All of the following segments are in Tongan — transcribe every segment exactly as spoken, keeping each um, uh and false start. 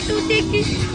Tutiki.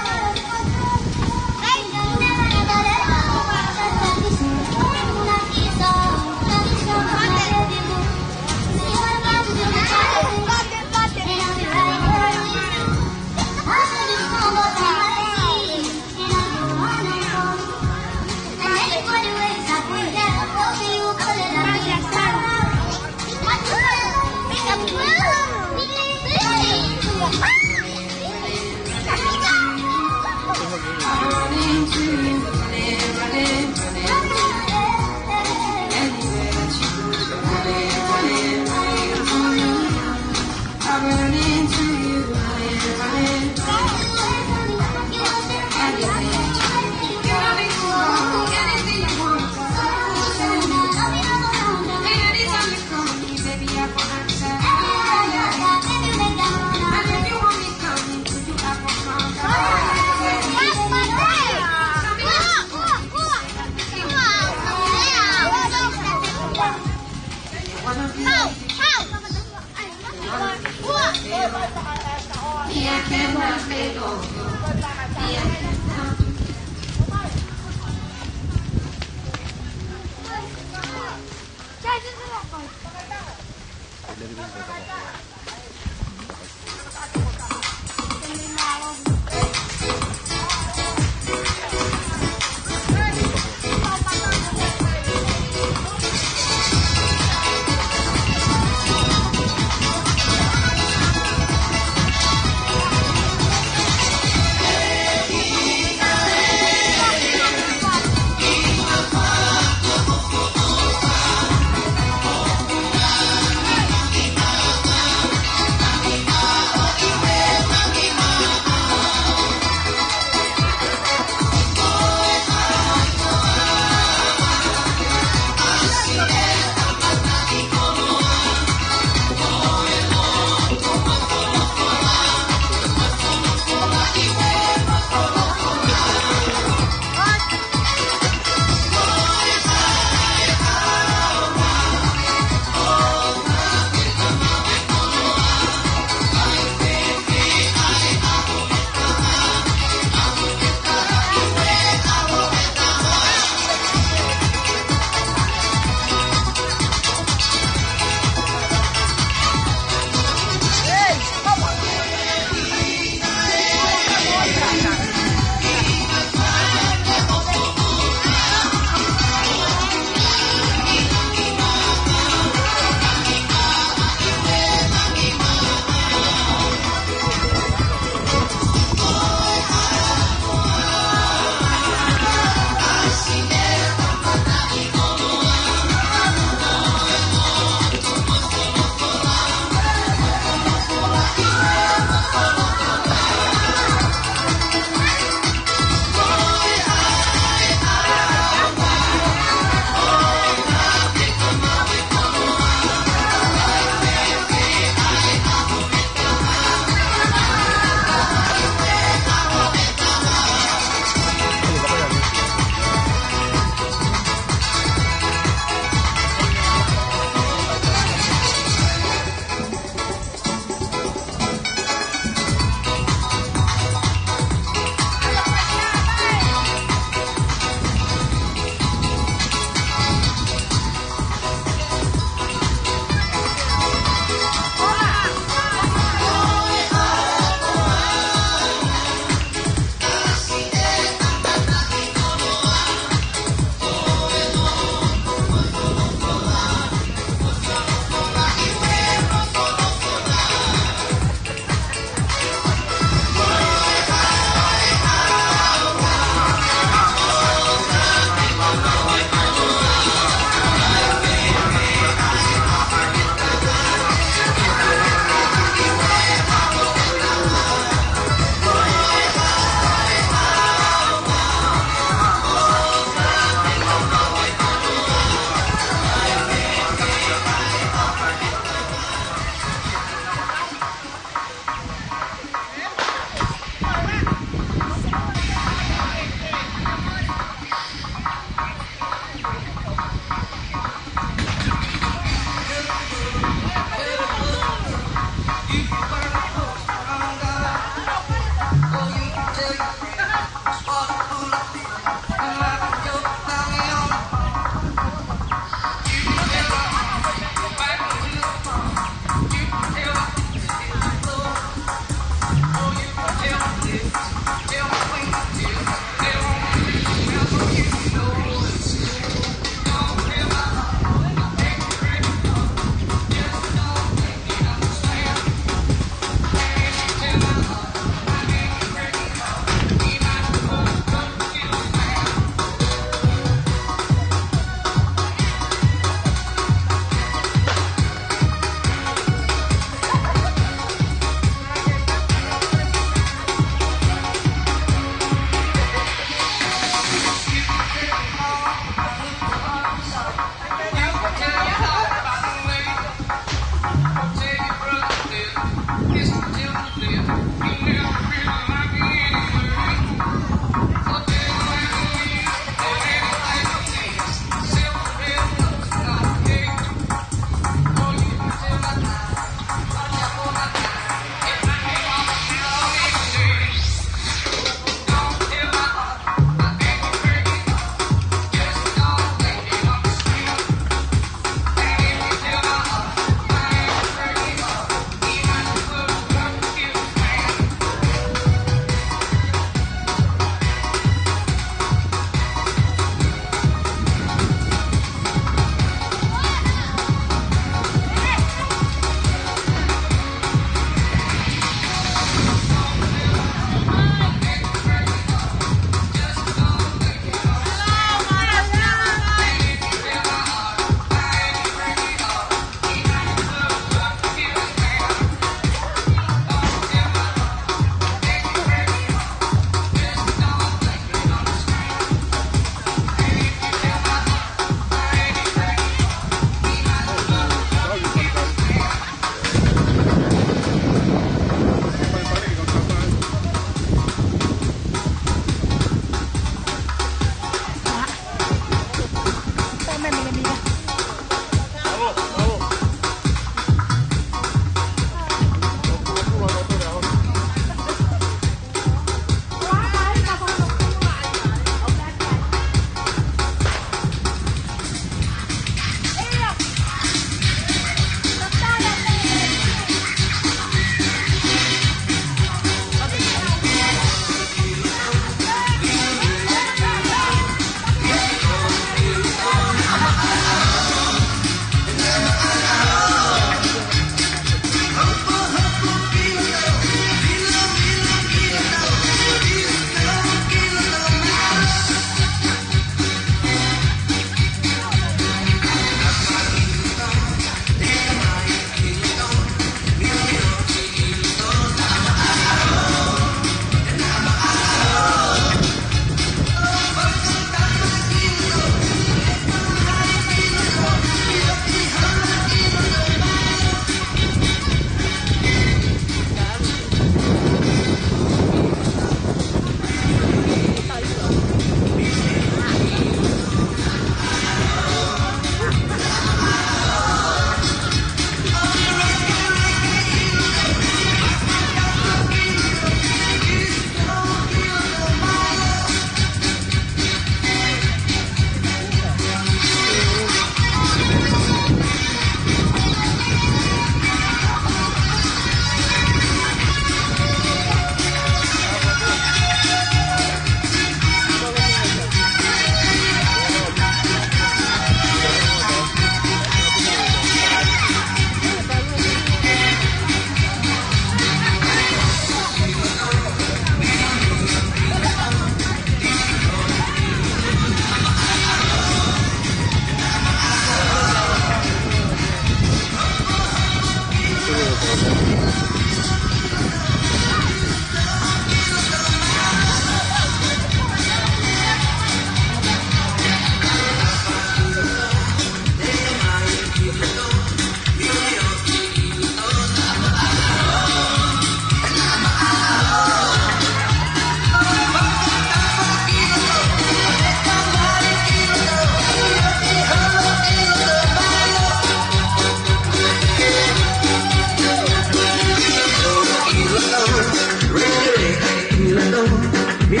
I'm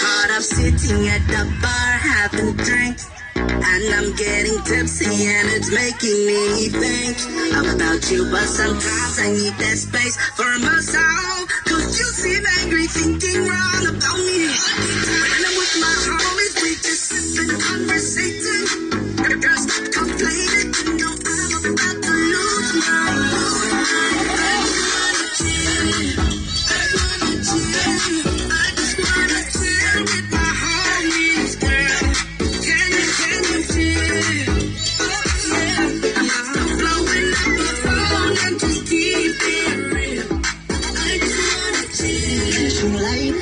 caught up sitting at the bar having drinks, and I'm getting tipsy and it's making me think about you. But sometimes I need that space for myself, 'cause you seem angry, thinking wrong about me. When I'm with my homies, we just sipping, conversating. Girls stop complaining, you know I'm about to lose my mind. I just wanna chill. I just wanna chill with my homies, girl. Can you, can you chill? Oh, yeah. I'm blowing up my phone and just keep it real. I just wanna chill. True life.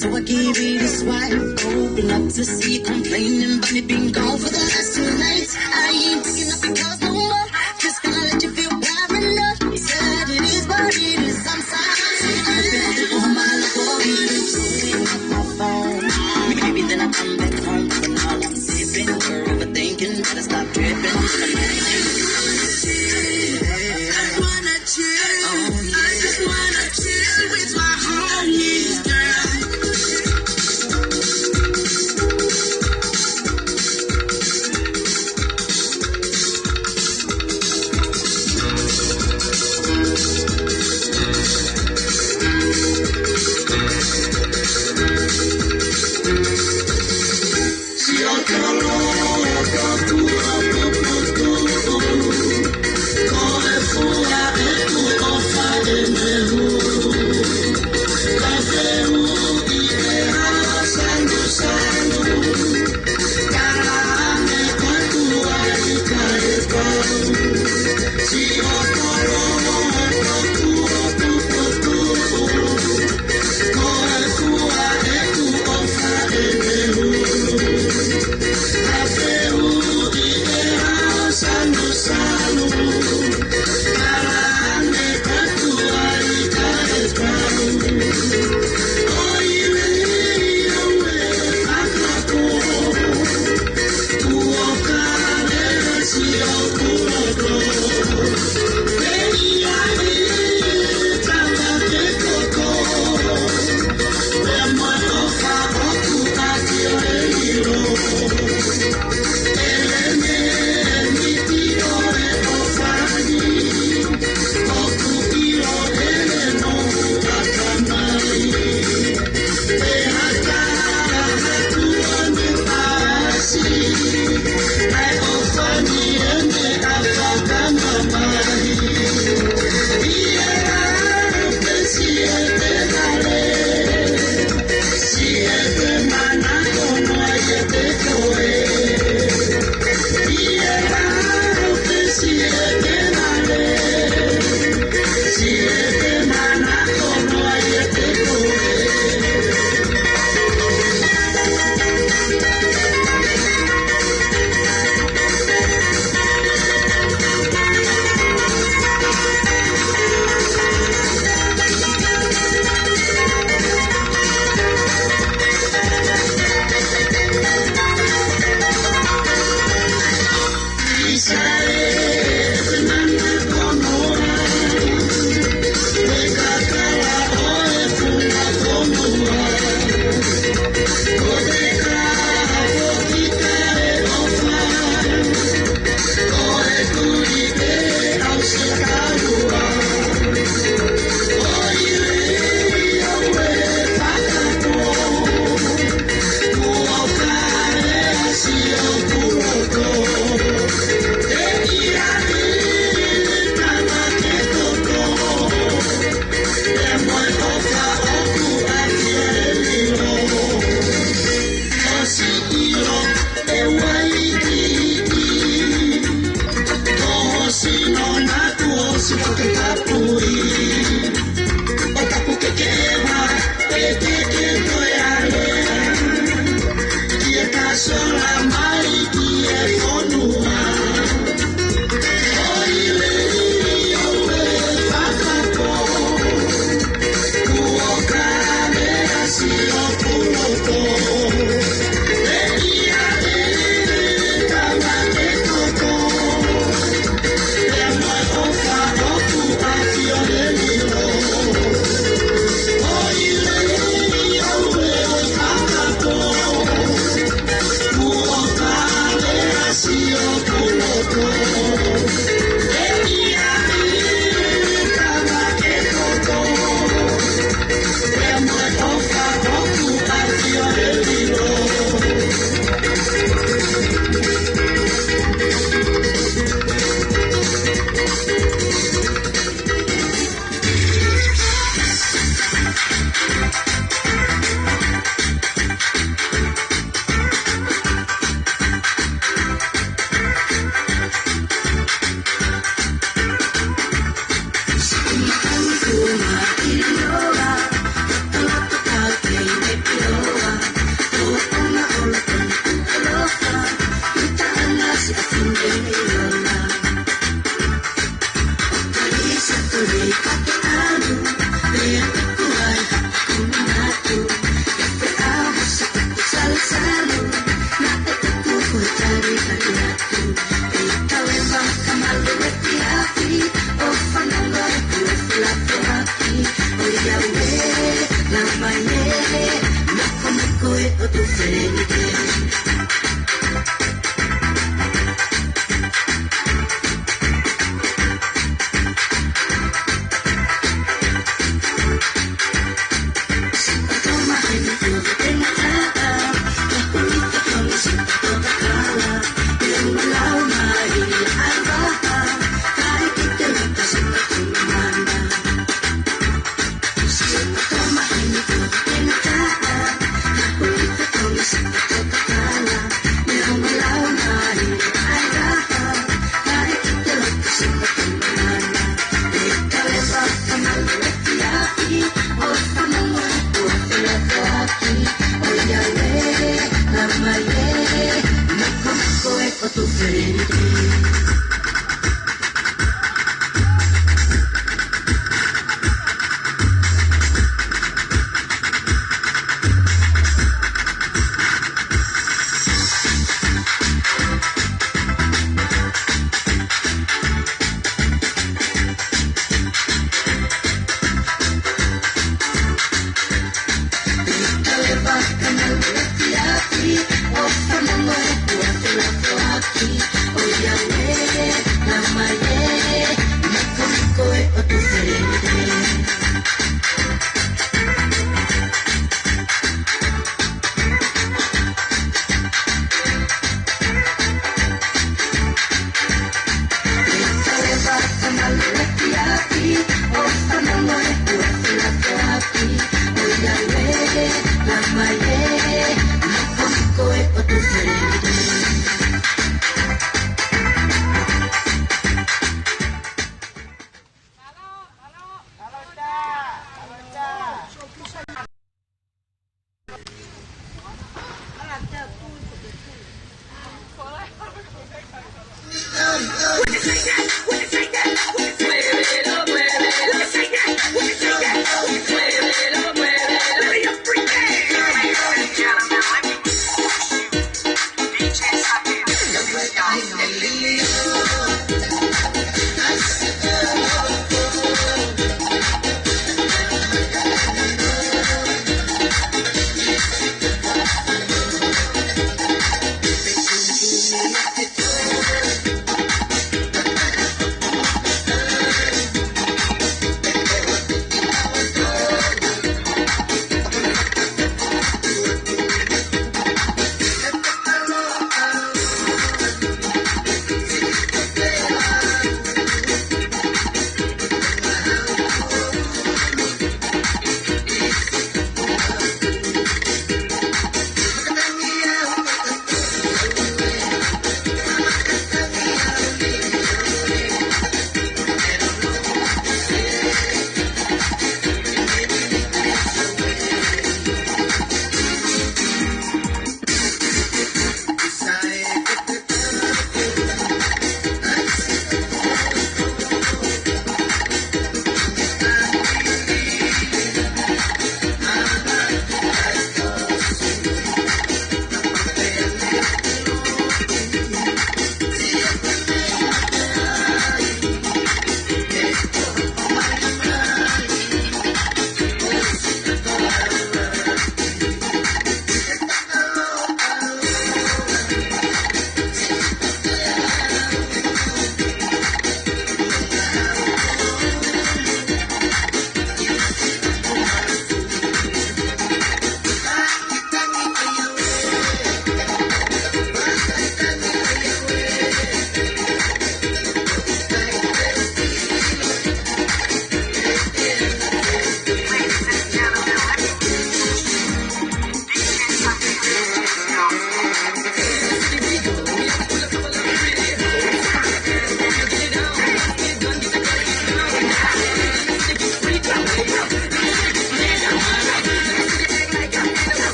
So I give it a swipe. Open up to see you complaining, but it been gone for the last two nights. I ain't picking up your calls no more. Just gonna let you feel paranoid. Said it is what it is. I'm sorry. I've been through all my life. Maybe then I come back home, but now I'm sipping, overthinking, better stop tripping. I wanna chill. I just wanna chill with my homies, girl.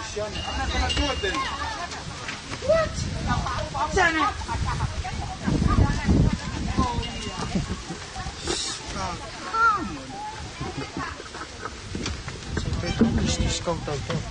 I'm not gonna do it then. What? Damn it. Oh, yeah. Oh, come on. So they don't just, just go down there.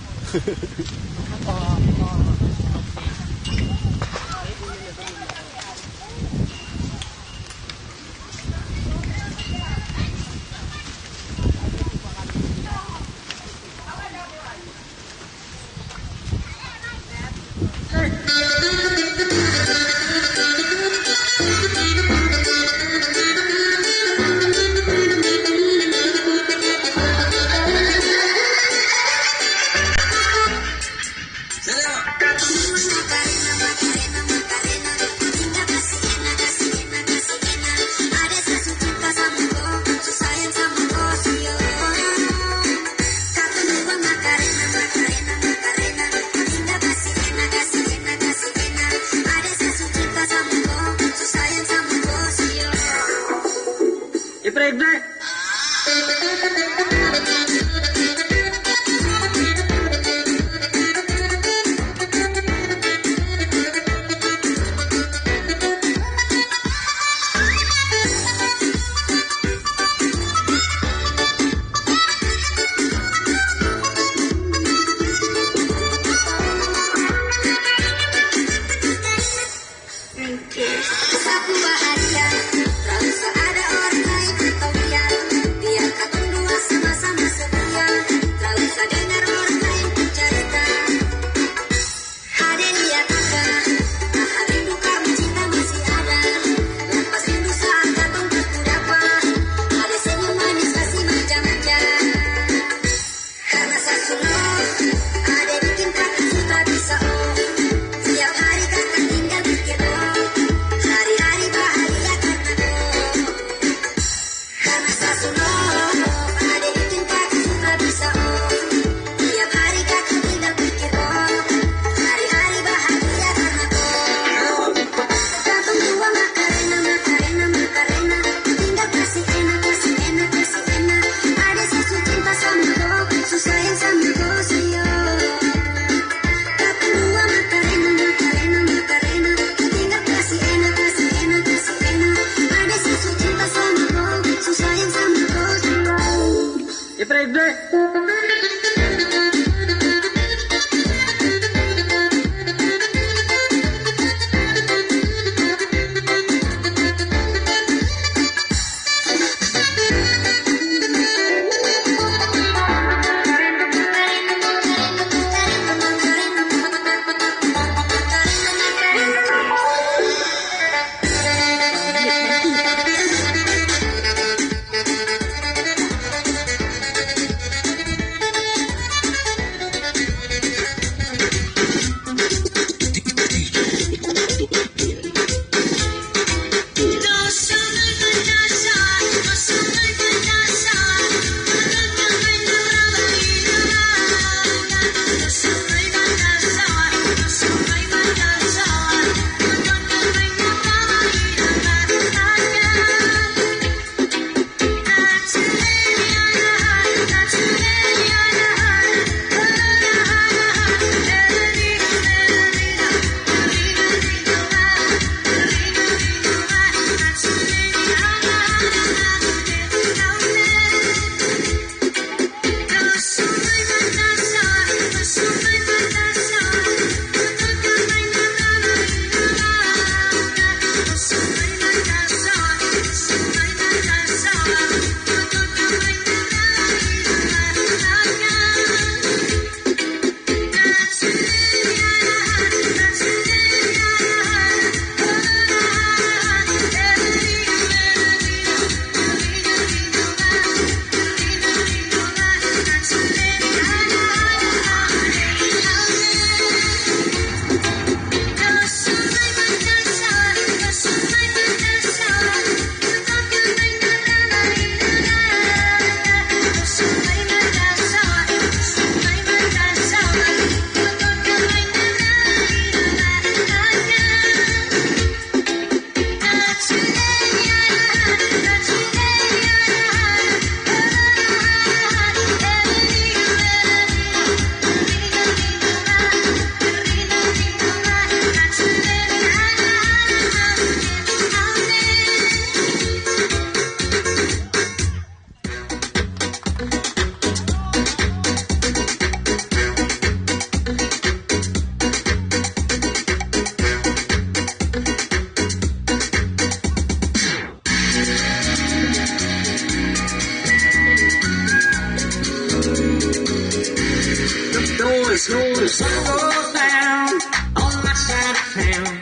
Till the sun goes down on my side of town,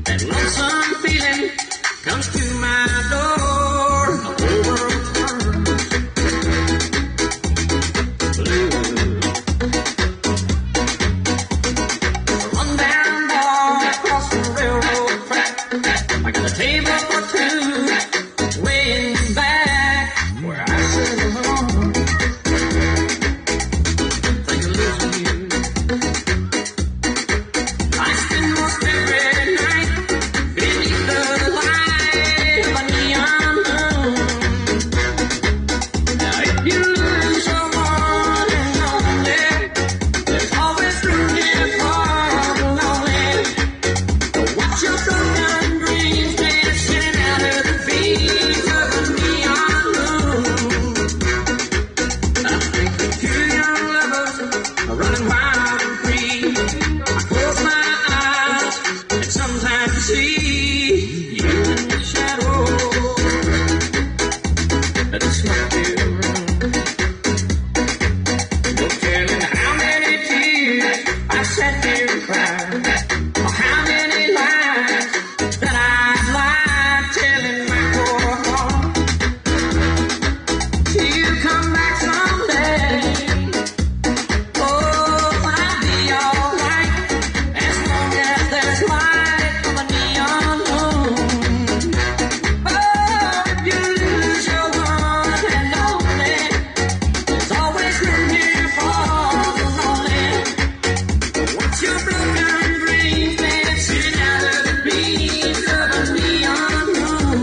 that lonesome feeling comes to my door. Blue. Run down, boy, across the railroad track. I got a table for two way in the back where I sit alone. Think of losing you. I spend most every night beneath the light of a neon moon. Now, if you lose your one and only, there's always room here for the lonely. Watch your broken dreams dancing out of the beams of a neon moon. I think the two young lovers are running wild and free. I close my eyes and sometimes see you in the shadow. But it's not you. No telling how many tears I sat there and cried, or how many lies that I've lied telling my poor heart till you come back someday. Oh, but I'll be all right as long as there's light from a neon moon. Oh, if you lose your one and only, there's always room here for the lonely. Watch your broken dreams dancing out of the beams of a neon moon.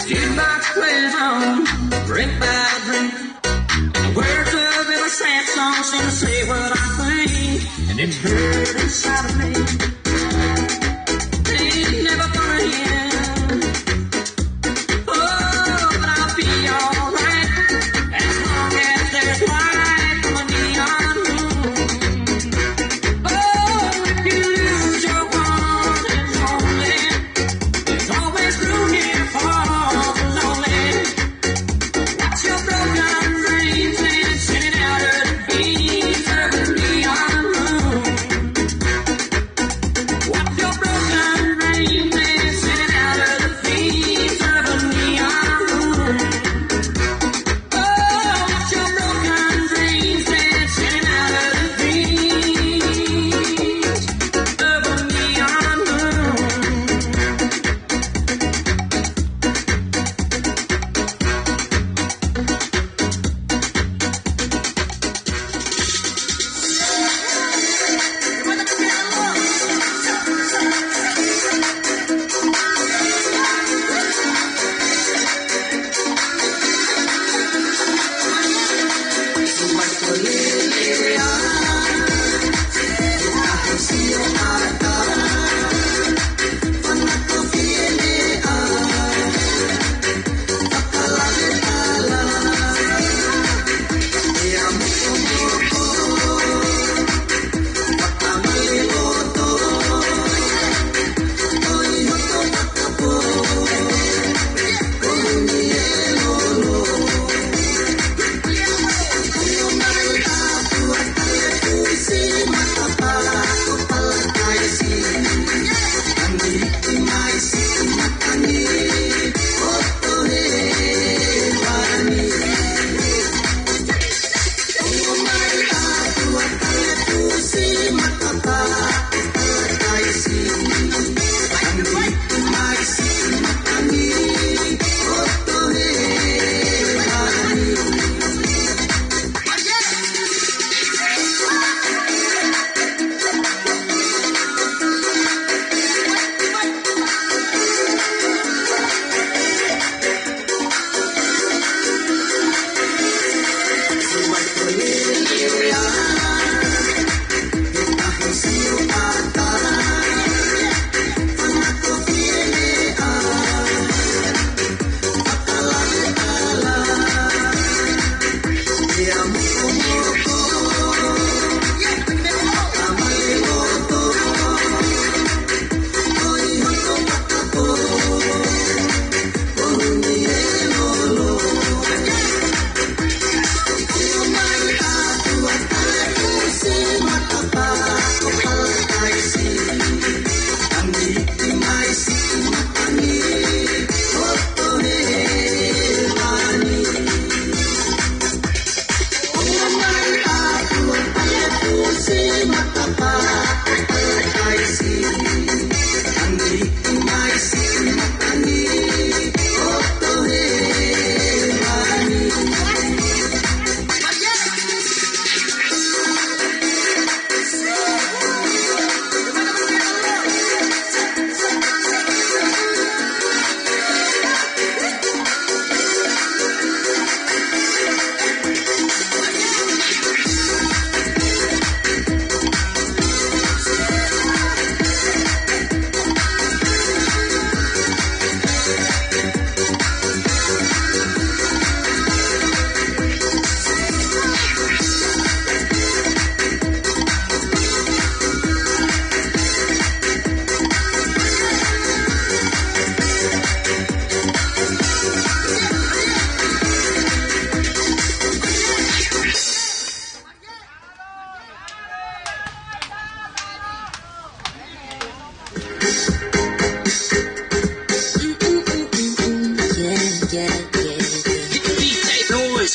Jukebox plays on, drink by drink. The words of every sad song seem to say what I think, and it's heard inside of me. Ain't never gonna end. Oh, but I'll be all right as long as there's light from a neon moon. Oh, if you lose your one and only, there's always room here for the lonely. Watch your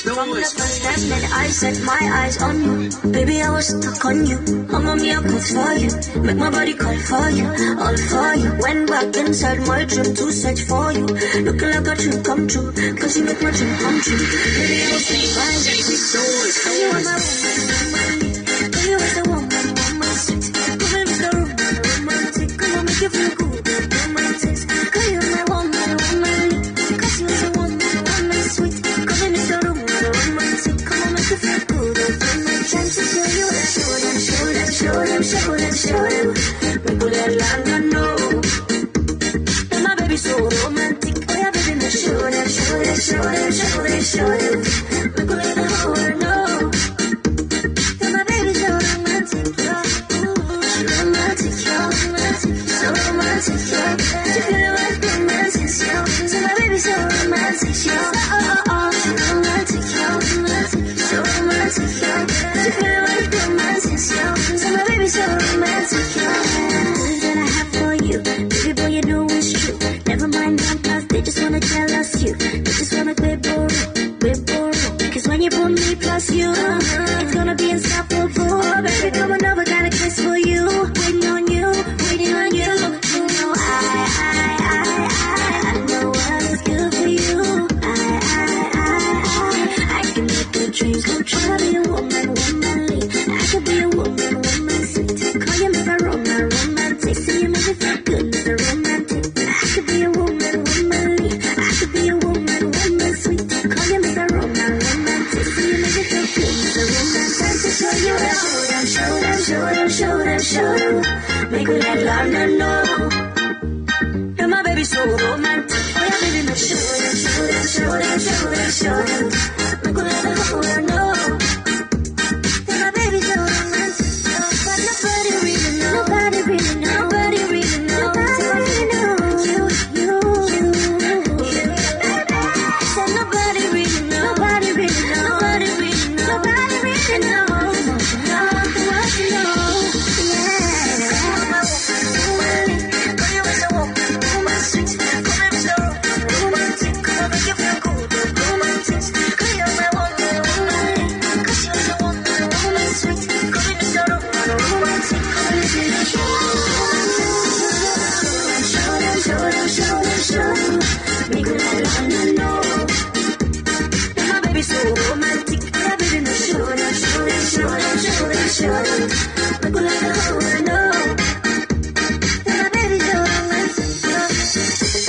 From the first time that I set my eyes on you, baby, I was stuck on you. Mamma mia, cold for you. Make my body call for you, all for you. Went back inside my dream to search for you. Looking like a dream come true, 'cause you make my dream come true. Baby, I was surprised. You are my woman, woman. You are the woman, woman, sweet. Come in the room, romantic. Come on, make you feel good, romantic. 'Cause you are my woman, woman. 'Cause you are the woman, woman, sweet. Come in the room, romantic. Come on, make you feel good, romantic. Time to show you, show them, show them, show them, show them, show them. People that land, I know. And my baby so romantic. Oh yeah, baby, make sure that, show that, show that, show that, show that. Make her let the whole world know. And my baby so romantic, yeah. Ooh, she romantic, yeah, romantic, so romantic, yeah. She feel like romantic, yeah. And my baby so romantic, yeah. Oh, oh, oh, she romantic, yeah, romantic. So romantic, yeah. You feel like romantic, yeah. So my baby so romantic, yeah. Things that I have for you, baby boy, you know it's true. Never mind them cause they just wanna jealous you. They just wanna quibble, quibble. 'Cause when you put me plus you, it's gonna be unstoppable. Oh, baby, come on over, got a kiss for you. Waiting on you, waiting on you. You know I, I, I, I, I know what is good for you. I, I, I, I, I, I can make your dreams come true. I be a woman, womanly. I could be a woman, woman sweet. Call you Mister Roman, romantic. See you make me feel good, Mister Romantic. I could be a woman, womanly. I could be a woman, woman sweet. Call you Mister Roman, romantic. See you make me feel good, Mister Roman. Time to show you how. Show them, show them, show them, show them, show them. Make me let London know. And my baby so romantic. Oh yeah, baby, make sure, show them, show them, show them, show them. Make her let the whole world know. And my baby so romantic. But nobody really know. Nobody really know. Nobody really know. Nobody really know. You, you, you, you. Said nobody really know. Nobody really know. Nobody really know. Nobody really know. Not the world you know. Yeah. My baby so romantic. My baby, no, show them, show them, show them, show them, show them. Make her let the whole world know. My baby so romantic.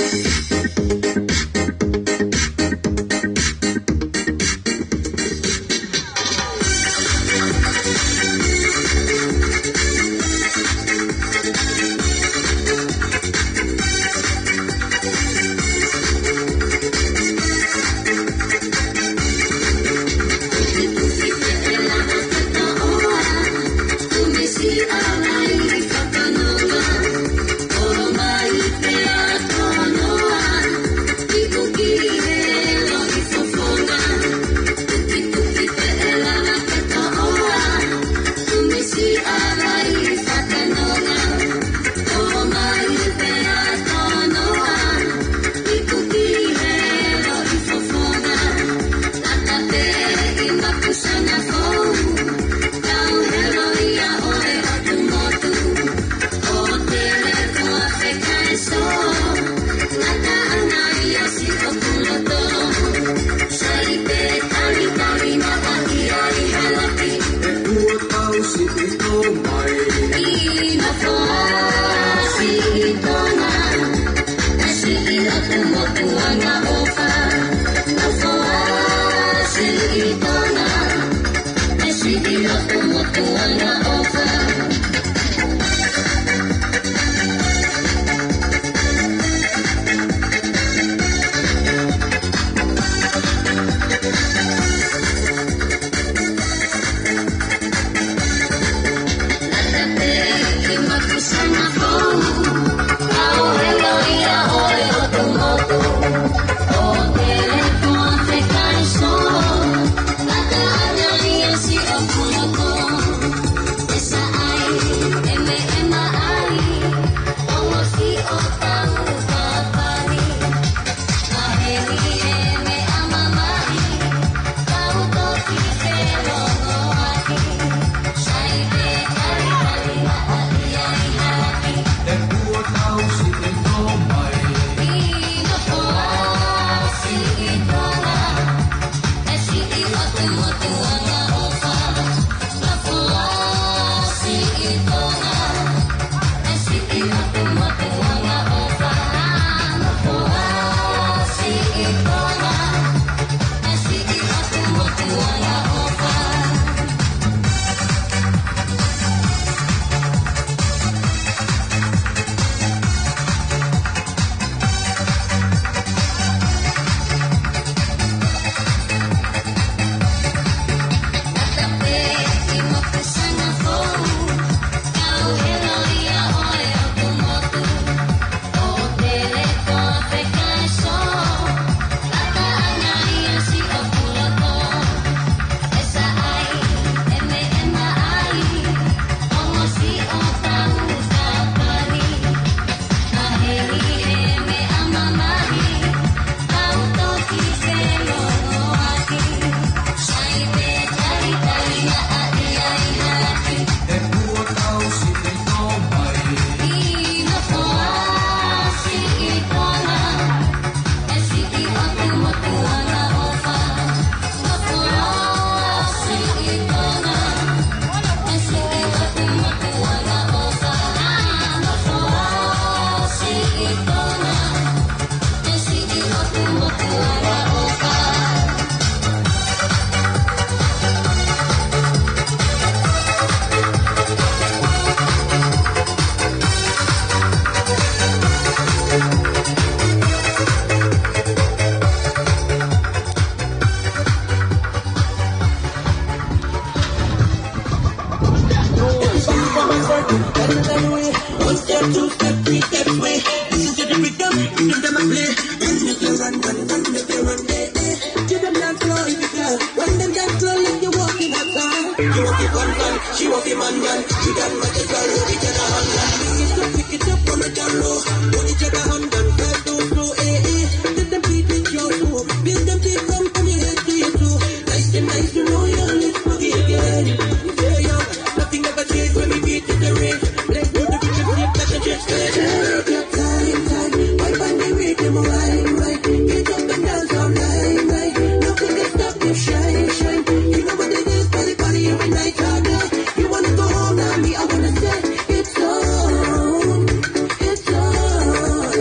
One step, two step, three step, sway. Listen to the rhythm, rhythm them a play. Run, nigga, run, run, run, nigga, run, eh, eh. To the dance floor, if you care. When them dance floor, let you walk in that time. You walk it one time, she walk it man, man. She done with the girl, we get a hand, man. Pick it up, pick it up, on the down low. Put each other hand, man. Fast, don't slow, eh, eh. Let them beat with your soul. Build them deep, come, come, your head to your toe. Nice and nice, you know, you're a little again. Yeah, yeah. Nothing never change when we beat to the ridge. Play to the rhythm, flip like a jet set. Take your time, time. Wine on the rhythm, wine, wine. Get up and dance all night, night. Nothing can stop you, shine, shine. You know what it is, party, party every night, all day. You wanna go home now, me, I wanna say it's on. It's on.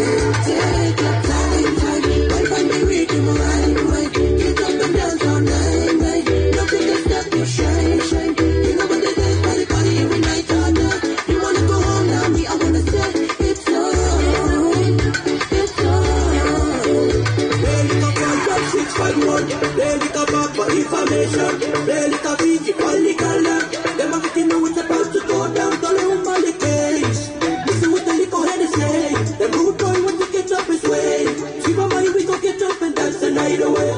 Take your time, time. Wine on the rhythm, wine, wine. Get up and dance all night, night. Nothing can stop you, shine, shine. You know what it is, party, party every night, all day. You wanna go home now, me, I wanna say it's on. It's on. They look up on your six five one. They look up for information. They look up easy, only color. Them are getting know it's about to go down. Don't let them all the case. Listen what the little head is saying. The rude boy want to get up his way. See my money, we go get up and dance the night away.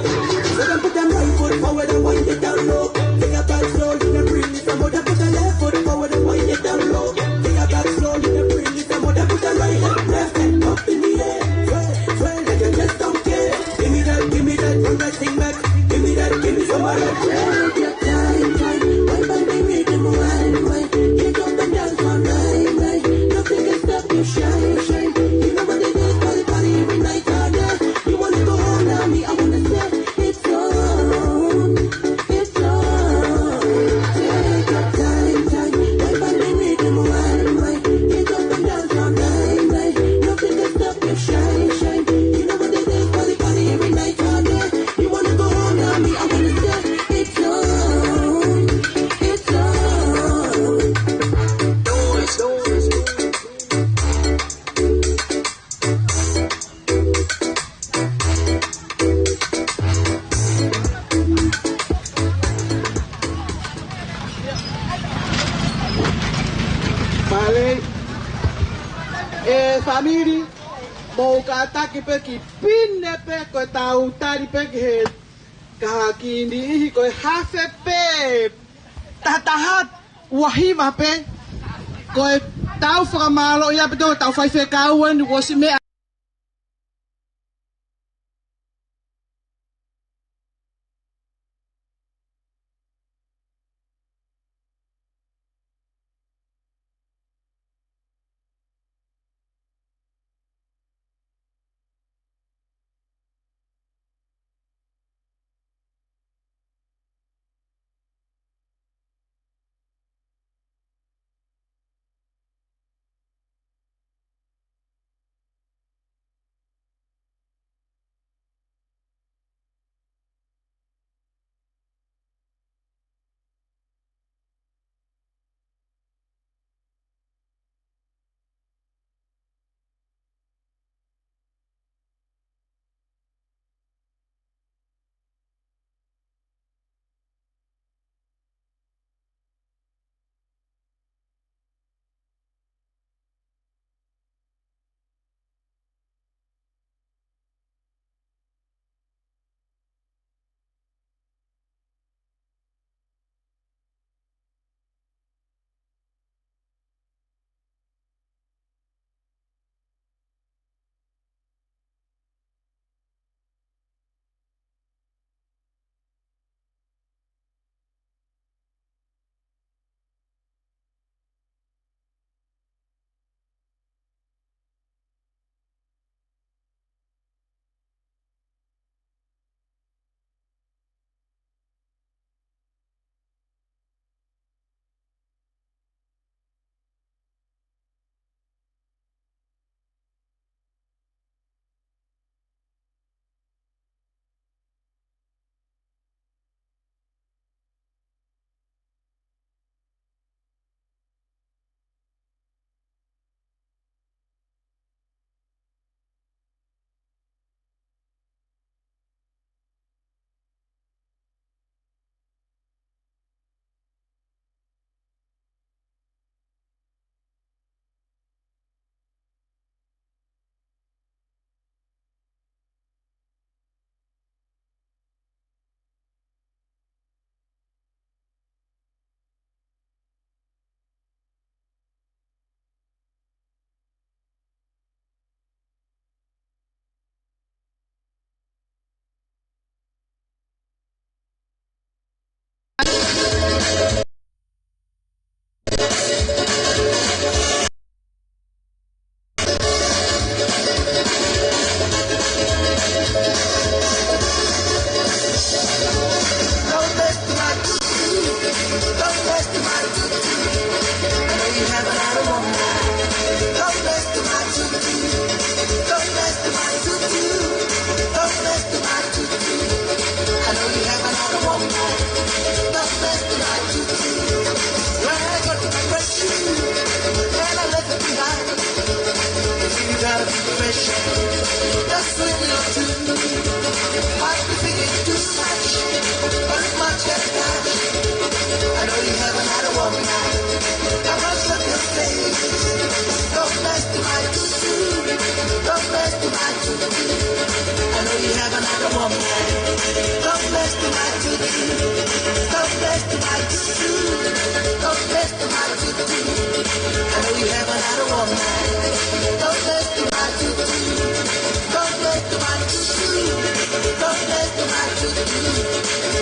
So then put them right foot forward and wind it down low. Take a back slowly and bring it. Some of them put the left foot forward and wind it down low. Take a back slowly and bring it. Some of them put the right hand, left hand up in the air. Sway, sway like you just don't care. Give me that, give me that, run that thing back. Give me that, give me some of that. Take your time, time. Wine by the rhythm, wine, wine. Get up and dance all night, night. Nothing can stop you, shine, shine. You know what it is, party, party every night, all day. You wanna go home now, me, I wanna say it's on, it's on. Take your time, time. Wine by the rhythm, wine, wine. Get up and dance all night, night. Nothing can stop you, shine, shine. You know what it is, party, party every night, all day. You wanna go home now, me, I wanna say it's on, it's on. Fale, e fāmili, mou kātaki pē ki pine pē ko e tau tali pē ki he kahaʻu ki niʻihi ko e hafe pē tahataha ua hiva pē. Ko e tau fakamālō ia pē tō tau faifekau eni ʻosi meʻa.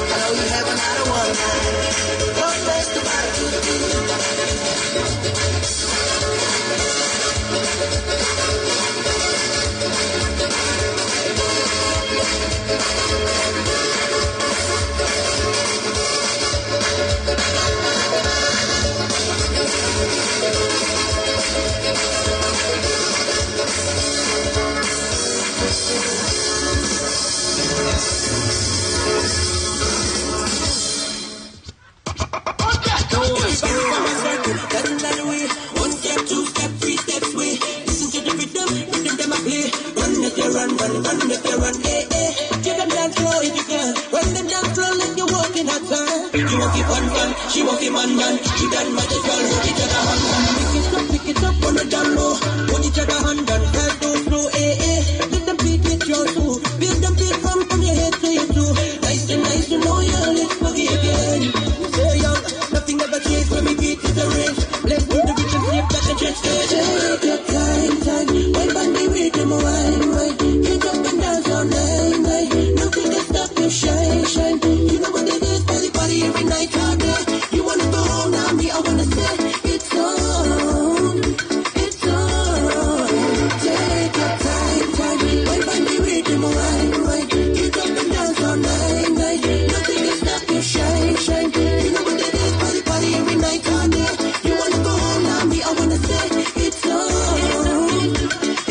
I know you have a lot of one. Doesn't matter we, one step, two step, three steps we. Listen to the rhythm, rhythm them a play. Run if you run, run, run if you run, eh, eh. Give them dance floor if you can. Run them dance floor like you're walking outside. You walk it one, one, she walk it one, one. You done might as well hold each other hand, hand. Pick it up, pick it up on the down low. Hold each other hand, hand, fast, don't slow, eh, eh. Let them beat it, your soul. Feel them beat from, from your head to your toe. Nice and nice, you know you're lit for the again. So young, nothing ever changed when we beat to the range. Let's do the rhythm, flip that and just take your time, time. Wine on the rhythm, wine, wine. Get up and dance all night, night. Nothing can stop your shine, shine. You know what it is, party, party every night, all day. You wanna go home now, me, I wanna say it's on. It's on. Take your time, time. Wine on the rhythm, wine, wine. Get up and dance all night, night. Nothing can stop your shine, shine. You know what it is, party, party every night, all day. You wanna go home now, me, I wanna say it's on.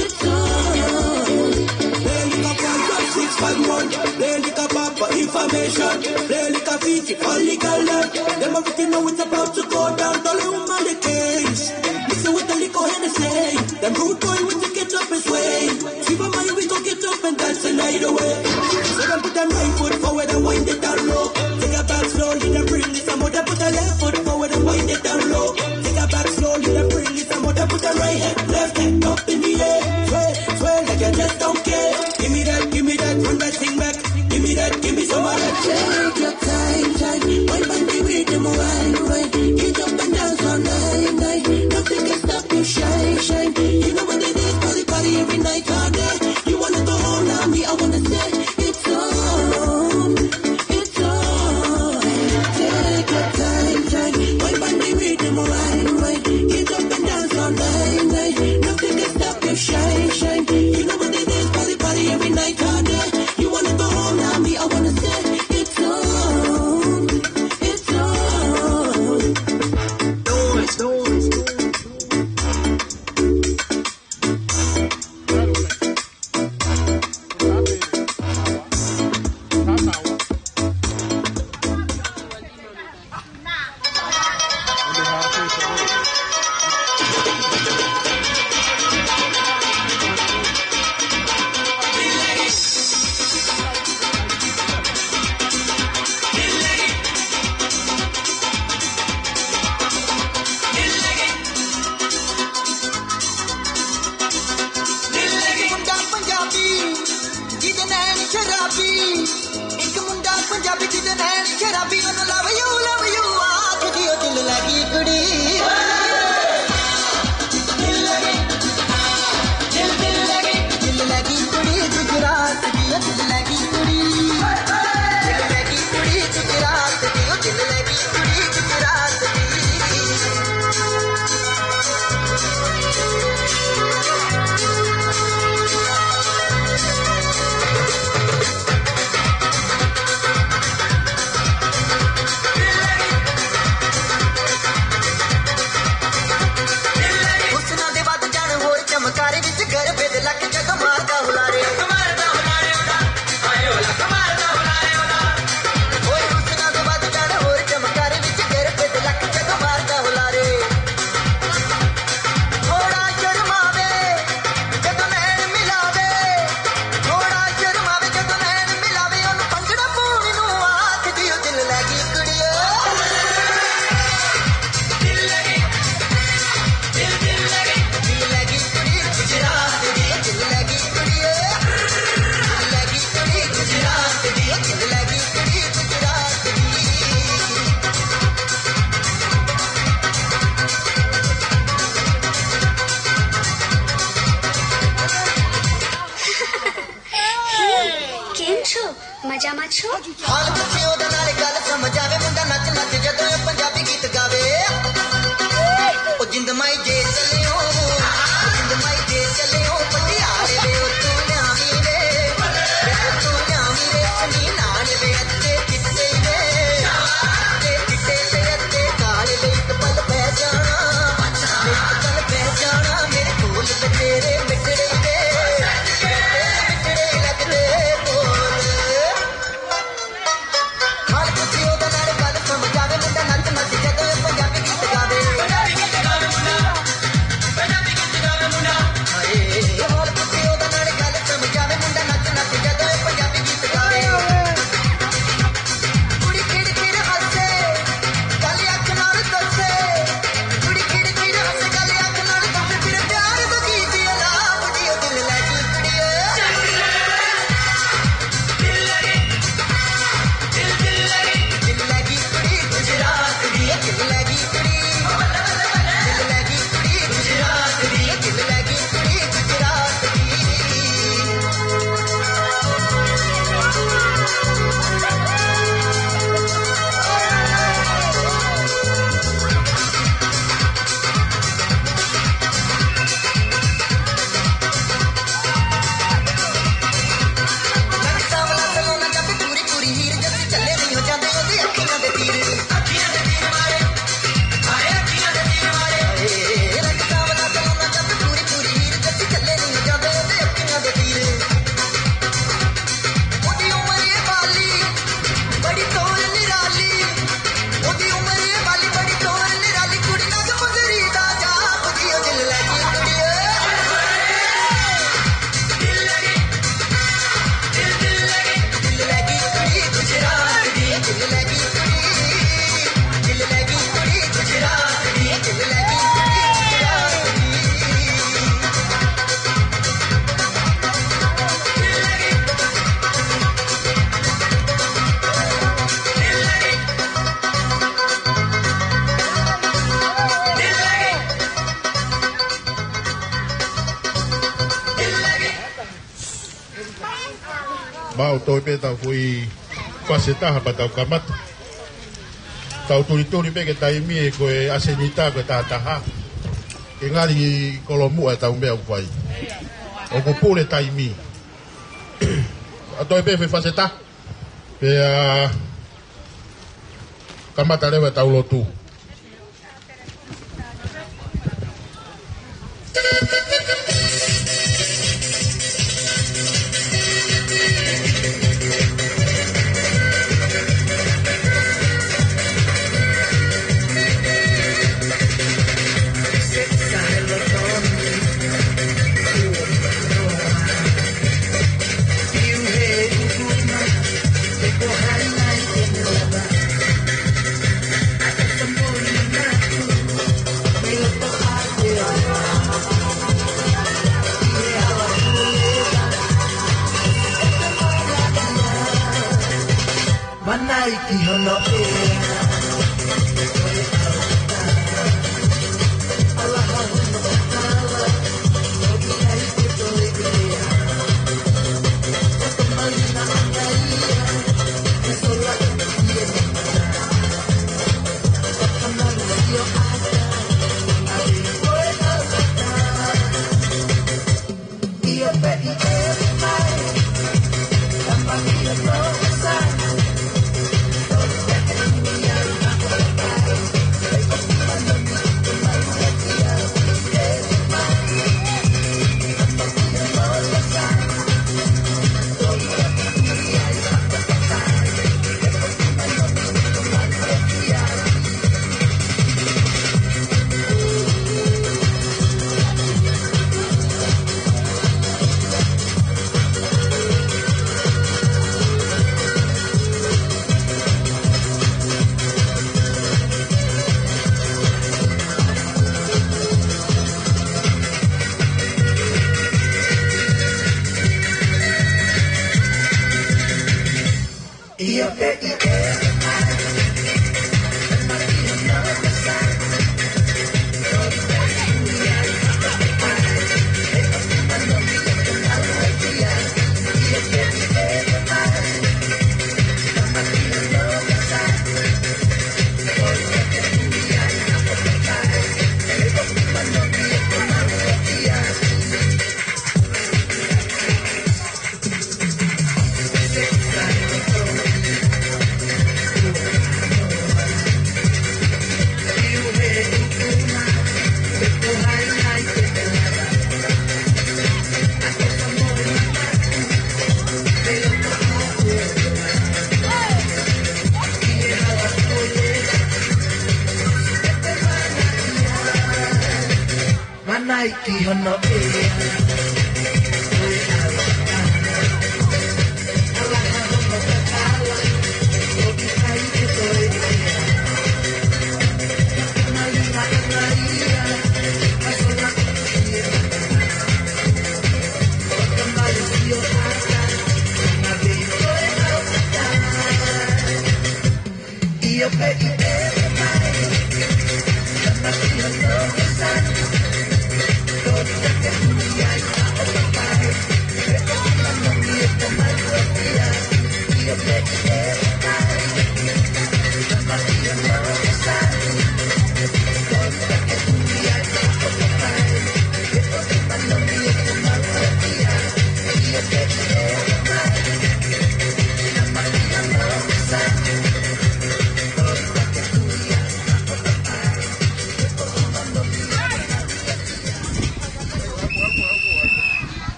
It's on. Play like a five, six, five, one. Play like a pop for information. Play like a Fiji, all legal land. Them everything know it's about to go down. Don't let 'em on the case. Listen with the liquor Hennessy. Them rude boy when you get up and sway. See my mind, we go get up and dance the night away. So then put them right foot forward and wind it down low. Take a back slowly, then bring it some more. Then put the left foot forward and wind it down low. Take a back slowly, then bring it some more. Then put the right hand, left hand up in the air. Sway, sway like you just don't care. Give me that, give me that, run that thing back. Give me that, give me some of that. Take your time, time. Wine on the rhythm, wine, wine. Get up and dance all night, night. Nothing can stop you, shine, shine. You know what it is, party, party every night, all day. You wanna go home now, me, I wanna say it's Jamacho? ਹਾਲ ਪੁੱਛਿਓ ਦਾ ਨਾਲੇ ਗੱਲ ਸਮਝ ਆਵੇ, ਮੁੰਡਾ ਨੱਚ ਨੱਚ ਜਦੋਂ ਇਹ ਪੰਜਾਬੀ ਗੀਤ ਗਾਵੇ। ਉਹ ਜਿੰਦ ਮਾਈ ਜੇ ਚੱਲਿਓ, ਉਹ ਜਿੰਦ ਮਾਈ ਜੇ ਚੱਲਿਓ, ਪਟਿਆਲੇ ਵੇ ਉਹ ਤੂੰ ਲਿਆਵੀਂ ਵੇ, ਵੇ ਉਹ ਤੂੰ ਲਿਆਵੀਂ ਵੇ, ਸੁਣੀ ਨਾਲ ਵੇ ਅੱਧੇ ਚਿੱਟੇ ਵੇ, ਅੱਧੇ ਚਿੱਟੇ ਤੇ ਅੱਧੇ ਕਾਲੇ ਵੇ, ਇੱਕ ਪਲ ਬਹਿ ਜਾਣਾ, ਇੱਕ ਪਲ ਬਹਿ ਜਾਣਾ ਮੇਰੇ ਕੋਲ ਵੇ, ਤੇਰੇ ਮਿੱਠੜੇ ਵੇ, ਤੇਰੇ ਮਿੱਠੜੇ ਲੱਗਦੇ ਬੋਲ। ਹਾਲ ਪੁੱਛਿਓ ਦਾ ਨਾਲੇ ਗੱਲ ਸਮਝ ਆਵੇ, ਮੁੰਡਾ ਨੱਚ ਨੱਚ ਜਦੋਂ ਇਹ ਪੰਜਾਬੀ ਗੀਤ ਗਾਵੇ। ਹਾਏ, ਹਾਲ ਪੁੱਛਿਓ ਦਾ ਨਾਲੇ ਗੱਲ ਸਮਝ ਆਵੇ, ਮੁੰਡਾ ਨੱਚ ਨੱਚ ਜਦੋਂ ਇਹ ਪੰਜਾਬੀ ਗੀਤ ਗਾਵੇ। ਕੁੜੀ ਖਿੜ ਖਿੜ ਹੱਸੇ, ਗੱਲ ਅੱਖ ਨਾਲ ਦੱਸੇ। ਕੁੜੀ ਖਿੜ ਖਿੜ ਹੱਸੇ, ਗੱਲ ਅੱਖ ਨਾਲ ਦੱਸੇ, ਫਿਰ ਪਿਆਰ ਦਾ ਕੀ ਜੀ ਅਲਾਪ ਜੀ, ਉਹ ਦਿਲ ਲੈ ਗਈ ਕੁੜੀ। Mau toe pē tau foʻi fase taha pea tau kamata. Tau tulituli pē ke taimi ē, ko e ʻasenita ko e tahataha. Ke ngali kolomuʻa ʻetau meʻa ʻoku fai. ʻOku pule taimi. ʻA toe pē foʻi fase taha. Pea kamata leva ʻetau lotu. Manai ki hono ʻea.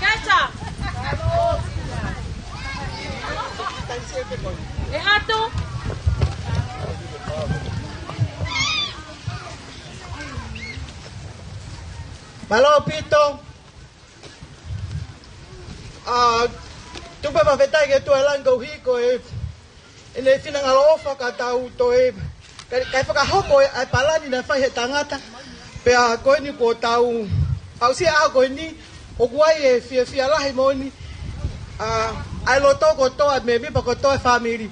Keta. E hatu. Mālō ʻaupito. ʻA, tuku pē fakafetaʻi ki he ʻOtua ʻi langi koeʻuhi ko e ʻene finangalo ʻofa ka tau toe, kae, kae fakahoko e, ʻa e palani naʻe fai he tangata. Pea ko eni kuo tau aʻusia ʻa ko eni, ʻoku ʻi ai e fiefia lahi moʻoni, ʻa, ʻa e loto kotoa, mēmipa kotoa e fāmili.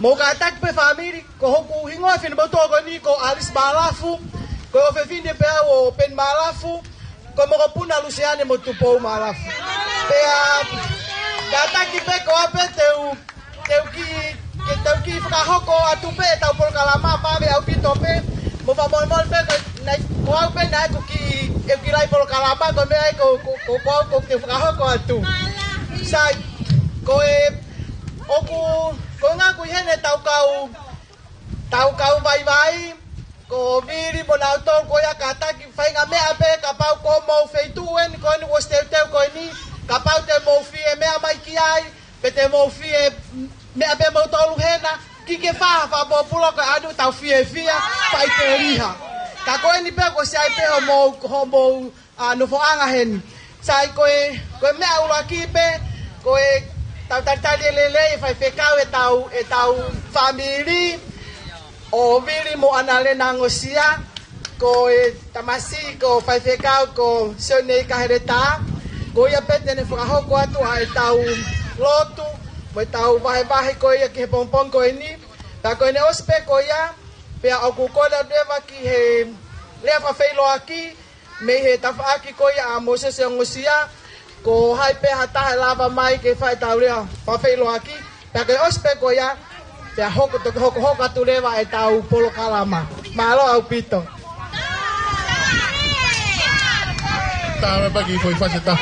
Mou kātaki pē fāmili, ko hoku hingoa fefine motuʻa ko eni ko Alice Malafu, ko e ʻofefine pē au ʻo Peni Malafu, ko e mokopuna Lusiane mo Tupou Malafu. Pea, kātaki pē ko au pē te u, te u kiʻi, ke te u kiʻi fakahoko atu pē ʻetau polokalama, maʻa ʻaupito pē, mou fakamolemole pē ko, naʻe, ko au pē naʻe ʻikai ke u kiʻi, ʻikai ke u kiʻi lahi polokalama, ko e meʻa ia ko, ko, ko, ko au ko ē te u fakahoko atu. Sai, ko e, ʻoku, ko e ngaahi ko ē heni ʻetau kau, ʻetau kau vaivai, ko Vili mo nautolu ko ia kātaki faʻahinga meʻa pē kapau ko homou feituʻu eni ko eni ʻosi teuteu ko eni, kapau te mou fie meʻa mai ki ai, pe te mou fie meʻa pē moutolu hena, kiʻi ke fai ha fakapōpula ko e ʻalu ʻetau fiefia, faʻiteliha. Ka ko eni pē kuo ʻosi ʻi ai pē homou, homou ʻa, nofoʻanga heni. Sai ko e, ko e meʻa ʻuluaki pē, ko e tau talitali lelei e faifekau ʻetau, ʻetau fāmili, ʻo Vili mo ʻAnalena Ngosia, ko e tamasiʻi, ko e faifekau, ko Sione Kaheletā, ko ia pē te ne fakahoko atu ʻa ʻetau lotu, mo ʻetau vahevahe ko ia ki he pongipongi ko eni, pea ko ʻene ʻosi pē ko ia, pea ʻoku kole atu leva ki he lea fakafeʻiloaki, mei he tafaʻaki ko ia ʻa Mōsese Ngosia, ko hai pē ha taha ʻe lava mai ke fai ʻetau lea fakafeʻiloaki, pea ko e ʻosi pē ko ia, pea hoko, toki hokohoko atu leva ʻetau polokalama. Mālō ʻaupito. Tālā paki foʻi fasi tā.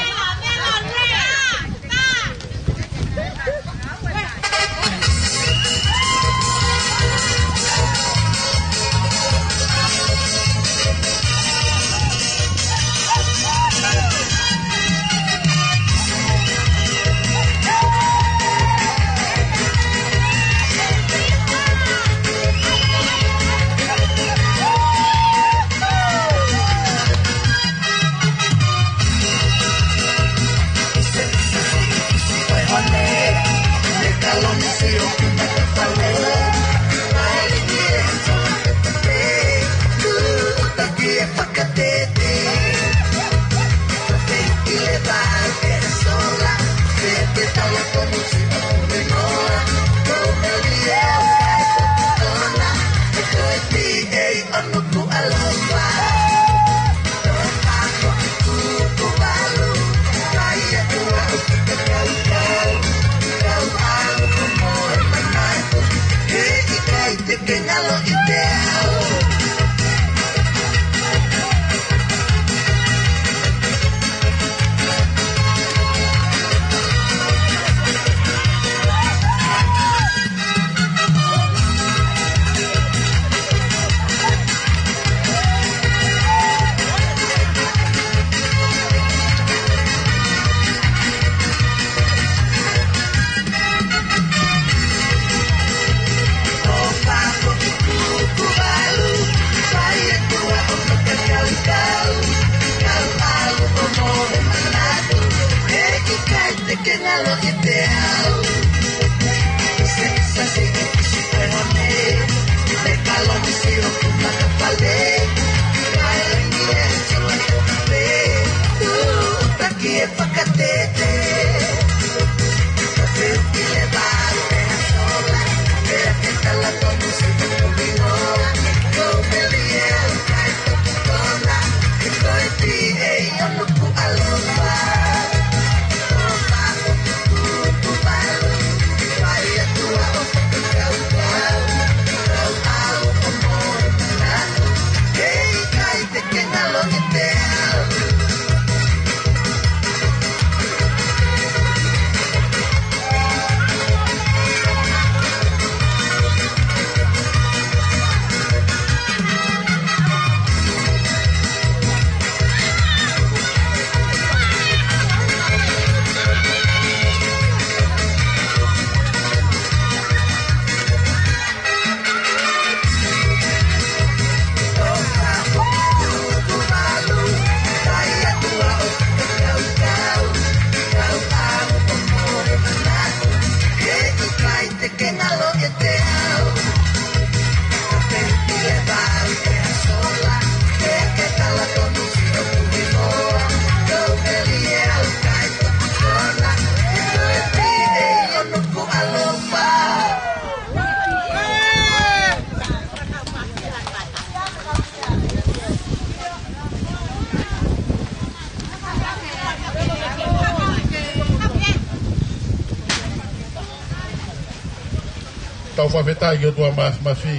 Tau fakafetaʻi ki he ʻOtua Mafimafi.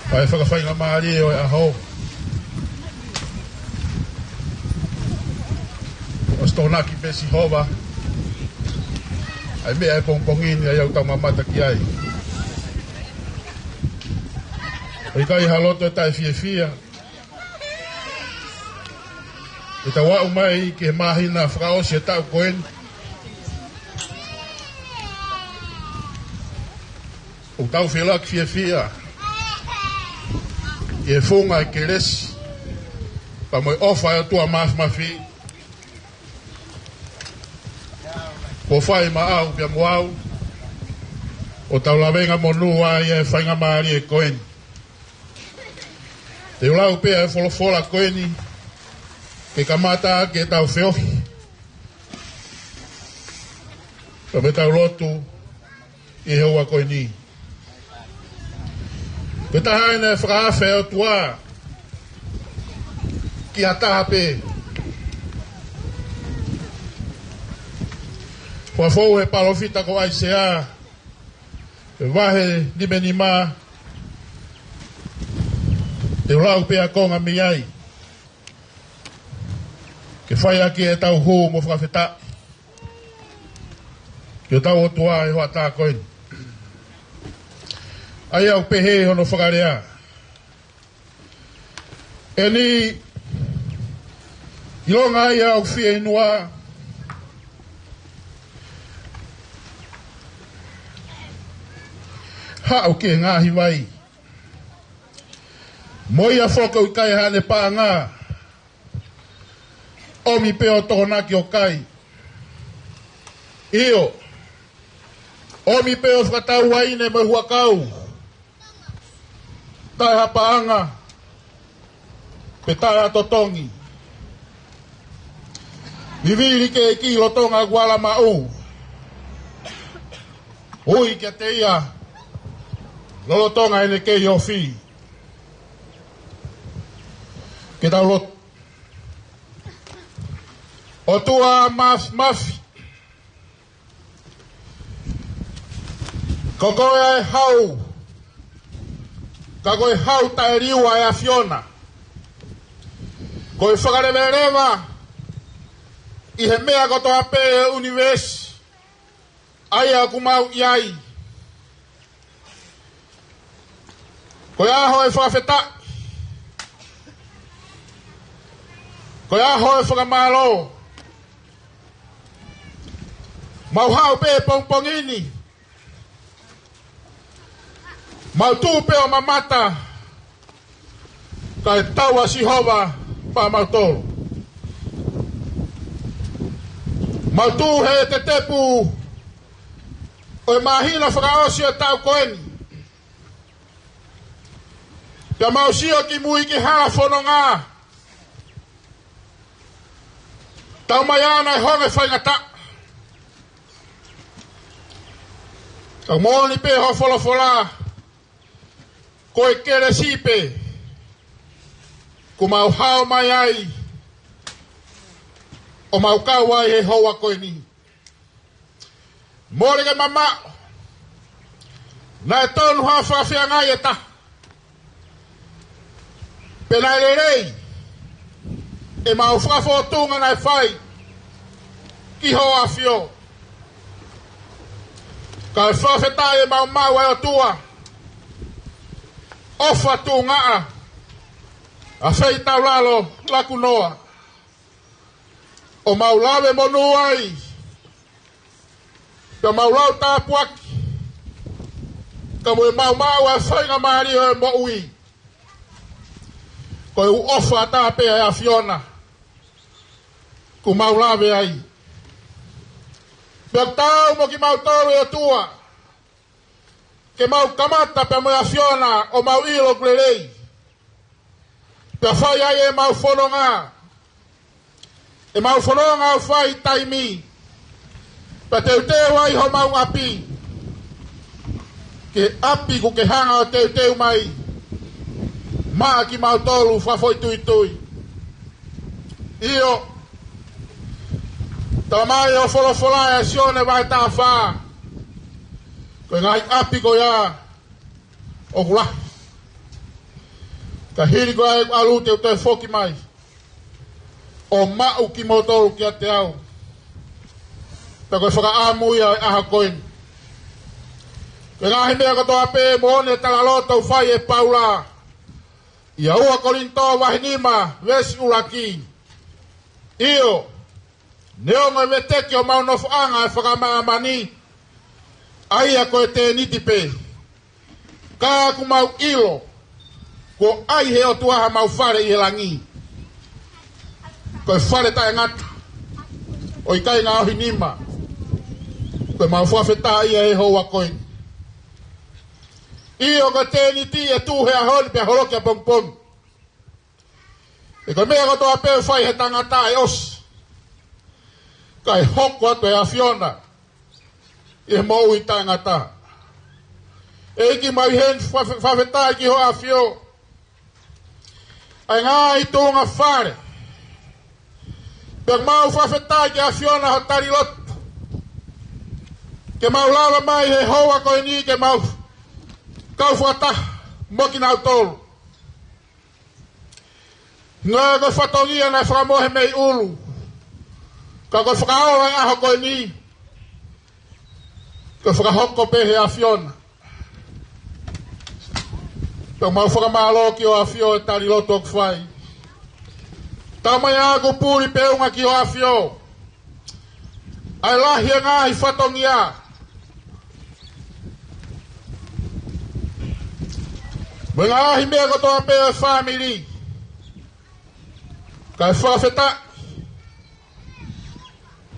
Pea ʻi he fakafaingamālie ʻo e ʻaho, ʻosi tokonaki pē ʻe Sihova ʻa e meʻa ʻo e pongipongi ni ʻa ia ʻoku tau mamata ki ai. ʻOku ʻikai ha loto ʻe taʻefiefia ʻi heʻetau aʻu mai ki he māhina fakaʻosi ʻo e taʻu ko eni. ʻOku tau felāveʻi fiefia ʻi he funga ʻo e kelesi pea mo e ʻofa ʻa e ʻOtua Mafimafi kuo fai maʻau pea mo au, ʻo tau lavengamonū ai ʻi he faingamālie ko eni. Te u lau pē ʻa e folofola ko eni ke kamata ʻaki ʻetau feohi, pea mo ʻetau lotu ʻi he houa ko eni. Ko e taha eni ʻa e fakaafe ʻa e ʻOtua ki ha taha pē. Fakafou he palōfita ko ʻAisea, ʻi he vahe nimanima, te u lau pē ʻa e konga mei ai ke fai ʻaki ʻetau hū mo fakafetaʻi ki hotau ʻOtua ʻi he hoʻatā ko eni. ʻA ia ʻoku pehē hono fakalea: Eni, ʻilonga ia ʻoku fieinua, haʻu ki he ngaahi vai. Mo ia foki ʻoku ʻikai haʻane paʻanga, ʻomi pē ʻo tokonaki ʻo kai. ʻIo, ʻomi pē ʻo fakatau uaine mo e huʻakau, taʻe ha paʻanga pe taʻe ha totongi. Vivili ki he ʻEiki lolotonga ʻeku ala maʻu, ui kiate ia lolotonga ʻene kei ofi. Ke tau lotu. ʻOtua Mafimafi, ko koe ʻa e hau, ka ko e hau taʻeliua ʻa e ʻAfiona. Ko e fakaleveleva ʻi he meʻa kotoa pē ʻi he ʻunivēsi ʻa ia ʻoku mau ʻi ai. Ko e ʻaho ʻo e fakafetaʻi, ko e ʻaho ʻo e fakamālō. Mau haʻu pē he pongipongi ni, mau tuʻu pē ʻo mamata, kae tau ʻa Sihova maʻa mautolu. Mau tuʻu he tetepu ʻo e māhina fakaʻosi ʻo e taʻu ko eni, pea mau sio ki mui ki he hala fononga, tau mai ʻa e ngaahi honge faingataʻa. Ka moʻoni pē hoʻo folofola, ko e kelesi pē kuo mau hao mai ai ʻo mau kau ai he houa ko eni. Mole ke mamaʻo, naʻe tonu ha fakafeangai ʻe taha, pe naʻe lelei ʻemau fakafōtunga naʻe fai ki Hoʻo ʻAfio. Kae fakafetaʻi ʻemau maʻu ʻa e ʻOtua ʻofa tuʻungaʻa, ʻa e feitaulalo lakunoa, ʻo mau lavemonū ai, pea mau lau tāpuaki, ka mo ʻemau maʻu ʻa e faingamālie ʻo e moʻui. Ko e ʻofa ʻataʻatā pē ʻa e ʻAfiona kuo mau lave ai. Pea ʻoku tau mo kimautolu ʻe ʻOtua, ke mau kamata pea mo e ʻAfiona ʻo mau ʻilo ʻoku lelei, pea fai ai ʻemau fononga, ʻemau fononga ʻo fai taimi, pea teuteu ai homau ʻapi, ki he ʻapi kuo ke hanga ʻo teuteu mai maʻa kimautolu fakafoʻituitui. ʻIo, Talamai ʻe he folofola ʻia Sione vahe taha fā, ko e ngaahi ʻapi ko ia ʻoku lahi. Ka hili ko ia ʻeku ʻalu te u toe foki mai ʻo maʻu kimoutolu kiate au. Pea ko e fakaʻamu ia ʻo e ʻaho ko eni. Ko e ngaahi meʻa kotoa pē moʻoni e talaloto ʻoku fai ʻe Paula ʻia ua Kolinitō vahe nima veesi ʻuluaki. ʻIo, neongo e veteki ʻo homau nofoʻanga ʻa e fakamāmani, ʻa ia ko e tēniti pē, ka ʻoku mau ʻilo kuo ʻai ʻe he ʻOtua hamau fale ʻi he langi, ko e fale taʻengata, ʻo ʻikai ngaohi nima. Ko ʻemau fakafetaʻi ia he houa ko eni. ʻIo, ko e tēniti ʻe tuʻu he ʻaho ni pea holoki ʻapongipongi. He ko e meʻa kotoa pē ʻoku fai ʻe he tangata ʻe ʻosi, kae hoko atu ʻe he ʻAfiona ʻi he moʻui taʻengata. ʻEiki, mau ʻi heni fa-, fa-, fakafetaʻi ki hoʻo ʻAfio ʻa e ngaahi tuʻunga fale. Pea mau fakafetaʻi ki he ʻAfiona hoʻo tali lotu ke mau lava mai he houa ko eni ke mau kau fakataha mo kinautolu. Hingoa ko e fatongia naʻe fakamohe mei ʻulu, ka ko e fakaola ʻo e ʻaho ko eni, ko e fakahoko pē ʻe he ʻAfiona. Pea mau fakamālō ki hoʻo ʻAfio he tali lotu ʻoku fai. Talamai ʻoku puli pē ʻa e ʻuhinga ki hoʻo ʻAfio ʻa e lahi ʻo e ngaahi fatongia mo e ngaahi meʻa kotoa pē ʻo e fāmili. Kae fakafetaʻi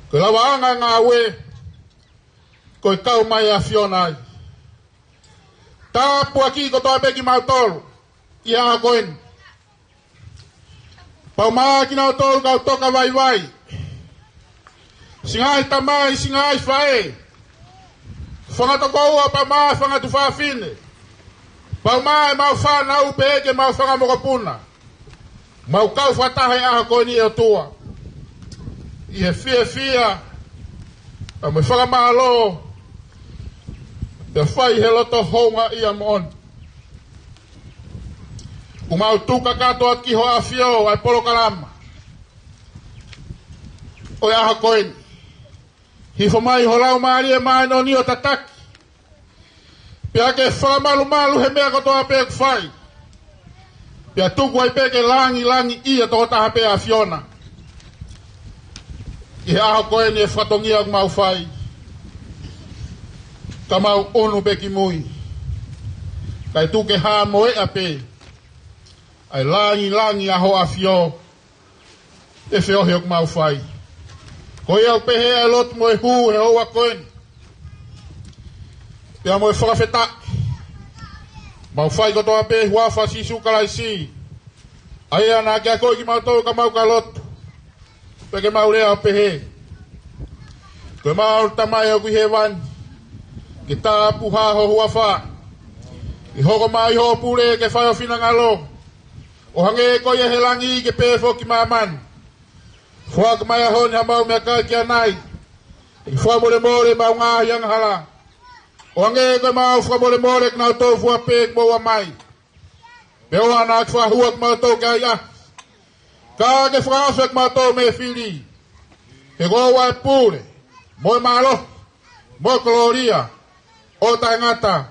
ko e lavaʻanga ʻo e ngāue ko e kau mai ʻa e ʻAfiona ai. Tāpuakiʻi kotoa pē kimautolu ʻi he ʻaho ko eni. Pea mo kinautolu kau toka vaivai, siʻi ngaahi tamai, siʻi ngaahi faʻē, fanga tokoua pea mo e fanga tuofāfine, pea mo ʻemau fānau pea mo ʻemau fanga mokopuna. Mau kau fakataha he ʻaho ko eni ʻe ʻOtua ʻi he fiefia pea mo e fakamālō, pea fai he loto houngaʻia moʻoni. ʻOku mau tuku kakato atu ki hoʻo ʻAfio ʻa e polokalama ʻo e ʻaho ko eni. Hifo mai ho Laumālie Māʻoniʻoni ʻo tataki, pea ke fakamalumalu he meʻa kotoa pē ʻoku fai, pea tuku ai pē ke langilangiʻia tokotaha pē ʻa e ʻAfiona ʻi he ʻaho ko eni he fatongia ʻoku mau fai. Ka mau ʻunu pē ki mui, kae tuku ke hā mo e ʻa pē ʻa e langilangi ʻa hoʻo ʻAfio he feohi ʻoku mau fai. Ko ia ʻoku pehē ʻa e lotu mo e hū he houa ko eni, pea mo e fakafetaʻi, mau fai kotoa pē ʻi he huafa ʻo Sīsū Kalaisi, ʻa ia naʻa ke akoʻi kimautolu ka mau ka lotu. Pea ke mau lea ʻo pehē: Ko ʻemau Tamai ʻoku ʻi hēvani, ke tāpuhā ho huafa, ke hoko mai hoʻo pule, ke fai ho finangalo, ʻo hangē ko ia ʻi he langi, ke pehē foki ʻi māmani. Foaki mai he ʻaho ni haʻamau meʻakai ki ʻanai. Ke fakamolemole ʻemau ngaahi angahala, ʻo hangē ko ʻemau fakamolemole ʻa kinautolu fua pē ʻoku moʻua mai. Pea ʻoua naʻa ke fakahua kimautolu ki he ʻahiʻahi, ka ke fakaafe kimautolu mei he fili. He ko hoʻo ʻa e pule, mo e mālohi, mo e kolōlia, ʻo taʻengata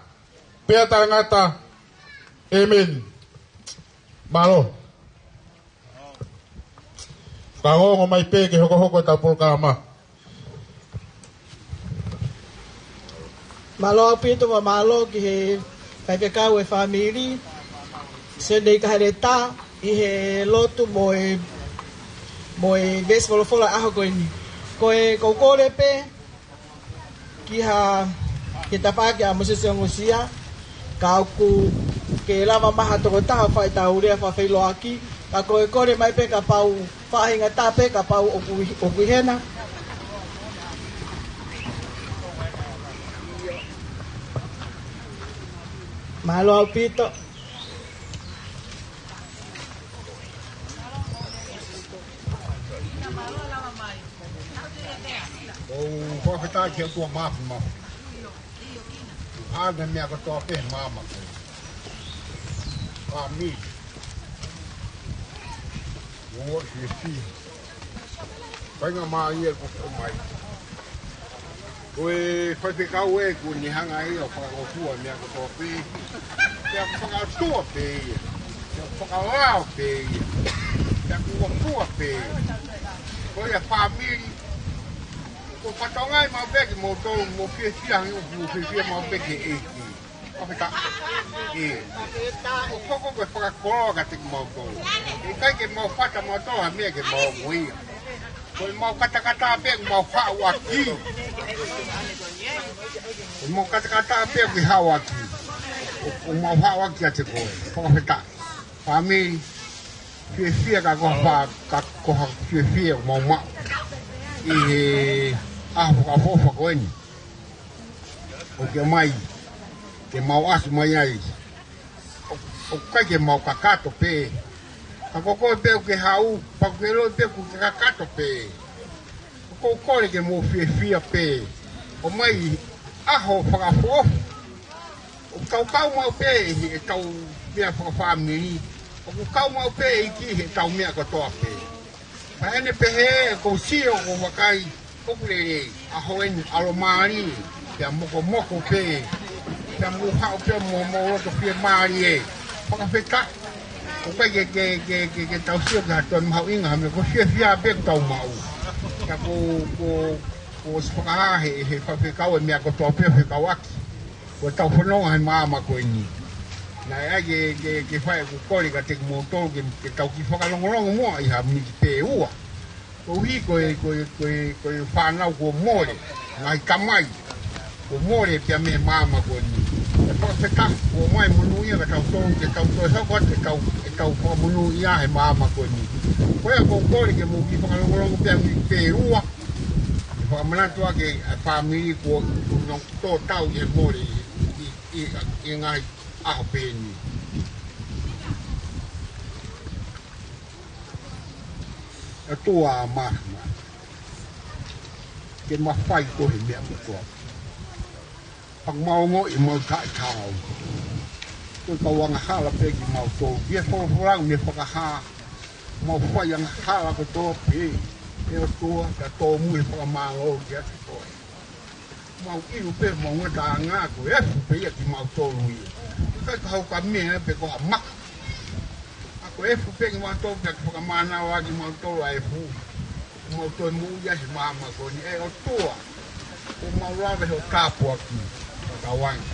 pea taʻengata. ʻĒmeni. Mālō. Fakaongoongo mai pē ke hokohoko ʻetau polokalama. Mālō ʻaupito, mo mālō ki he faifekau ʻo e fāmili, Senei Kaheleta, ʻi he lotu mo e, mo e veesi folofola ʻaho ko eni. Ko e, ʻoku ou kole pē ki ha, ki he tafaʻaki ʻa Mōsese Ongosia, ka ʻoku ke lava mai ha tokotaha ʻo fai ʻetau lea fakafeʻiloaki, ka ko e kole mai pē kapau faʻahinga tā pē kapau ʻoku, ʻoku ʻi hena. Mālō ʻaupito. Ke ʻOtua Māfimafi. ʻA e meʻa kotoa pē maama ko. Fāmili. Mo e fiefia. Faingamālie kuo ʻomai. Ko e faifekau ē kuo ne hanga ia ʻo fakaʻotua meʻa kotoa pē. Pea fakaʻotua pē ia. Pea fakalao pē ia. Pea kuo ʻotua pē ia. Ko ia fāmili. Ko e fatongia maʻu pē kimoutolu, mou fiefia, hangē ʻoku mou fiefia maʻu pē ki he ʻEiki. ʻOku fetaʻi. ʻE. ʻOku hoko ko e fakakoloa kiate kimoutolu. ʻIkai ke mau fata mautolu ha meʻa ke mau ongoʻi. Ko e mau katakata pē mau haʻu ʻaki. Ko e mau katakata pē ke haʻu ʻaki. ʻOku mau haʻu ʻaki kiate koe. Fakafetaʻi. Fāmili, fiefia ka ko ha fa-, ka ko ha fiefia ʻoku mau maʻu ʻi he ʻaho fakaʻofoʻofa ko eni. ʻOku ke ʻomai, ke mau ʻasi mai ai. ʻO, ʻoku ʻikai ke mau kakato pē. Ka ko koe pē ʻoku ke haʻu, pea ʻoku ke ʻiloʻi pē ʻoku ke kakato pē. ʻOku ou kole ke mou fiefia pē. ʻOmai ʻaho fakaʻofoʻofa. ʻOku tau kau maʻu pē ʻi heʻetau meʻa fakafāmili. ʻOku kau maʻu pē ʻEiki ʻi heʻetau meʻa kotoa pē. Pea ʻi heʻene pehē ʻoku ou sio ʻoku ou vakai ʻoku lelei. ʻAho eni ʻalomālie. Pea mokomoko pē. Pea mou haʻu pē mo, mo loto fiemālie. Fakafetaʻi. ʻOku ʻikai ke, ke, ke, ke, ke tau sio ki ha toe mahuʻinga ha meʻa ko e fiefia pē ʻoku tau maʻu. Ka ko, ko, ko e fakahā he, he faifekau e meʻa kotoa pē fekauʻaki. Ko ʻetau fononga he maama ko eni. Naʻe ʻai ke, ke, ke fai ʻeku kole kiate kimoutolu ke, ke tau kiʻi fakalongolongo muʻa ʻi ha miniti pē ua. Koeʻuhi ko e, ko e, ko e, ko e fānau kuo mole, ngaahi tamai kuo mole pea mei he maama ko eni. ʻE fakafetaʻi kuo ʻomai monūʻia kiate kitautolu ke tau toe hoko atu ʻetau, ʻetau fakamonūʻia he maama ko eni. Ko ia ʻoku ou kole ke mou kiʻi fakalongolongo pē ha miniti pē ua. ʻE fakamanatu ʻaki ʻa e fāmili kuo nau tō tau ʻi he mole ʻi, ʻi, ʻi, ʻi he ngaahi ʻaho pē eni. ʻOtua Māfimafi. Ke mafai koe he meʻa kotoa. Pea ʻoku mau ongoʻi ʻemau taʻetaau. Ko e kau angahala pē kimautolu. ʻI he folofola ʻoku ne fakahā. Mau fai angahala kotoa pē. ʻE ʻOtua, ka tōmui e fakamālō kiate koe. Mau ʻilo pē, mau ngataʻanga ko e efu pē ia kimautolu ia. ʻIkai ko ha meʻa pē ko ha maka. Ka ko e efu pē kimautolu pea ke fakamānava kimautolu ʻa e efu. Mau toe moʻui ai he maama ko eni ʻe ʻOtua. ʻOku mau lave ho tāpuaki. Fakatauange.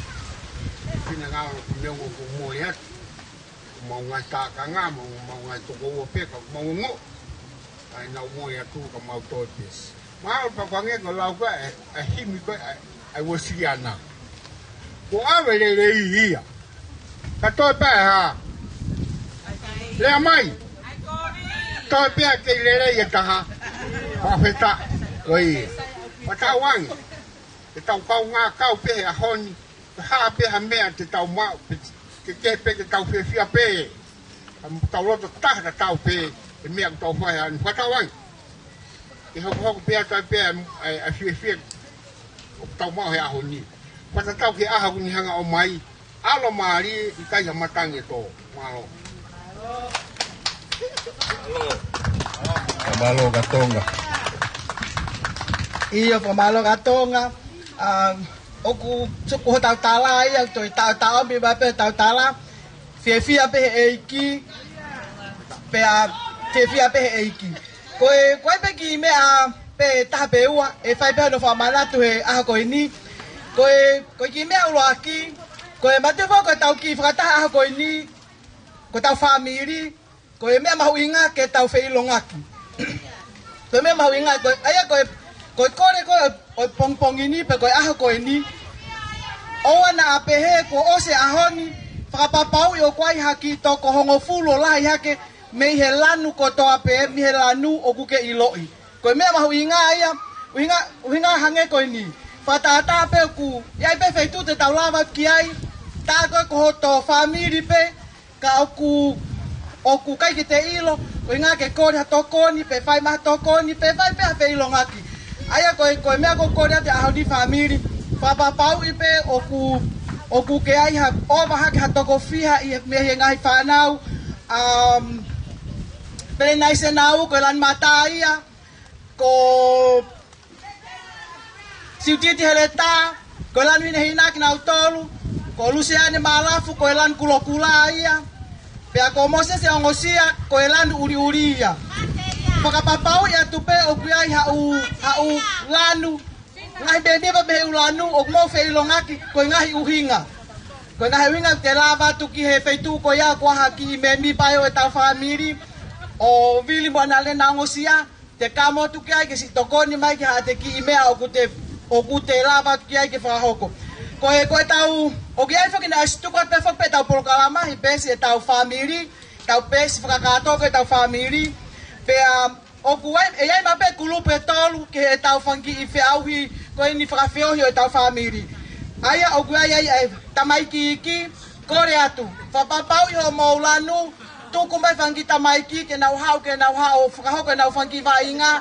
Finangalo ki meʻa ʻoku mole atu. Mau ngaahi tākanga, mau, mau ngaahi tokoua pē ka mau ongoʻi. ʻA ia naʻa mau ʻi atu ka mau toe pē. Mahalo pē ko e hangē ko e lau ko ē ʻa e, ʻa e himi ko ē ʻa e, ʻa e Uēsiliana. Kuo ʻave lelei ia. Ka toe pē hā? Lea mai. Toe pē kei lelei e taha. Fakafetaʻi. Ko ia. Fakatauange. Ke tau kaungā kau pē he ʻaho ni. Ke hā pē ha meʻa te tau maʻu, pe ke, ke pē ke tau fiefia pē. Ka tau loto taha ka tau pē, he meʻa ʻoku tau fai ʻanefā tau ai. Ke hokohoko pē atu ai pē ʻa, ʻa, ʻa e fiefia ʻoku tau maʻu he ʻaho ni. Fakatatau ki he ʻaho ʻoku ne hanga ʻo ʻomai, ʻalomālie ʻikai ha matangi ʻe tō. Mālō. Fakamālō ka Tonga. ʻIo, fakamālō ka Tonga. Um, ʻoku tuku hotau tala ia, toe taʻotaʻomi mai pē hotau tala. Fiefia pē he ʻEiki. Pea fiefia pē he ʻEiki. Ko e, ko e pē kiʻi meʻa pē taha pe ua, ʻe fai pē hono fakamanatu he ʻaho ko eni. Ko e, ko e kiʻi meʻa ʻuluaki. Ko e mate fo ko e tau kiʻi fakataha ʻaho ko eni. Ko ʻetau fāmili. Ko e meʻa mahuʻinga ke tau feʻilongaki. Ko e meʻa mahuʻinga, ko e, ʻa ia ko e, ko e kole ko ē ʻo e pongipongi ni pe ko e ʻaho ko eni. ʻOua naʻa pehē kuo ʻosi e ʻaho ni, fakapapauʻi ʻoku ʻi ai ha kiʻi toko hongofulu ʻo lahi hake mei he lanu kotoa pē, mei he lanu ʻoku ke ʻiloʻi. Ko e meʻa mahuʻinga ia, ʻuhinga, ʻuhinga hangē ko eni. Fakatātā pē ʻoku ʻi ai pē feituʻu te tau lava ki ai, tā ko ē ko hoto fāmili pē, ka ʻoku, ʻoku ʻikai ke te ʻilo, ko e ʻuhinga ke kole ha tokoni, pe fai mai ha tokoni, pe fai pē ha feʻilongaki. ʻA ia ko e, ko e meʻa ko ē ʻoku ou kole atu he ʻaho ni, fāmili, fakapapauʻi pē ʻoku, ʻoku ʻikai ha ʻova hake ha toko fiha ʻi he, mei he ngaahi fānau, um, Pelenaise Nau, ko e Lanumata ia, ko Siutiti Heletā, ko e Lanu Hinehina kinautolu, ko Luseane Malafu, ko e Lanu Kulokula ia, pea ko Mōsese Ongosia, ko e Lanu ʻUliʻuli ia. Fakapapauʻi atu pē ʻoku ʻi ai haʻu, haʻu lanu, ngaahi mēmipa mei he ʻū lanu, ʻoku mou feʻilongaki, ko e ngaahi ʻuhinga. Ko e ngaahi ʻuhinga te lava atu ki he feituʻu ko ia ko ha kiʻi mēmipa ʻo ʻetau fāmili, ʻo Vili mo ʻAnalena Ongosia, te kamo atu ki ai ke siʻi tokoni mai ki haʻate kiʻi meʻa ʻoku te, ʻoku te lava atu ki ai ke fakahoko. Ko e, ko ʻetau, ʻoku ʻi ai foki naʻe siʻi tuku atu pē foki pē ʻetau polokalama, he peesi ʻetau fāmili, ʻetau peesi fakakātoa ko ʻetau fāmili, pea ʻoku ʻi ai, ʻe ʻi ai maʻu pē kulupu ʻe tolu ki heʻetau fanga kiʻi feʻauhi ko eni fakafeohi ʻo ʻetau fāmili. ʻA ia ʻoku ʻi ai, ʻi ai e tamaiki iiki, kole atu. Fakapapauʻi hoʻomou lanu, tuku mai fanga kiʻi tamaiki ke nau haʻu, ke nau haʻu ʻo fakahoko ʻenau fanga kiʻi vaʻinga,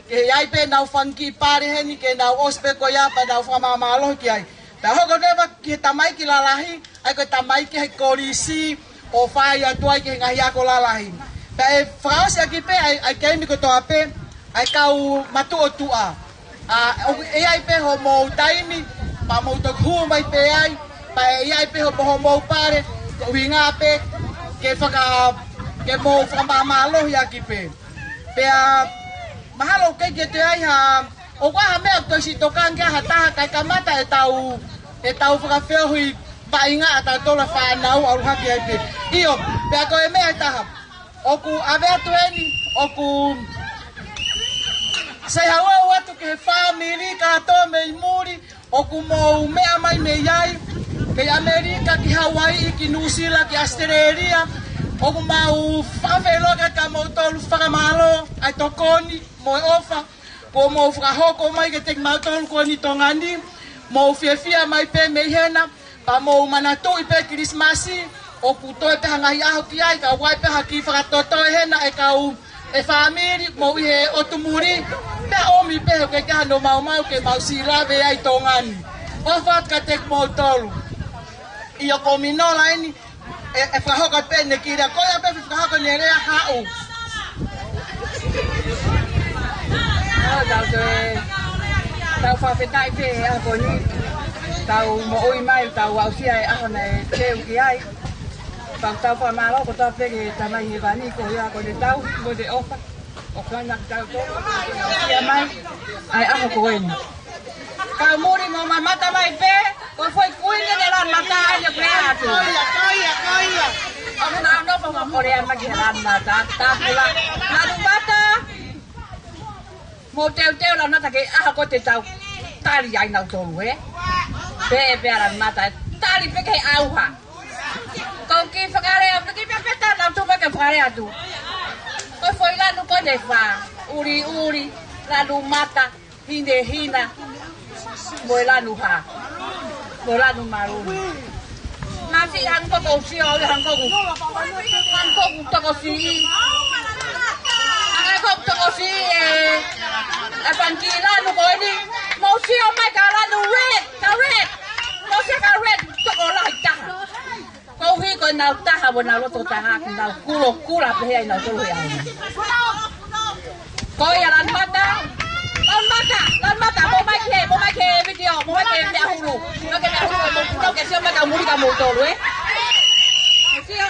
ke ʻi ai pē ʻenau fanga kiʻi pale heni, ke nau ʻosi pē ko ia pea nau fakamāmālohi ki ai. Pea hoko leva ki he tamaiki lalahi, ʻa ia ko e tamaiki he kolisi ʻo fai atu ai ki he ngaahi ako lalahi. Pea ʻe fakaʻosi ʻaki pē ʻa e, ʻa e keimi kotoa pē, ʻa e kau matuʻotuʻa. ʻA, ʻoku ʻi ai pē hoʻomou taimi, pea mou toki hū mai pē ai, pea ʻe ʻi ai pē hoʻomou, hoʻomou pale, ko e ʻuhinga pē ke faka-, ke mou fakamāmālohi ʻaki pē. Pea mahalo ʻoku ʻikai ke toe ʻi ai ha, ʻoku ʻi ai ha meʻa ʻoku toe siʻi tokanga ki ai ha taha kae kamata ʻetau, ʻetau fakafeohi vaʻinga ʻatautolu fānau ʻalu hake ai pē. ʻIo, pea ko e meʻa ʻe taha. ʻOku ʻave atu eni, ʻoku sai hau atu ki he fāmili kātoa mei muli, ʻoku mou meʻa mai mei ai, mei ʻAmelika ki Hauaiʻi, ki Nuʻusila, ki ʻAositelēlia, ʻoku mau fakafeʻiloaki atu kia moutolu fakamālō, ʻa e tokoni, mo e ʻofa, kuo mou fakahoko mai kiate kimautolu ko eni Tonga ni, mou fiefia mai pē mei hena, pea mou manatuʻi pē Kilisimasi, ʻoku toe pē ha ngaahi ʻaho ki ai, ka ʻoku ʻi ai pē ha kiʻi fakatotoe hena ʻe kau, ʻe fāmili, mou ʻi he ʻotu muli, pea ʻomi pē he ʻikai ke ʻi ai hano maumau ke mau siʻi lave ai Tonga ni. ʻOfa atu kiate kimoutolu. ʻIo ko Minola eni, ʻe, ʻe fakahoko pē ʻene kiʻi lea, ko ia pē fakahoko ʻene lea haʻu. ʻOku tau toe, tau fakafetaʻi pē he ʻaho ni, tau moʻui mai, tau aʻusia e ʻaho naʻe teu ki ai. Pea tau fakamālō kotoa pē ki he Tamai Hēvani, ko ia ko ʻene tauhi mo ʻene ʻofa. ʻOku ʻikai ke tau toe aʻusia mai ʻa e ʻaho ko eni. Kau muli mou mamata mai pē, ko e foʻi kuini ʻeni ʻa Lanumata ʻeni ʻoku lea atu. Ko ia, ko ia, ko ia. ʻOku na nofo mo kolea mai ki he Lanumata, tāpula. Lanumata. Mou teuteu Lanumata ki he ʻaho ko ē te tau tali ai nautolu, ē? Pea, pea Lanumata, tali pē ki he ʻauha. Ko e kiʻi fakalea, ko e kiʻi pepeta, nau tuku mai ke fakalea atu. Ko e foʻi lanu ko eni ʻe fā, ʻuliʻuli, Lanumata, Hinehina, mo e Lanu Hā, mo e Lanu Maluni. Masiʻi hangē ko ʻeku sio, hangē ko ʻeku, hangē ko ʻeku tokosiʻi. Hangē ko ʻeku tokosiʻi e, e fanga kiʻi lanu ko eni. Mou sio mai ki he lanu red, ki he red. Mou sio ki he red, tokolahi taha. Koeʻuhi ko ʻenau taha, mo ʻenau loto taha, ʻoku nau kulokula pehē ai nautolu he ʻaho ni. Ko ia Lanumata, Lanumata, Lanumata, mou mai ki he, mou mai ki he vitiō, mou mai ki he meʻa hulu. Mou mai ki he meʻa hulu, mou, mou ke sio mai kau muli kia moutolu, ē? Sio.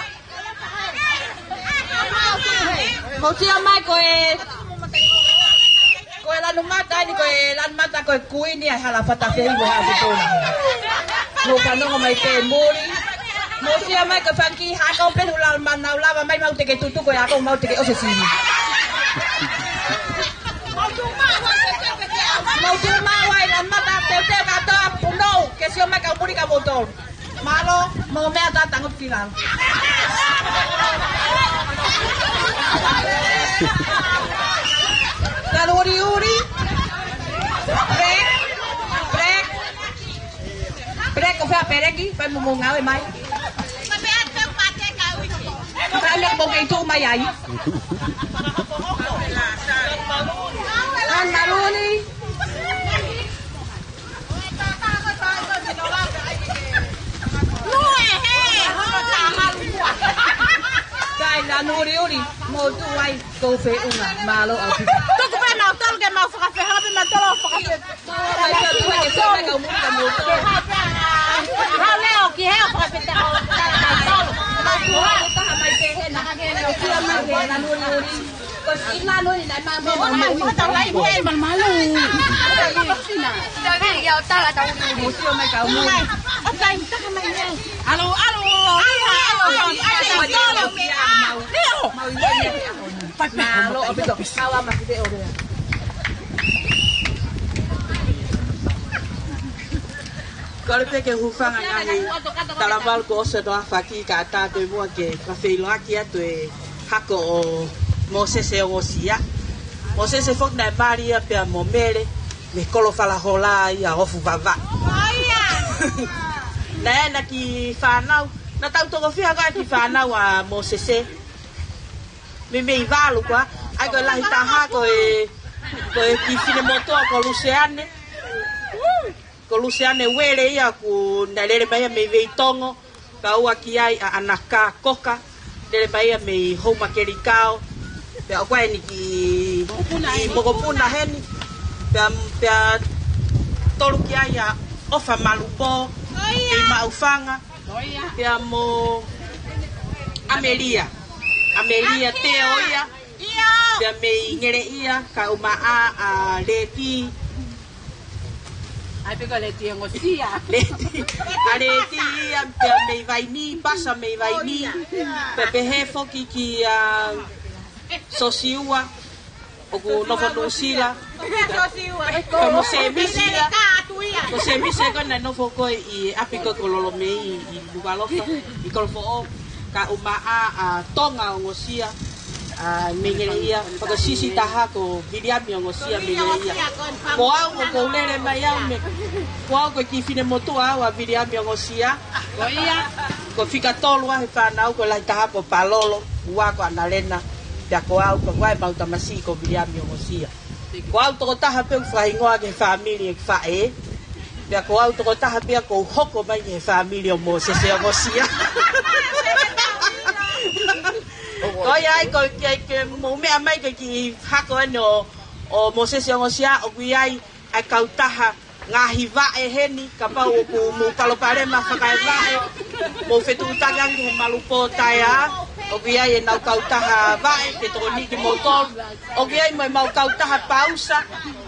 Mou sio mai ko e, ko e Lanumata eni, ko e Lanumata ko e kuini ʻa e hala fatafehiʻa ʻo Haʻapipola. Mou fanongo mai pē muli. Mou sio mai ko e fanga kiʻi hako pē ʻoku lava, nau lava mai mau te ke tutuku e hako mau te ke ʻosi sivi. Mou sio mai ʻa e Lanumata teuteu kātoa punou ke sio mai kau muli kia moutolu. Mālō, mou meʻa atu tangutu ki lalo. Lanu ʻuliʻuli. Break. Break. Break, ʻofa peleki, fai mo mou ngāue mai. Fai mo mou kei tuʻu mai ai. Lanu Maluni. Mou tuʻu ai, kou feʻunga, mālō ʻaupito. Tuku pē mautolu ke mau fakafehoa pē mautolu ʻo fakafehoa. Ke hā pē, hā leo ki he ʻo fakafehoa mautolu. Mau tuʻu ai, taha mai pē hena. Ko e kia mai ke na nuri nuri. Ko e kia nuri nai mau mau mau. Ai, fakatau lai, ai, malu malu. Ia o tala tau uri uri. Mou sio mai kau muli. O tai, taha mai nei. Alo, alo, alo, alo, alo, alo, alo, alo, alo, alo. Mālō ʻaupito, kau ama ki te orea. Kole pē ke u hūfanga he ngaahi talavalu kuo ʻosi hono aofaki kae ʻatā pē muʻa ke fakafeʻiloaki atu e hako ʻo Mōsese Ongosia. Mōsese foki naʻe mali ia pea mo Mele, mei he kolo Falahola ia ʻo Ofuvavā. Naʻe ʻi ai ʻena kiʻi fānau, naʻa tau toko fiha ko ē kiʻi fānau ʻa Mōsese. Meimei valu koā, ʻa ia ko e lahi taha ko e, ko e kiʻi finemotuʻa ko Luseane. Ko Luseane Uele ia ʻoku na lele mai ia mei Veitongo, pea ua ki ai ʻa ʻAnaka Koka, lele mai ia mei Houmakelikao, pea ʻoku ʻi ai ʻeni kiʻi, kiʻi mokopuna heni, pea, pea tolu ki ai ʻa ʻOfa Malupō, mei Maʻufanga, pea mo ʻAmelia. ʻAmelia Teo ia. Pea mei Ngeleʻia, kae ʻumaʻā ʻa Leti. Ai, pē ko Leti Ongosia. Leti. ʻA Leti ia, pea mei Vainī, Pasa mei Vainī. Pea pehē foki kia Sosiua, ʻoku nofo Nuʻusila. Ko mo Semisi ia. Ko Semisi ko ena nofo ko ē ʻi ʻapi ko ē ko Lolomei ʻi Nukuʻalofa, ʻi Kolofoʻou, kae ʻumaʻā ʻa Tonga Ongosia, ʻa mei Ngeleʻia, pea ko e siʻisiʻi taha ko Viliami Ongosia mei Ngeleʻia. Ko au ʻoku ou lele mai au mei, ko au ko e kiʻi finemotuʻa au ʻa Viliami Ongosia. Ko ia. Ko e fika tolu ʻa e fānau, ko e lahi taha ko Palolo, ua ko ʻAnalena, pea ko au ko e ua ʻemau tamasiʻi ko Viliami Ongosia. Ko au tokotaha pē ʻoku fakahingoa ki he fāmili ʻeku faʻē. Pea ko au tokotaha pē ia kuo u hoko mai ki he fāmili ʻo Mōsese Ongosia. Ko ia ai ko e kiʻi, ke mou meʻa mai ki he kiʻi hako ʻeni ʻo, ʻo Mōsese Ongosia, ʻoku ʻi ai ʻa e kautaha ngaahi vaʻe heni, kapau ʻoku mou palopalema fakaevaʻe, mou fetuʻutaki ange he Malupō Taea, ʻoku ʻi ai ʻenau kautaha vaʻe ke tokoniʻi kimoutolu. ʻOku ʻi ai mo ʻemau kautaha pausa,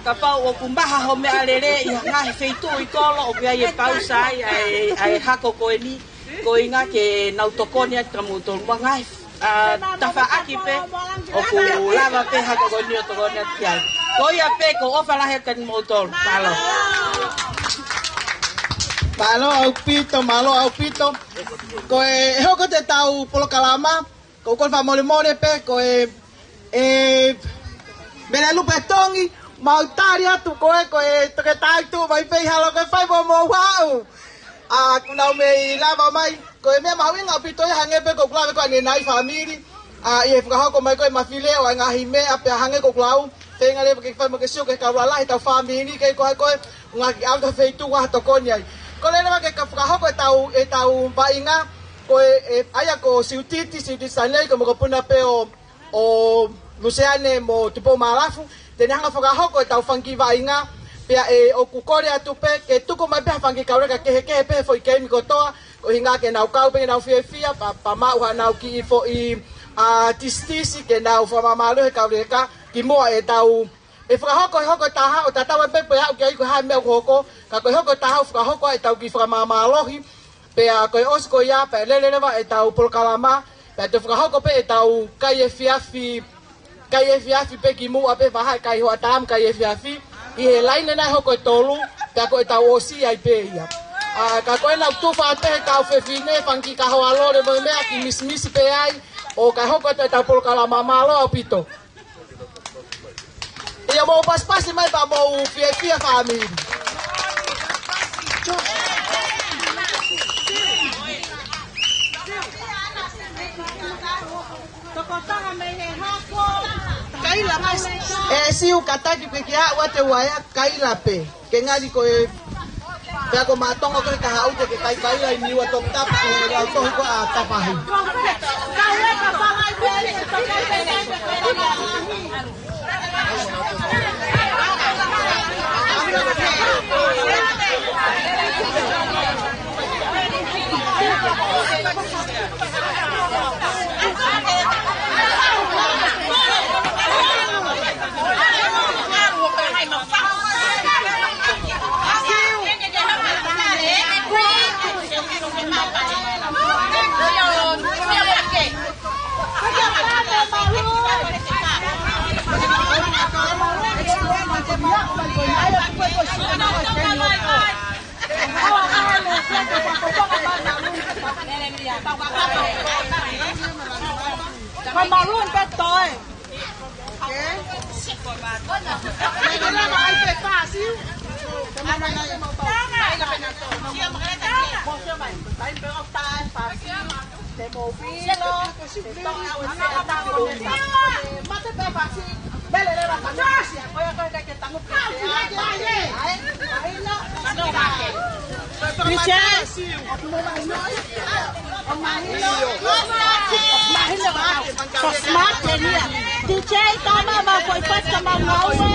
kapau ʻoku maha hoʻo meʻalele ʻi ha ngaahi feituʻu ʻi kolo, ʻoku ʻi ai e pausa ai ʻa e, ʻa e hako ko eni, ko e ʻuhinga ke nau tokoni atu kia moutolu mo e ngaahi, ʻa, tafaʻaki pē ʻoku lava pē hako ko eni ʻo tokoni atu ki ai. Ko ia pē, ko e ʻofa lahi atu kia moutolu. Mālō. Mālō ʻaupito, mālō ʻaupito. Ko e, ʻe hoko atu ʻetau polokalama, ko e kole fakamolemole pē, ko e, ʻe, Mele Lupe Tongi, mau tali atu ko e, ko e toketā ʻi tuʻu mai pē ʻi halo ko e fai mo mou haʻu. ʻA, kuo nau mei lava mai, ko e meʻa mahuʻinga ʻaupito ia hangē pē ko ʻeku lave ko ē ʻanenai fāmili. ʻA, ʻi he fakahoko mai ko ē mafile ʻo e ngaahi meʻa pea hangē ko ʻeku lau. Feinga leva ke fai mo ke sio ki he kau lalahi ʻetau fāmili, ke ko hai ko e, ʻuhinga ke ʻalu ki ha feituʻu ʻa ha tokoni ai. Ko e lele leva ke ka fakahoko ʻetau, ʻetau vaʻinga, ko e, ʻe, ʻa ia ko Siutiti, Siutiti Sanei, ko e mokopuna pē ʻo, ʻo Luseane mo Tupou Maalafu, te ne hanga fakahoko ʻetau fanga kiʻi vaʻinga, pea ʻe ʻoku kole atu pē, ke tuku mai pē ha fanga kiʻi kauleka kehekehe pē he foʻi keimi kotoa, ko e ʻuhinga ke nau kau pē ke nau fiefia, pea, pea maʻu haʻanau kiʻi foʻi, ʻa, tisitisi, ke nau fakamāmālohi e kauleka, kimuʻa ʻetau, ʻe fakahoko e hoko ʻe taha, ʻo tatau ai pē pe ʻe aʻu ki ai ko e hā e meʻa ʻoku hoko, ka ko e hoko ʻe taha ʻoku fakahoko ai ʻetau kiʻi fakamāmālohi, pea ko e ʻosi ko ia, pea lele leva ʻetau polokalama, pea toe fakahoko pē ʻetau kai efiafi, kai efiafi pē kimuʻa pē, vahaʻa e kai hoʻatā mo e kai efiafi, ʻi he laine naʻe hoko ʻe tolu, pea ko ʻetau ʻosi ai pē ia. ʻA, ka ko ena ʻoku tufa atu pē he kau fefine, fanga kiʻi kahoa lole mo e meʻa ke misimisi pē ai, ʻo ka hoko atu ʻetau polokalama. Mālō ʻaupito. ʻIa mou pasipasi mai pea mou fiefia fāmili. Kaila mai. ʻE Siu, kātaki pē ke aʻu atu e uaea, kaila pē. Ke ngali ko e, pea ko Matonga ko e kahaʻu te ke kai kaila ʻi Niua Toputapu, ko e lau tohi ko ē ʻa Tapahi. Maroon pē toe. Michelle. So smart, Daniel. D J, tama ma koi pasta ma ngaue.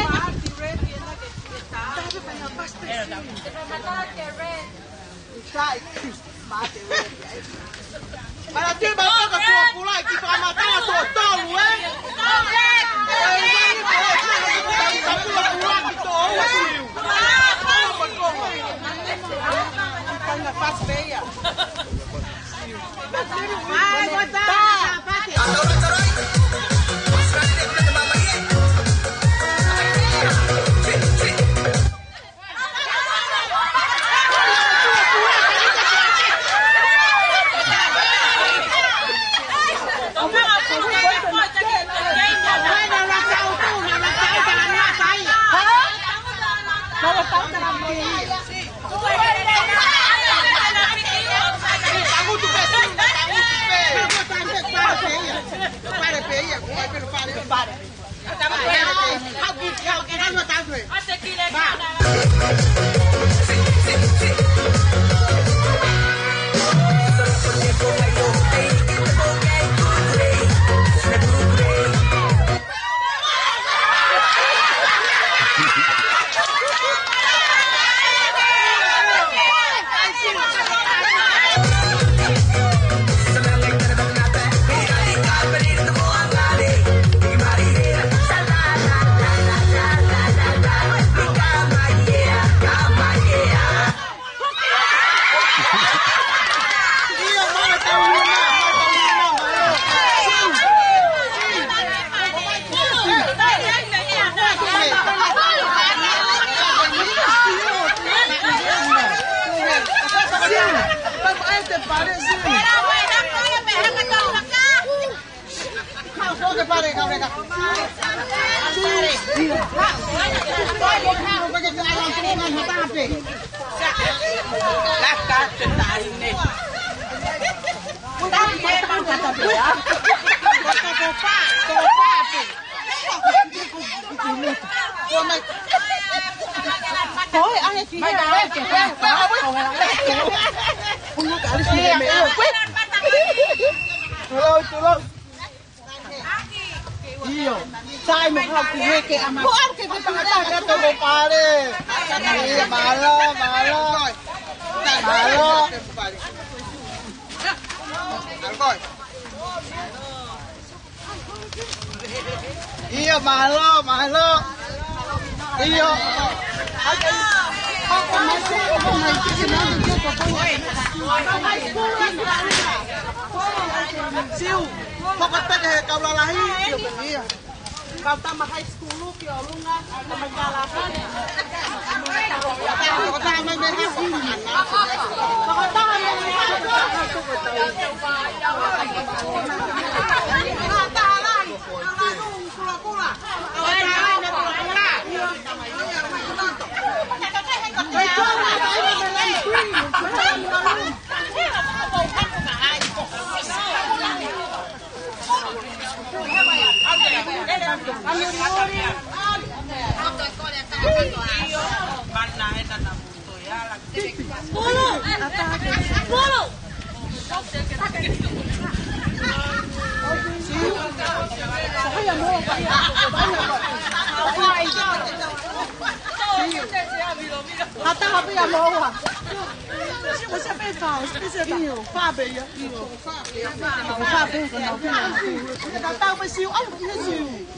Para te ba ka tua pula ki pa ma ta to tolu, eh? Eh, ua ni pa tua pula ki to ua siu. Tanga fast player. Hello, hello. Io. Sai mo hau ku heke ama. Ko au ke ko tangata ka toko pale. Io, mālō, mālō. Mālō. Io, mālō, mālō. Io. Siu, hoko pē he kau lalahi. Io, ia. Kau tama high school ki ʻolunga, tama kala. Toko taha mai mei hā. Toko taha mai mei hā. Toko taha lahi. Kula, kula. Toko taha lahi, kula, kula. Ia, moua. Siʻi, ʻosi pē fā, ʻosi pē se ta. Fā pē ia. Fā pē, ko na pē. Ia, tatau pē, siʻi, au, ia, siʻi.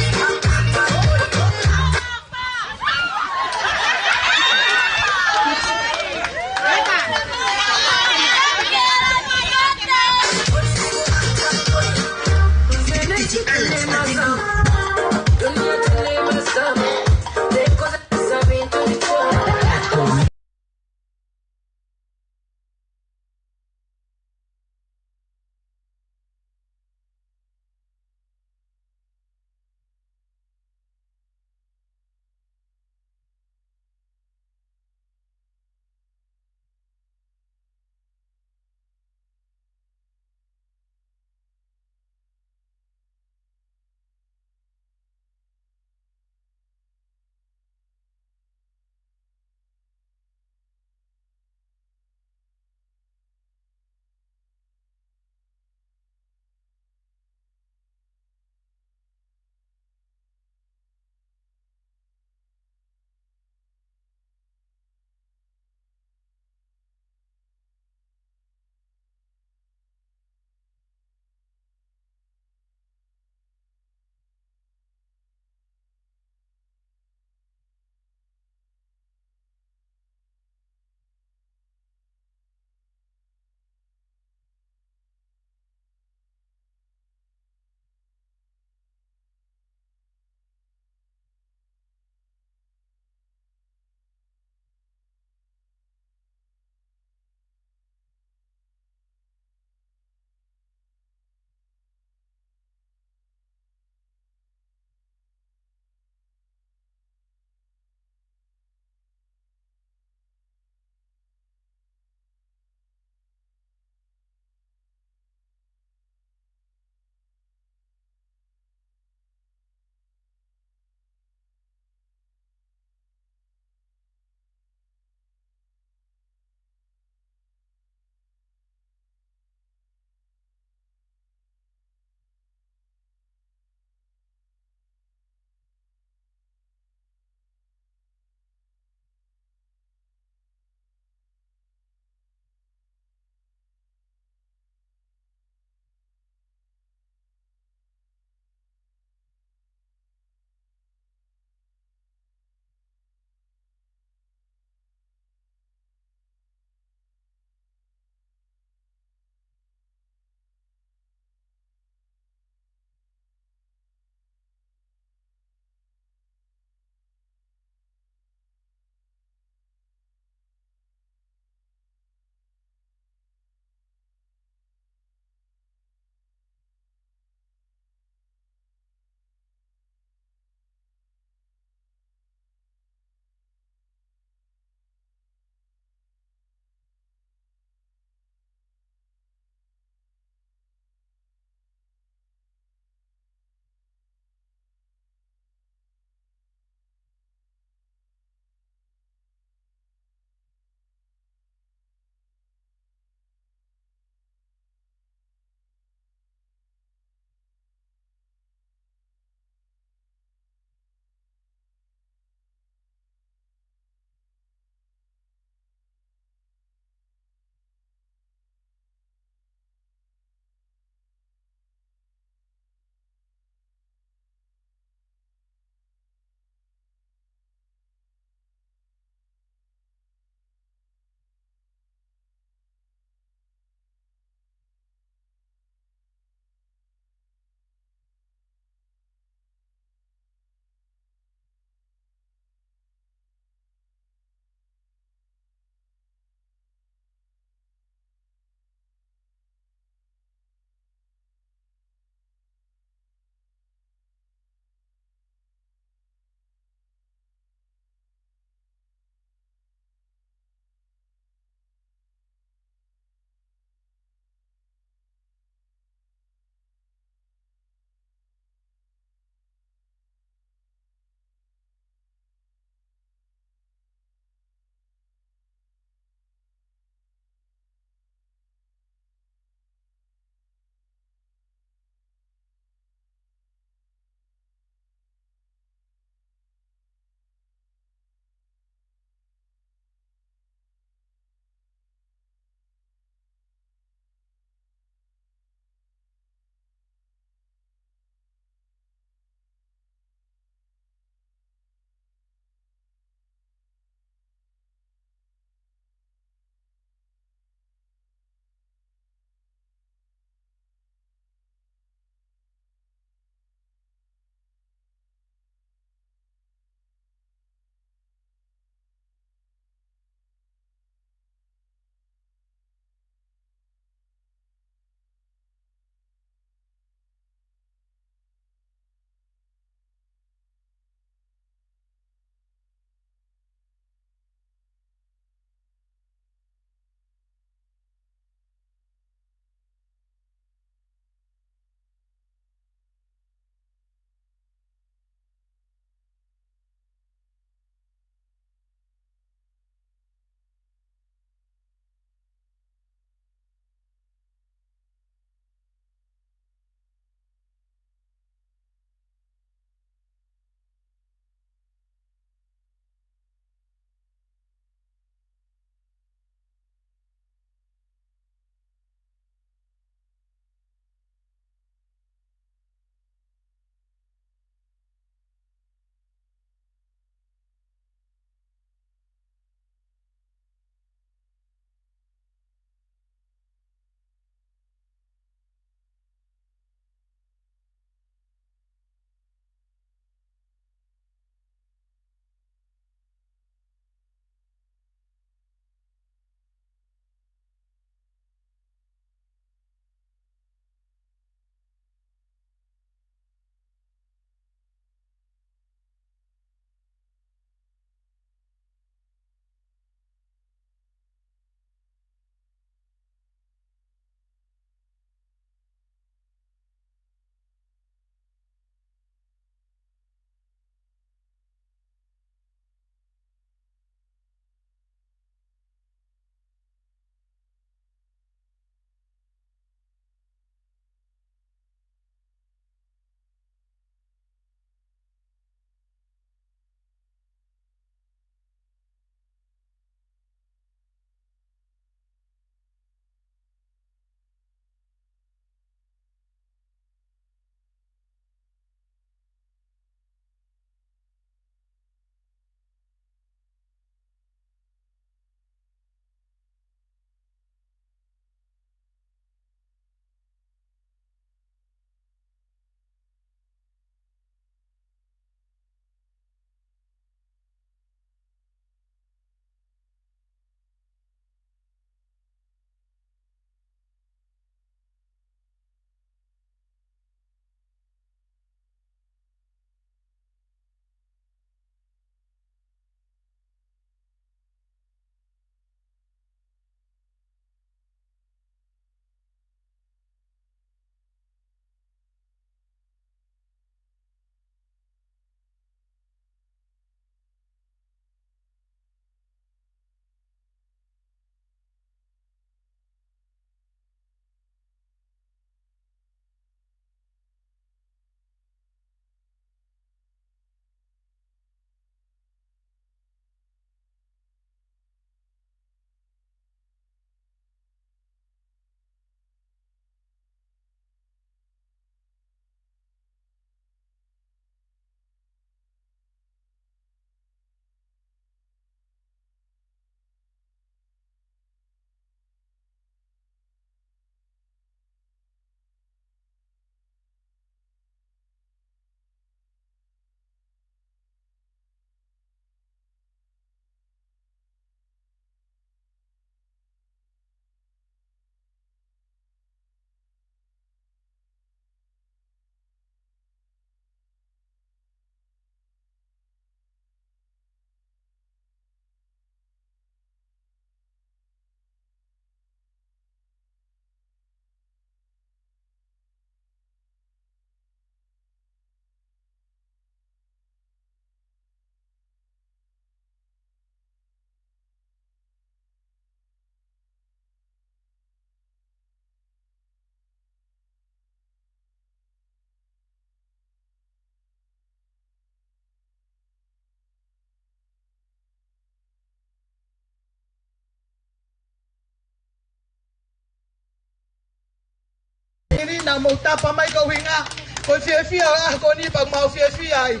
Ini na mau tapa mai ko e ʻuhinga ko e fiefia ʻa e ʻaho ko eni pea mau fiefia ai.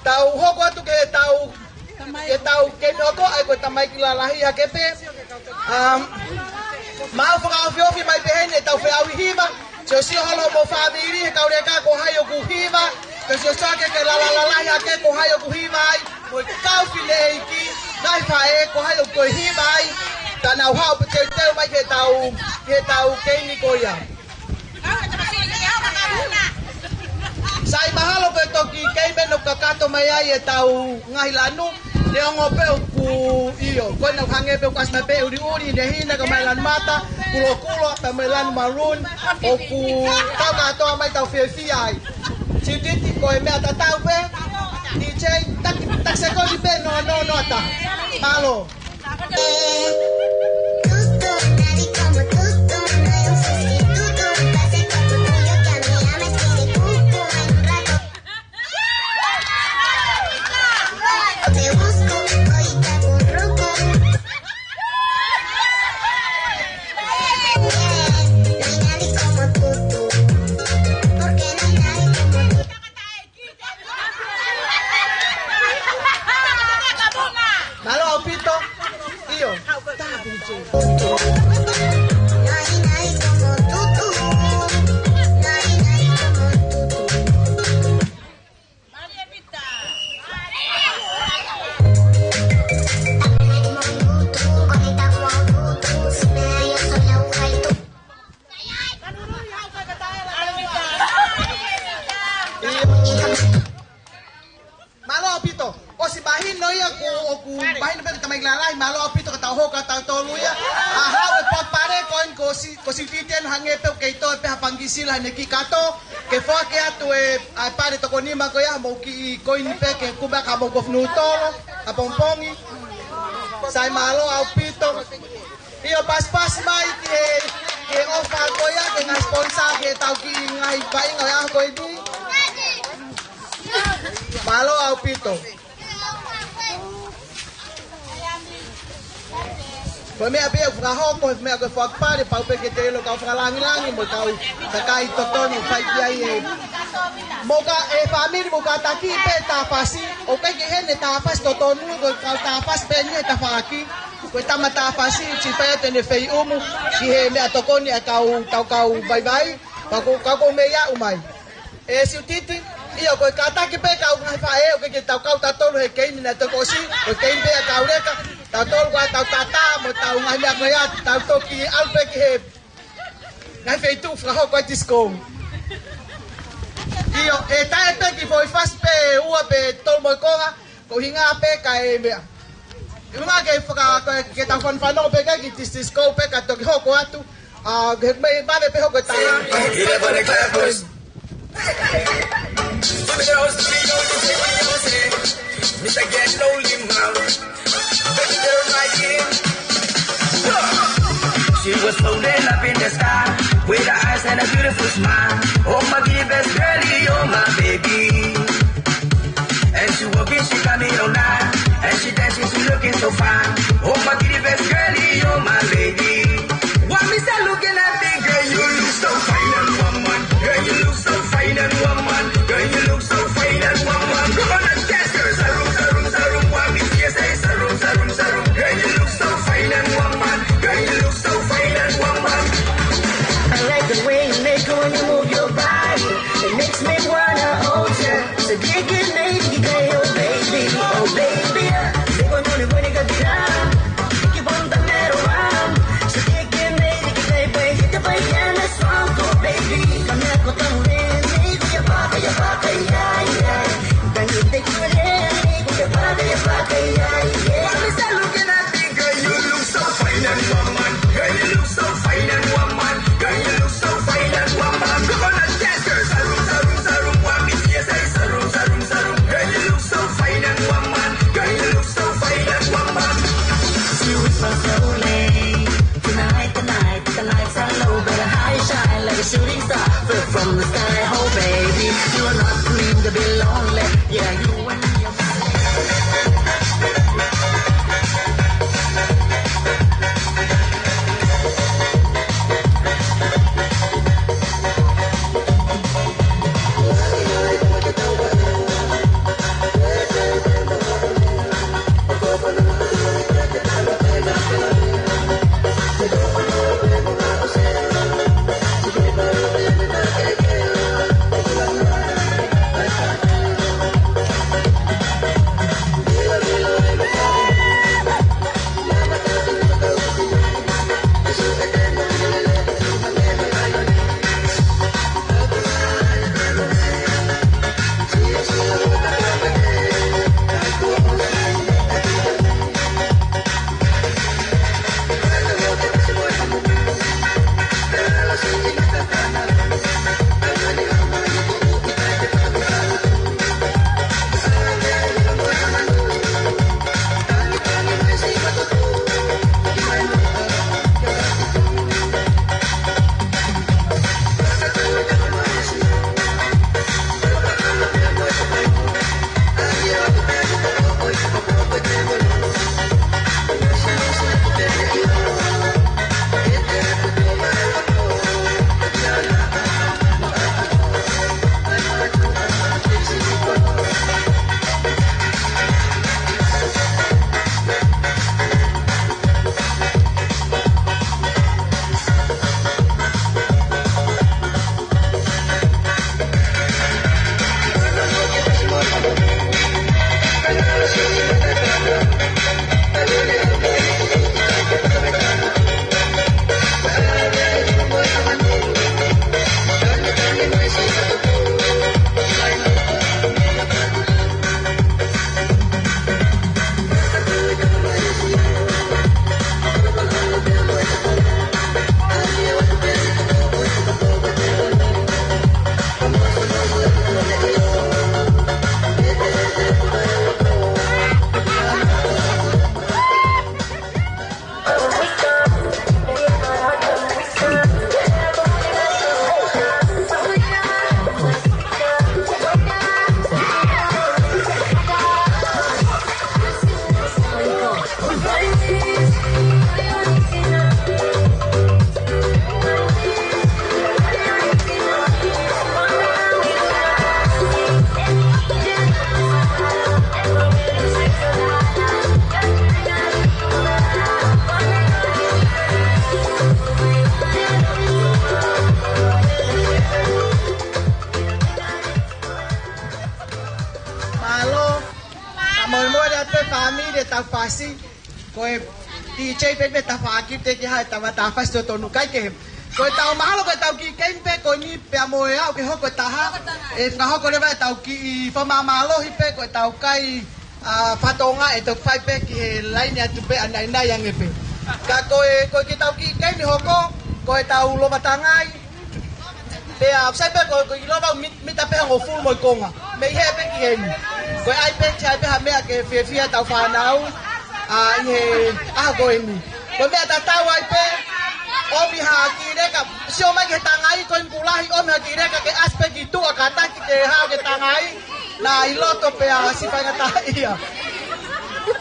Tau hoko atu ke tau, ke tau ke hoko ai ko e tamaiki lalahi hake pē. Um, mau fakaofiofi mai pē heni ʻetau feʻauhi hiva. Siosio holo mo e fāmili he kau leka ko hai ʻoku hiva. Ke siosio ke ke lala lalahi hake ko hai ʻoku hiva ai. Mo e kau fineʻeiki, ngaahi faʻē, ko hai ʻoku ke hiva ai. Tau nau haʻu pē teuteu mai ke tau, ke tau keini ko ia. Sai, mahalo ko e toki keimi naʻe kakato mai ai ʻetau ngaahi lanu. Neongo pē ʻoku ʻio, ko ena ʻoku hangē pē ʻoku ʻasi mai pē ʻuliʻuli, hinehina kae ʻumaʻā e lanu mata, kulokulo, pea mo e lanu maroon, ʻoku tau kātoa mai tau fiefia ai. Siutiti, ko e meʻa tatau pē, D J, taki, taki sekoni pē, no, no, no, ta. Mālō. Mālō ʻaupito. ʻIo. Taha pē, D J. Mālō ʻaupito. ʻOsi mahino ia ʻoku, ʻoku mahino pē ko e tamaiki lalahi, mālō ʻaupito ka tau hoko atu tautolu ia. ʻA, haʻu e potu pale ko eni ko si, ko Siutiti ʻoku hangē pē ʻoku kei toe pē ha pangikē sila heʻene kiʻi kato. Ke foaki atu e, ʻa e pale toko nima ko ia, mou kiʻi koini pē ke kumi ʻaki hamou kofu nūtolo ʻapongipongi. Sai, mālō ʻaupito. ʻIo, pasipasi mai ki he, ki he ʻofa ko ia, ki he ngaahi sponsor, ki heʻetau kiʻi ngaahi vaʻinga ʻo e ʻaho ko eni. Mālō ʻaupito. Ko e meʻa pē ʻoku fakahoko, ko e meʻa ko e fakapale, pau pē ke te ʻilo kau fakalāngilangi mo e kau kakai totonu fai ki ai e. Mo ka e fāmili mo kātaki pē tāfasi, ʻoku ʻikai ke ʻi heni e tāfasi totonu, ko e kau tāfasi pē eni he tafaʻaki. Ko e tama tāfasi, ti pea te ne feiʻumu ki he meʻatokoni ʻa e kau, tau kau vaivai, ka ko, ka ko e meʻa ʻoku mai. ʻE Siutiti, ʻio, ko e kātaki pē kau ngaahi faʻē, ʻoku ʻikai ke tau kau tautolu he keimi naʻe toki ʻosi, ko e keimi pē ʻa e kau leka, tautolu ko ʻetau tata, mo ʻetau ngaahi meʻa ko ia, tau toki ʻalu pē ki he ngaahi feituʻu fakahoko ai e tisiko. ʻIo, ʻe taʻe pē kiʻi foʻi fasi pē ʻe ua pe tolu mo e konga, ko e ʻuhinga pē kae meʻa. ʻUhinga ke faka-, ke, ke tau fanafana pē ki he kiʻi tis-, tisiko pē ka toki hoko atu. ʻA, ke mei vale pē hoko e tala. She was floating up in the sky with her eyes and a beautiful smile. Oh, my baby, best girl, you're my baby. And she walking, she got me all night. And she dancing, she looking so fine. Oh, my baby, best girl, you're my baby. Why me say looking at me, girl, you look so fine and woman. Girl, you look so fine and woman. Girl, you look so fine and woman. Come on and dance, girl. Sarum, sarum, sarum. Why me say, say, sarum, sarum, sarum. Girl, you look so fine and woman. Girl, you look so fine and woman. I like the way you make it when you move your body. It makes me wanna hold you. So dig it, maybe, girl, baby. Molemole atu pē fāmili ʻetau fasi. Ko e D J pē pē tafaʻaki pē ke hā ʻetau ʻatā fasi totonu kai kehe. Ko ʻetau mahalo ko ʻetau kiʻi keimi pē ko eni pea mo e aʻu ke hoko e taha. ʻE fakahoko leva ʻetau kiʻi fakamālohi pē ko ʻetau kai, ʻa, fatongia ʻe toki fai pē ki he laine atu pē ʻanainai ange pē. Ka ko e, ko e kiʻi tau kiʻi keimi hoko, ko ʻetau lova tangai. Pea sai pē ko, ko e lova mi-, mita pē hongofulu mo e konga. Mei hē pē ki heni. Ko e ʻai pē, sai pē ha meʻa ke fiefia ʻetau fānau. ʻA, ʻi he ʻaho ko eni. Ko e meʻa tatau ai pē, ʻomi ha kiʻi leka, sio mai ki he tangai ko eni kuo lahi, ʻomi ha kiʻi leka ke ʻasi pē ki tuʻa kātaki ke hao ke tangai, naʻa ʻi loto pea siʻi faingataʻaʻia.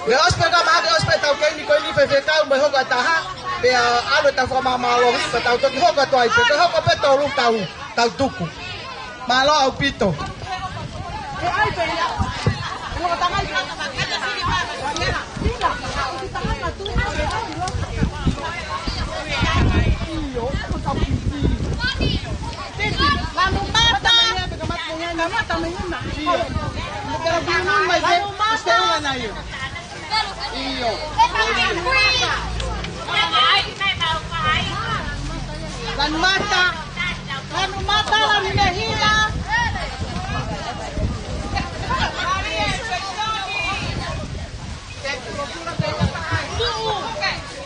Ke ʻosi pē ka maha ke ʻosi pē ʻetau keimi ko eni fefekau mo e hoko ʻa taha, pea ʻalu ʻetau fakamāmālohi, pea tau toki hoko atu ai pē, ke hoko pē tolu tau, tau tuku. Mālō ʻaupito. Lanu mata. Lanu mata. ʻIo. Lanu mata. Lanu mata, lanu mehila.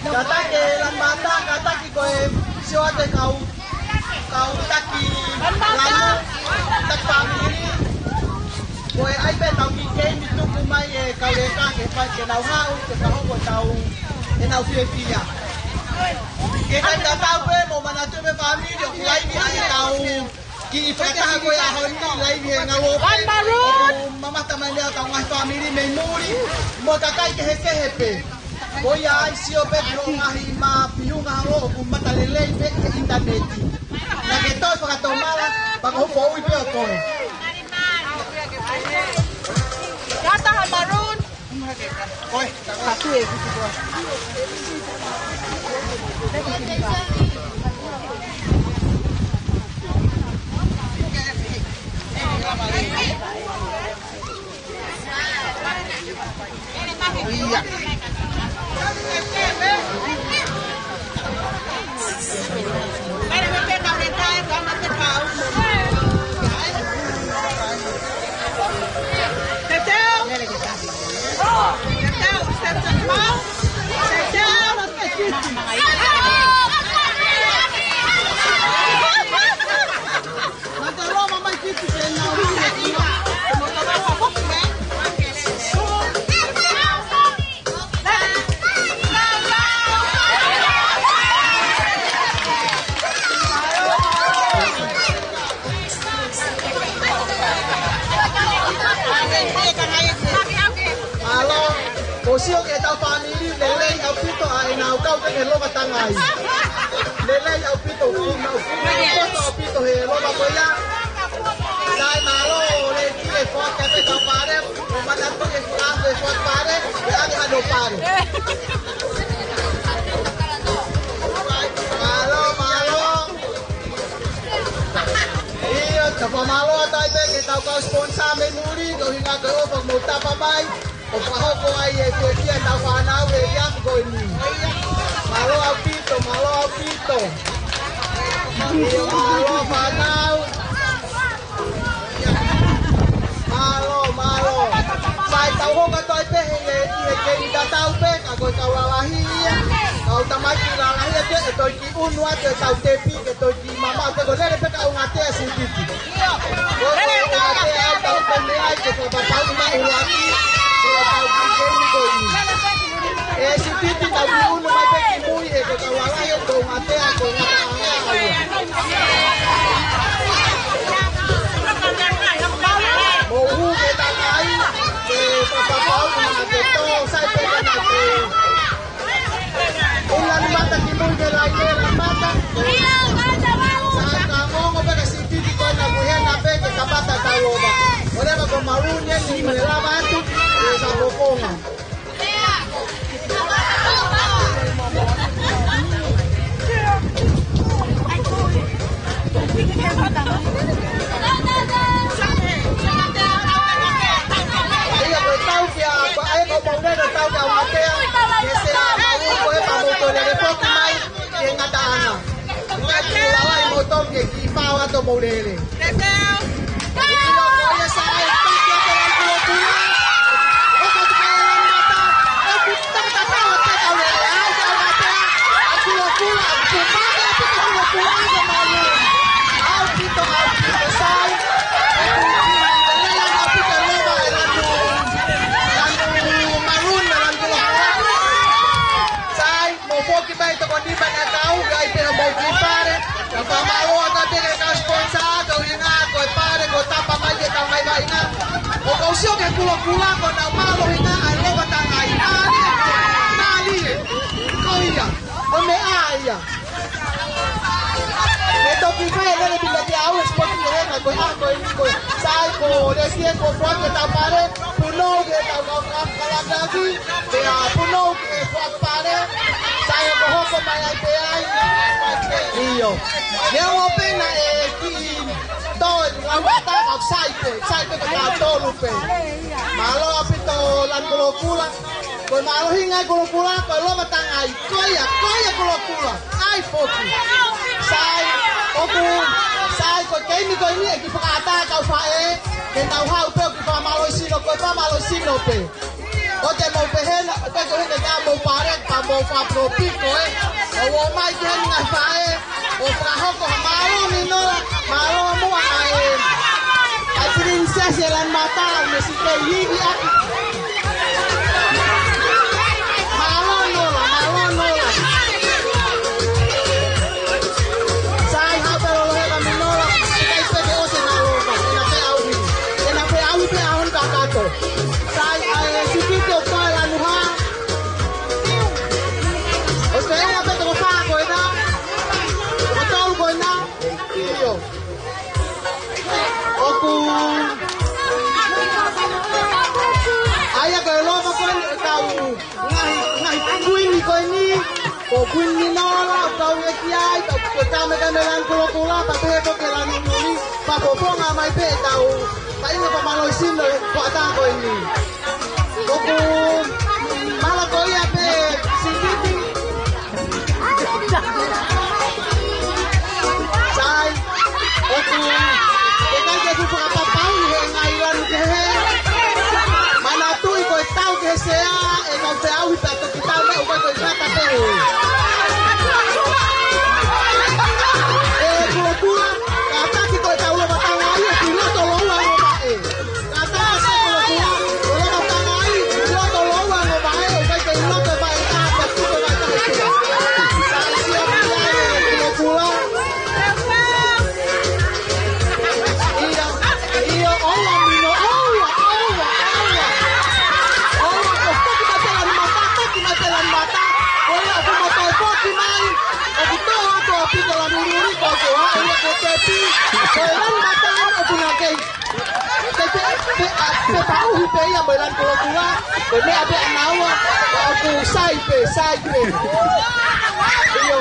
Kātaki lanu mata, kātaki ko e sio atu e kau, kau taki lanu, taki fāmili. Ko e ʻai pē ʻetau kiʻi keimi tuku mai e kau leka ke fai ke nau haʻu, ke fakahoko ʻetau, ʻenau fiefia. Ke kai tatau pē mo manatu pē fāmili ʻoku laivi ai e kau kiʻi fakataha ko ia ʻaho ni, laivi he ngalo pē. ʻOku mamata mai leva kau ngaahi fāmili mei muli, mo e kakai kehekehe pē. Ko ia ai sio pē ki hoʻo ngaahi mā piunga holo ʻoku mata lelei pē he ʻinitaneti. Naʻa ke toe fakatomala, pea ko hoʻo foʻui pē ʻo toe. Kātaki ha maroon. Oi, kātaki e kuku. Mālō, ʻoku sio ki heʻetau fāmili, lelei ʻaupito ʻa ʻenau kau ki he lova tangai. Lelei ʻaupito, ʻoku mau, ʻoku mau koto ʻaupito he lova ko ia. Sai mālō, lelei e foaki atu e kau pale, ʻo manatu e fuafu e foaki pale, ʻe ʻave hano pale. Mālō, mālō. ʻIo, tau fakamālō atu ai pē ki heʻetau kau sponsor mei muli, ko e ʻuhinga ko e ʻofa mo e tapa mai, ʻo fakahoko ai e fiefia ʻetau fānau he efiafi ko eni. Mālō ʻaupito, mālō ʻaupito. ʻIo, mālō fānau. Mālō, mālō. Sai, tau hoko atu ai pē he, he, he keimi tatau pē, ka ko e kau lalahi ia. Kau tamaiki lalahi ia ke, ʻe toe kiʻi unu atu ʻetau tepi, ke toe kiʻi mamaʻo, ke ko e lele pē ka ʻoungatea Sipiti. Ko e ʻoungatea ai, tau pehē ai, ke fakapapauʻi mai ʻuluaki, ke tau kiʻi keimi ko eni. ʻE Sipiti, tau kiʻi unu mai pē ki mui, he ko e kau lalahi ia, ko e ʻoungatea, ko e ʻoungatea. Mou hū ke tangai, ke fakapapauʻi naʻa ke tō, sai pē ka naʻa ke. ʻUla ni mata ki mui ke lai ke la mata. Sai ka ngongo pē ka Sipiti ko ena kuhena pē ke kamata tau ova. ʻOleva ko maroon eni mo e lava atu, ke ka kokonga. Ia ko e tau kia Mou lele ʻo tau ki ʻAumatea, ke se a mau ko e pea mou toe lele foki mai ki he ngataʻanga. Ngati lau ai mo tau ke ki pau ato mou lele. Ko ia Sai, taki atu e lanu kulokula. ʻOku ʻikai ke lanu mata, ʻoku tau tatau ʻo te kau lele ai ki ʻAumatea, ʻa kulokula, ʻoku pake ʻaupito kulokula ko malu. ʻAupito, ʻaupito Sai. ʻOku lele ʻaupito leva e lanu, lanu malu, lanu kulokula. Sai, mou foki mai toko nima naʻa tau, ʻai pē ʻo mou kiʻi pale. Ka fakamālō atu pē ki he kau sponsor, ko e ʻuhinga ko e pale, ko e tapa mai ke tau mai vaʻinga. ʻOku ou sio ki he kulokula, ko ʻenau mālohinga ʻa e lova tangai. Mālie, mālie. Ko ia, ko e meʻa ia. Mou toki fai lele pē kiate au, e sponsor ki he ka ko e ʻa ko e ko e Sai ko Lesie ko e fuake tau pale, punou ke tau kau kalakaki. Pea punou ki he fuapale, Sai hokohoko mai ai pē ai. ʻIo. Neongo pē naʻe kiʻi toe lau mata ka Sai pē, Sai pē ko e tolu pē. Mālō ʻaupito lanu kulokula. Ko e mālohinga e kulokula, ko e lova tangai. Ko ia, ko ia kulokula. ʻAi foki. Sai, ʻoku, Sai ko e keimi ko eni ʻe kiʻi fakaʻatā kau faʻē, ke nau haʻu pē ʻo kiʻi fakamālohisino, ko e fakamālohisino pē. ʻOua te mou pehē naʻa, ʻoku ʻikai ke ʻuhinga ke mou pale, pea mou fakapikopiko, ē. ʻO ō mai ki heni ngaahi faʻē, ʻo fakahoko ha mālō Minola, mālō muʻa ʻa e, ʻa e Pilinisesi e Lanu Mata, me si ke ivi ʻaki. Mālō Nola, mālō Nola. Sai haʻu pē lolohe ka Minola, ʻikai pē ke ʻosi e nalova, ʻena pē ʻauhi. ʻEna pē ʻauhi pē ʻaho ni kakato. Sai ʻa e sikiti ʻoku toe lanu hā. ʻOsi pē ʻena pē toko fā ko ena. Toko tolu ko ena. ʻIo. ʻOku. ʻA ia ko e lova ko eni ʻo e kau ngaahi, ngaahi kuini ko eni. Ko Kuini Nola, ʻoku tau ʻeke ai, tau ke tame tame lanu kulokula, pea pehē ko e lanu luli, pea poponga mai pē ʻetau, pea ʻi ai e fakamālohisino, ko ʻetau ko eni. ʻOku, mahalo ko ia pē, sikiti. Sai, ʻoku, ʻikai ke fuʻu fakapapauʻi he ngaahi lanu kehe. Manatuʻi ko e tau ki he sea, ʻe kau feʻauhi pē ʻa e toki tau, ʻoku ʻikai ko e ngata pē. ʻE kulokula, kātaki ko e tau lova tangai, ʻoku loto loua lova ē. Kātaki Sai kulokula, ko e lova tangai, loto loua lova ē, ʻoku ʻikai ke loto mai tā, ka tuko mai tā. Sai sio ki ai e kulokula. ʻIo, ʻio, ʻoua Mino, ʻoua, ʻoua, ʻoua. ʻOua, ʻo foki mai pē lanu mata, foki mai pē lanu mata. ʻOua, ʻoku mo toe foki mai. ʻOku tō atu ʻaupito lanu luli, ko e ʻoua, ʻoua, ko e tepi. Ko e lanu mata, ʻoku na kei. Pe, pe, pe, a, pe paʻuhi pē ia mo e lanu kulokula. Ko e meʻa pē ʻanaua, ʻoku Sai pē, Sai pē. ʻIo.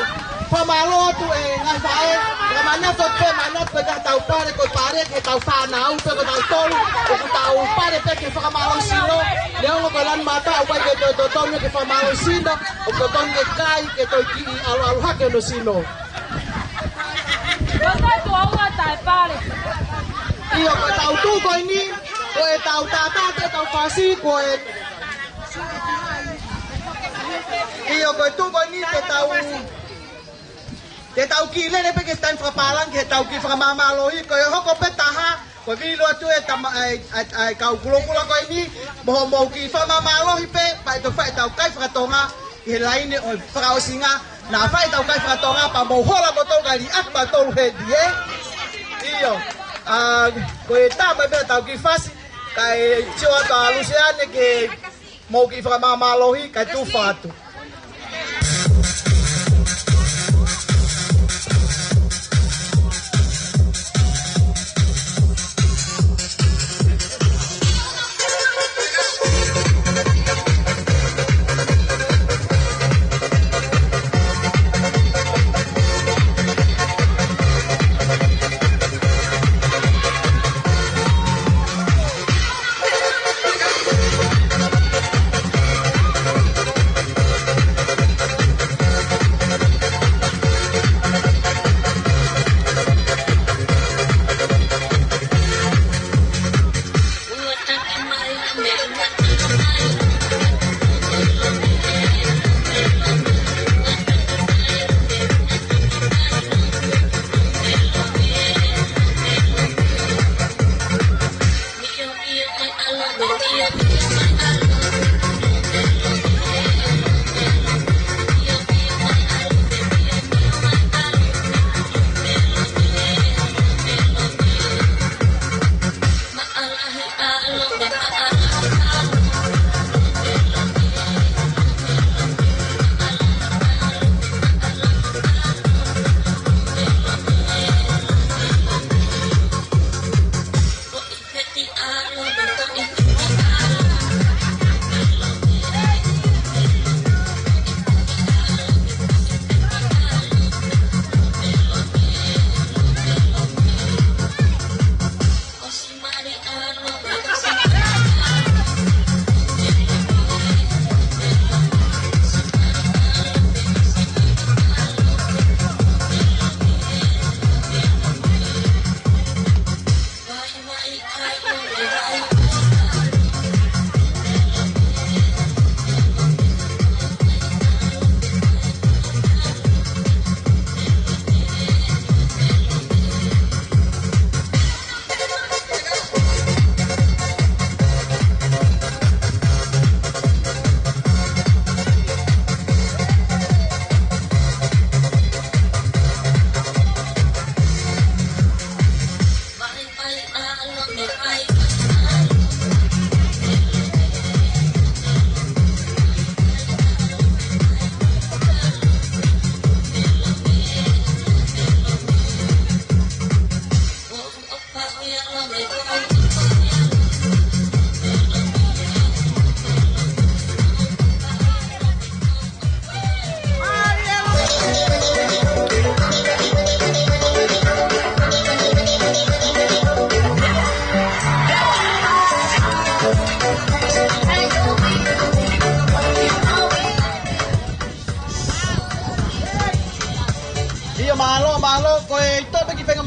Fakamālō atu e ngaahi faʻē, ka manatu pē, manatu pē ka tau pale, ko e pale, ke tau fānau pē, ko tautolu, ʻoku tau pale pē ke fakamālohisino, neongo ko e lanu mata, ʻoku ʻikai ke toe totonu ke fakamālohisino, ʻoku totonu ke kai, ke toe kiʻi ʻalu ʻalu hake hono sino. Ko e tau tuʻa ua taʻe pale. ʻIo, ko e tau tuʻu ko eni, ko e tau tātā, ko e tau fasi, ko e ʻIo, ko e tuʻu ko eni te tau, te tau kiʻi lele pē ke taimi fakapālangi, ke tau kiʻi fakamāmālohi, ko e hoko pē taha, ko e vilo atu e tama, ʻa e, ʻa e, ʻa e kau kulokula ko eni, mo hoʻomou kiʻi fakamāmālohi pē, pea ʻe toe fai ʻetau kai fakatonga, ʻi he laine ʻo e fakaʻosinga, naʻa fai ʻetau kai fakatonga, pea mou hola mo tau kali atu pea tolu hedi, ē? ʻIo, ʻa, ko e tā mai pē ʻetau kiʻi fasi, kae sio atu ʻa Luseane ke mou kiʻi fakamāmālohi, kae tufa atu.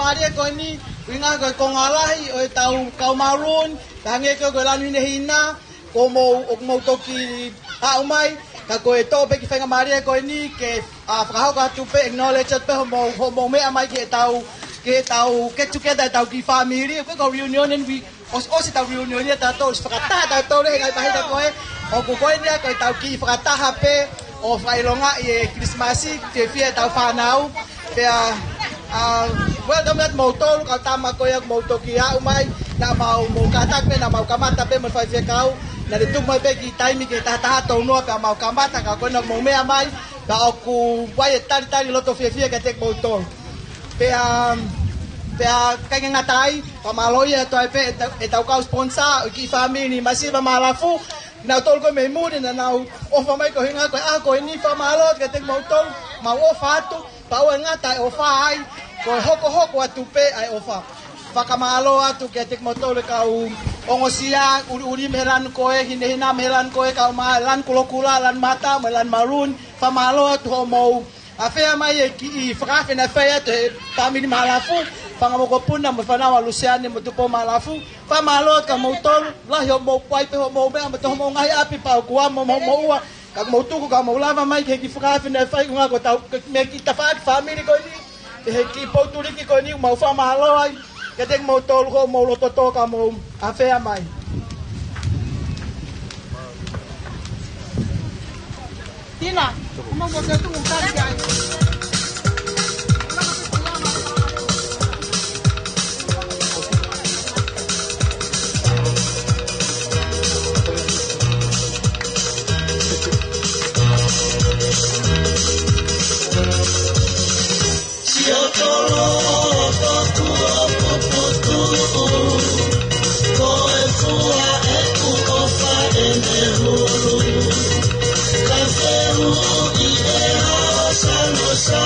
Mālie ko eni, ʻuhinga ko e konga lahi ʻo ʻetau kau maroon, ka hangē ko e lanu hinehina, ko mou, ʻoku mou toki aʻu mai, ka ko e toʻo pē kiʻi faingamālie ko eni, ke, ʻa, fakahoko atu pē, acknowledge atu pē, hoʻomou, hoʻomou meʻa mai ki heʻetau, ki heʻetau get together ʻetau kiʻi family, ko e ko reunion and we, ʻosi, ʻosi ʻetau reunion ia tautolu, ʻosi fakataha tautolu he ngaahi pahita ko ē, ʻoku ko eni ia ko ʻetau kiʻi fakataha pē, ʻo fakaʻilongaʻi e Kilisimasi, fiefia ʻetau fānau, Pea, ʻa, welcome atu moutolu, kau tama ko ia ʻoku mou toki aʻu mai, naʻa mau, mou kātaki pē, naʻa mau kamata pē mo e faifekau, naʻa ne tuku mai pē kiʻi taimi ke tahataha tau noa pea mau kamata, ka ko ena mou meʻa mai, pea ʻoku ʻi ai e talitali loto fiefia kiate kimoutolu. Pea, pea ʻikai ke ngata ai, fakamālō atu ai pē ʻetau, ʻetau kau sponsor, ʻo e kiʻi family Masiva Maalafu, nautolu ko ē mei muli naʻa nau ʻofa mai ko e ʻuhinga ko e ʻaho ko eni, fakamālō kiate kimoutolu, mau ʻofa atu, pea ʻoua ʻe ngata e ʻofa ai, ko e hokohoko atu pē ʻa e ʻofa. Fakamālō atu kiate kimoutolu e kau ongosia, ʻuliʻuli mei he lanu ko ē, hinehina mei he lanu ko ē, kau mā, lanu kulokula, lanu mata, mo e lanu maroon, fakamālō atu hoʻomou afea mai e kiʻi fakaafe naʻe fai atu ʻe he family Maalafu, fanga mokopuna mo e fānau ʻa Luseane mo Tupou Maalafu, fakamālō atu kia moutolu, lahi hoʻomou kuai pē hoʻomou meʻa mo hoʻomou ngaahi ʻapi pea ʻoku amo mo moʻua, ka mou tuku ka mou lava mai ki he kiʻi fakaafe naʻe fai, ko e ʻuhinga ko ʻetau, ko e meʻa kiʻi tafaʻaki family ko eni, ʻi he kiʻi poutuliki ko eni, mau fakamālō ai kiate kimoutolu hoʻomou loto tō ka mou afea mai. Tina, mo mo ke tu mo kari ai. Siʻotolu ʻoku ou puputuʻu, ko e fua ʻeku ʻofa ʻene hulu. Ka fehuʻi ʻe au, sano sa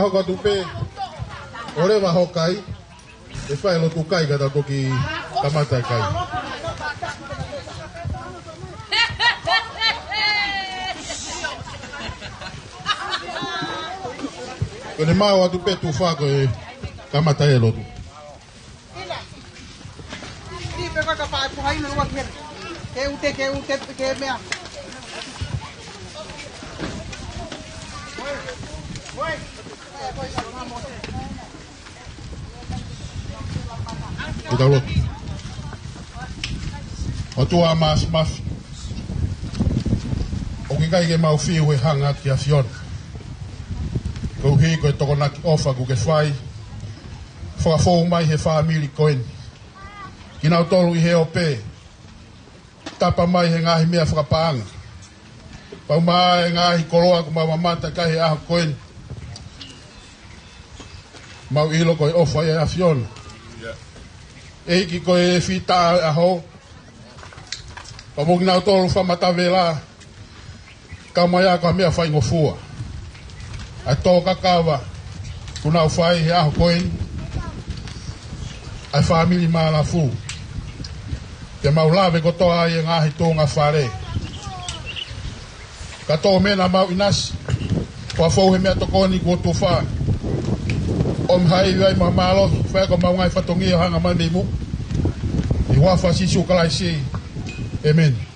Ko atu pē, ʻoleva hoʻo kai, ʻe fai e lotu kai ka tau toki kamata e kai. Ko ʻene maau atu pē tufa ko e kamata e lotu. Ko e tau lotu. ʻOtua Māfimafi, ʻoku ʻikai ke mau fiu he hanga ki he ʻAfiona. Koeʻuhi ko e tokonaki ʻofa kuo ke fai, fakafou mai he fāmili ko eni. Kinautolu ʻi he ope, tapa mai he ngaahi meʻa fakapaʻanga. Pea mo e ngaahi koloa kuo mau mamata ki ai he ʻaho ko eni. Mau ʻilo ko e ʻofa ia ʻa e ʻAfiona. ʻEiki, ko e fita ʻo e ʻaho, pea mo kinautolu fakamatavela, ka mai ʻa e meʻa faingofua, ʻa e tō kakava kuo nau fai he ʻaho ko eni, ʻa e fāmili Malafu. Ke mau lave kotoa ai e ngaahi tuʻunga fale. Ka tō mena mau ʻinasi, fakafou he meʻatokoni kuo tufa. ʻOmi ha ivi ai mo e mālohi, fai ko mau ngaahi fatongia hanga mai mei muʻa. ʻI he huafa ʻo Sīsū Kalaisi. ʻĒmeni.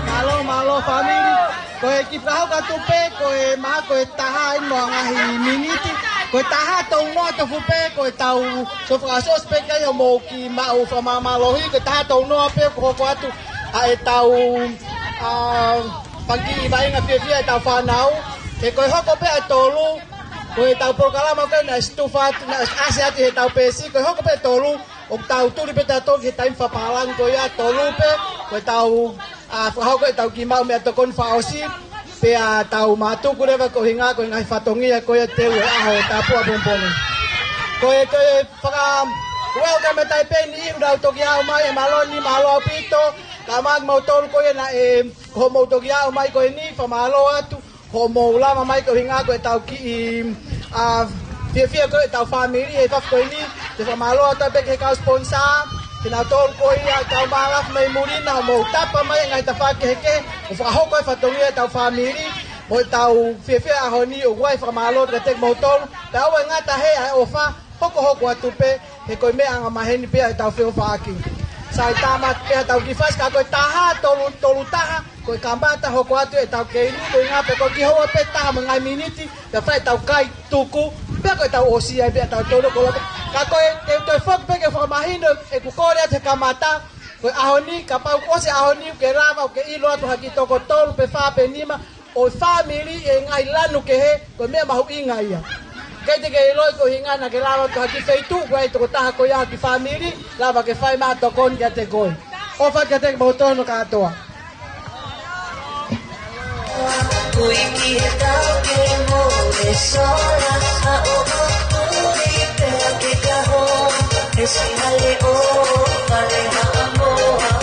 Mālō, mālō, fāmili. Ko e kiʻi fakahoko atu pē, ko e maha ko e taha eni mo e ngaahi miniti. Ko e taha tolu noa tofu pē, ko e tau, so fakaʻosiʻosi pē kae ʻoua mou kiʻi maʻu fakamāmālohi, ko e taha tolu noa pē, ko e hoko atu ʻa e tau, ʻa, fanga kiʻi vaʻinga fiefia ʻetau fānau. He ko e hoko pē ʻa e tolu, ko e tau polokalama ko ē naʻe situfa atu, naʻe ʻasi atu he tau peesi, ko e hoko pē ʻa e tolu, ʻoku tau tuli pē tautolu ki he taimi fakapālangi ko ia, tolu pē, ko e tau, ʻa, fakahoko ʻetau kiʻi maʻu meʻatokoni fakaʻosi, pea tau mātuku leva ko e ʻuhinga ko e ngaahi fatongia ko ia te u ʻi he ʻaho tāpuaki pongipongi. Ko e, ko e faka-, welcome ʻa e tai pē ni ʻoku nau toki aʻu mai, ʻe mālō ni, mālō ʻaupito, ka maki mautolu ko ia naʻe, ko hoʻomou toki aʻu mai ko eni, fakamālō atu, hoʻomou lava mai ko e ʻuhinga ko ʻetau kiʻi, ʻa, fiefia ko ʻetau fāmili he efiafi ko eni, ke fakamālō atu pē ki he kau sponsor, kinautolu ko ia ʻoku mou lava mai muli na hoʻomou tapa mai e ngaahi tafaʻaki kehekehe, ʻo fakahoko e fatongia ʻetau fāmili, mo ʻetau fiefia ʻaho ni ʻoku ʻi ai e fakamālō kiate kimoutolu, pea ʻoua ʻe ngata he ʻa e ʻofa, hokohoko atu pē, he ko e meʻa angamaheni pē ʻa ʻetau feʻofaʻaki. Sai, tāmate pē ʻetau kiʻi fasi, ka ko e taha, tolu, tolu taha, ko e kamata hoko atu ʻetau keini, ko e ʻuhinga pē ko e kiʻi houa pē taha mo e ngaahi miniti, pea fai ʻetau kai tuku, pea ko ʻetau ʻosi ai pē ʻetau tolu ko loko. Ka ko e, te u toe foki pē ke fakamahino, ʻeku kole atu he kamata, ko e ʻaho ni, kapau ʻosi e ʻaho ni, ke lava, ke ʻilo atu ha kiʻi toko tolu, pe fā, pe nima, ʻo e fāmili ʻi he ngaahi lanu kehe, ko e meʻa mahuʻinga ia. Kei te ke ʻiloʻi ko e ʻuhinga naʻa ke lava atu ha kiʻi feituʻu, ko e tokotaha ko ia ha kiʻi fāmili, lava ke fai mai ha tokoni kiate koe. ʻOfa kiate kimoutolu kātoa. Kui ki he tau ke mo e sola, a o o kui pe ke kaho, he sina le o pale ha amoa.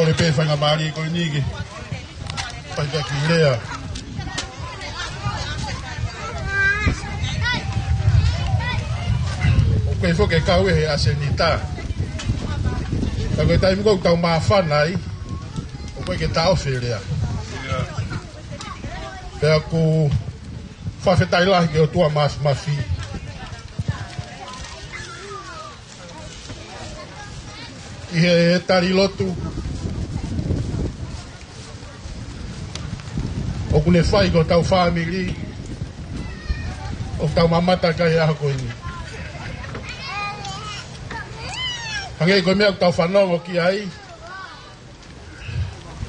Kole pē faingamālie ko eni ke fai ha kiʻi lea. ʻOku ʻikai foki ke kau ʻi he ʻasenita. Ka ko e taimi ko ē ʻoku tau māfana ai, ʻoku ʻikai ke taʻofi e lea. Pea ʻoku fakafetaʻi lahi ki he ʻOtua Māfimafi ʻi he tali lotu ʻoku ne fai ki hotau fāmili ʻoku tau mamata ki ai he ʻaho ko eni. Hangē ko e meʻa ʻoku tau fanongo ki ai,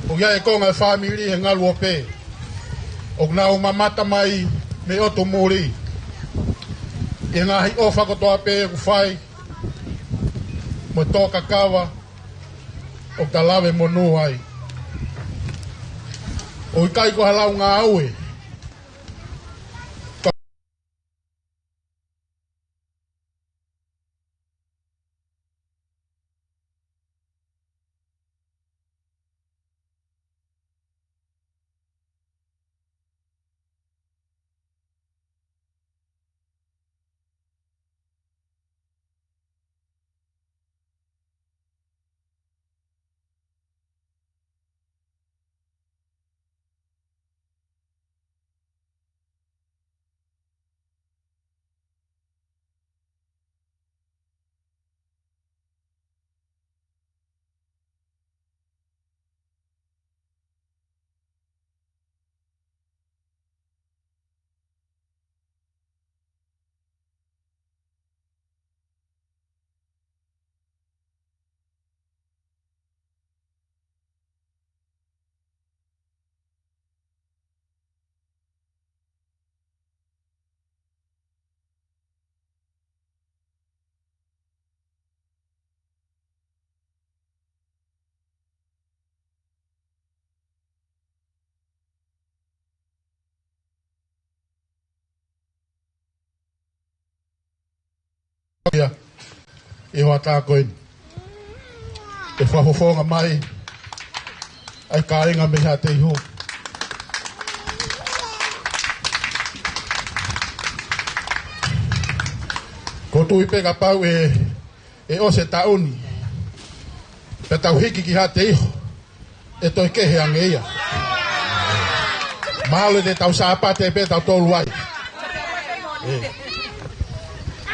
ʻoku ʻi ai e konga e fāmili he ngaluope ʻoku nau mamata mai mei ʻotu muli ʻi he ngaahi ʻofa kotoa pē ʻoku fai mo e tō kakava ʻoku ta lave monū ai. ʻOku ʻikai ko ha lau ngāue. ʻI he hoʻatā ko eni, ʻe fakafofonga mai ʻa e kāinga mei Haʻateiho. ʻOku ou tui pē kapau ʻe, ʻe ʻosi e taʻu ni pea tau hiki ki Haʻateiho, ʻe toe kehe ange ia. Mahalo te tau Sāpate pē tautolu ai. ʻE,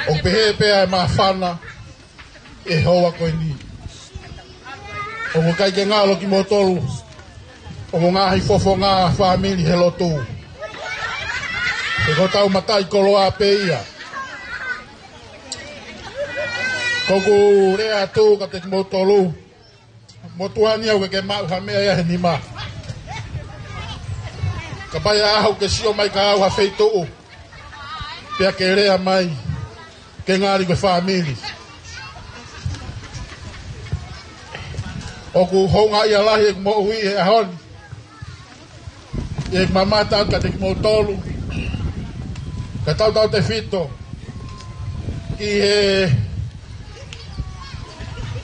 ʻoku pehē pē ʻa e māfana ʻi he houa ko eni. ʻOku ʻikai ke ngalo kimoutolu, ʻoku ngaahi fofonga fāmili he lotu. He ko hotau mataʻikoloa pē ia. ʻOku ou lea atu kiate kimoutolu, motuʻa ni, ʻoku ʻikai ke maʻu ha meʻa ia he nima. Kapau ʻe ʻi ai ha ʻaho ke sio mai kia au ha feituʻu pea ke lea mai, ke ngali ko e fāmili. ʻOku houngaʻia lahi ʻeku moʻui he ʻaho ni. ʻI heʻeku mamata kiate kimoutolu, kae tautautefito ki he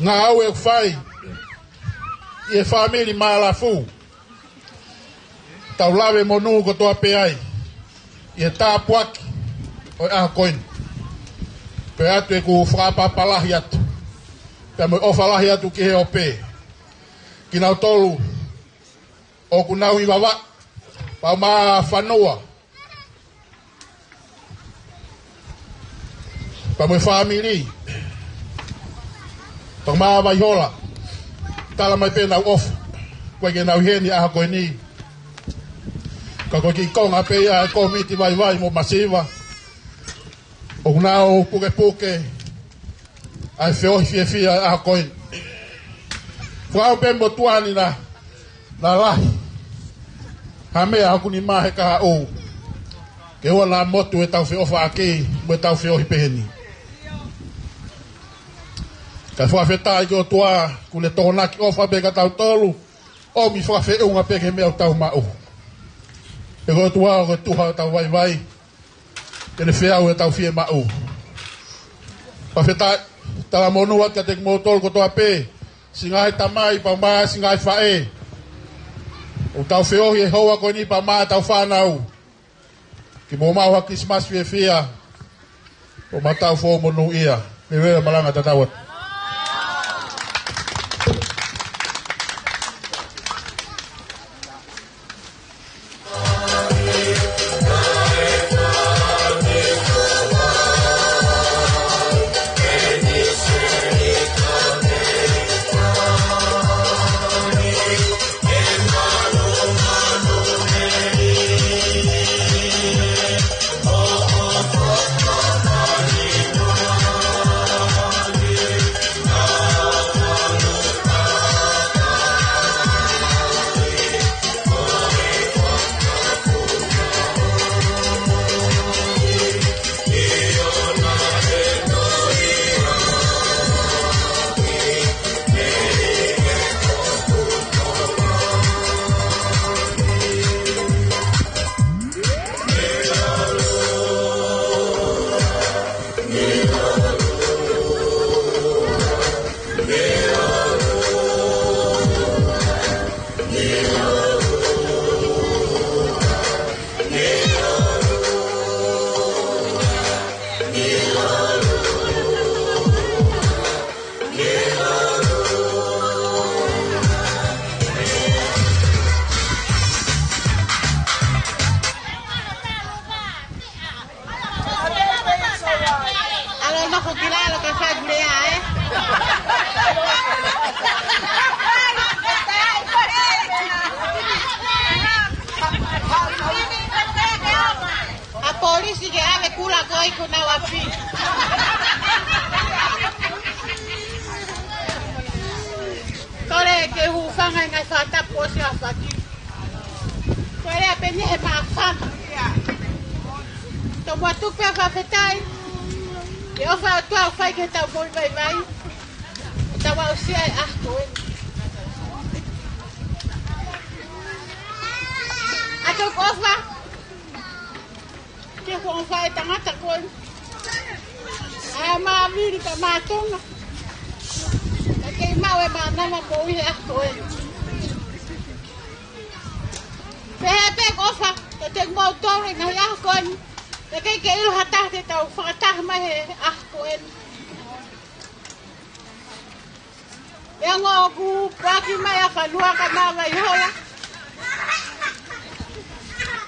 ngāue ʻoku fai ʻi he fāmili Maalafu. Tau lave monū kotoa pē ai ʻi he tāpuaki ʻo e ʻaho ko eni. Pea ʻoatu ʻeku fakaʻapaʻapa lahi atu pea mo e ʻofa lahi atu ki he ope, kinautolu ʻoku nau ʻi Vavaʻu, pea mo Fanua, pea mo e fāmili, pea mo Vaihola. Tala mai pē ʻenau ʻofa, ʻoku ʻikai ke nau ʻi heni he ʻaho ko eni. Ka ko e kiʻi konga pē ia ʻa e kōmiti vaivai mo masiva ʻoku nau pukepuke ʻa e feohi fiefia ʻa e ʻaho ko eni. Fakaʻau pē motuʻa ni naʻa, naʻa lahi ha meʻa ʻoku nima he kahaʻu, ke ʻoua naʻa motu ʻetau feʻofaʻaki mo ʻetau feohi pehē ni. Kae fakafetaʻi ki he ʻOtua, ʻoku ne tokonaki ʻofa pē kia tautolu, ʻomi fakafeʻunga pē ki he meʻa ʻoku tau maʻu. He ko e ʻOtua ʻoku tuha ʻetau vaivai, te ne feau ʻetau fiemaʻu. Fakafetaʻi, talamonū atu kiate kimoutolu kotoa pē Siʻi ngaahi tamai pea mo e siʻi ngaahi faʻē. ʻOku tau feohi he houa ko eni pea mo ʻetau fānau. Ke mou maʻu ha Kilisimasi fiefia. ʻO ma tau fou monūʻia. Levela malanga tatau atu. ʻAlu ʻo nofo ki lalo ka fai kulea, ē? ʻA e polisi ke ʻave kula ko ē ki honau ʻapi. Kole ke hūfanga ʻi he ngaahi fakatapu ʻosi ʻa faki. Ko e lea pē eni he māfana. Tomuʻa tuku pē ʻa e fakafetaʻi. ʻI he ʻofa ʻa e ʻOtua ʻoku fai ke tau moʻui vaivai. Tau aʻusia e ʻaho ko ē. ʻA e toki ʻofa. Ke kuo ʻofa e tangata ko ē. ʻA e māmili ka mātonga. Ka kei maʻu e mānava moʻui he ʻaho ko ē. Pehē pē ʻofa, ke te mau tole ngaahi ʻaho ko eni. Ka kei ke ʻilo ha taha te tau fakataha mai he ʻaho ko eni. ʻE ongo ʻoku paki mai ʻa Fanua ka mava i hola.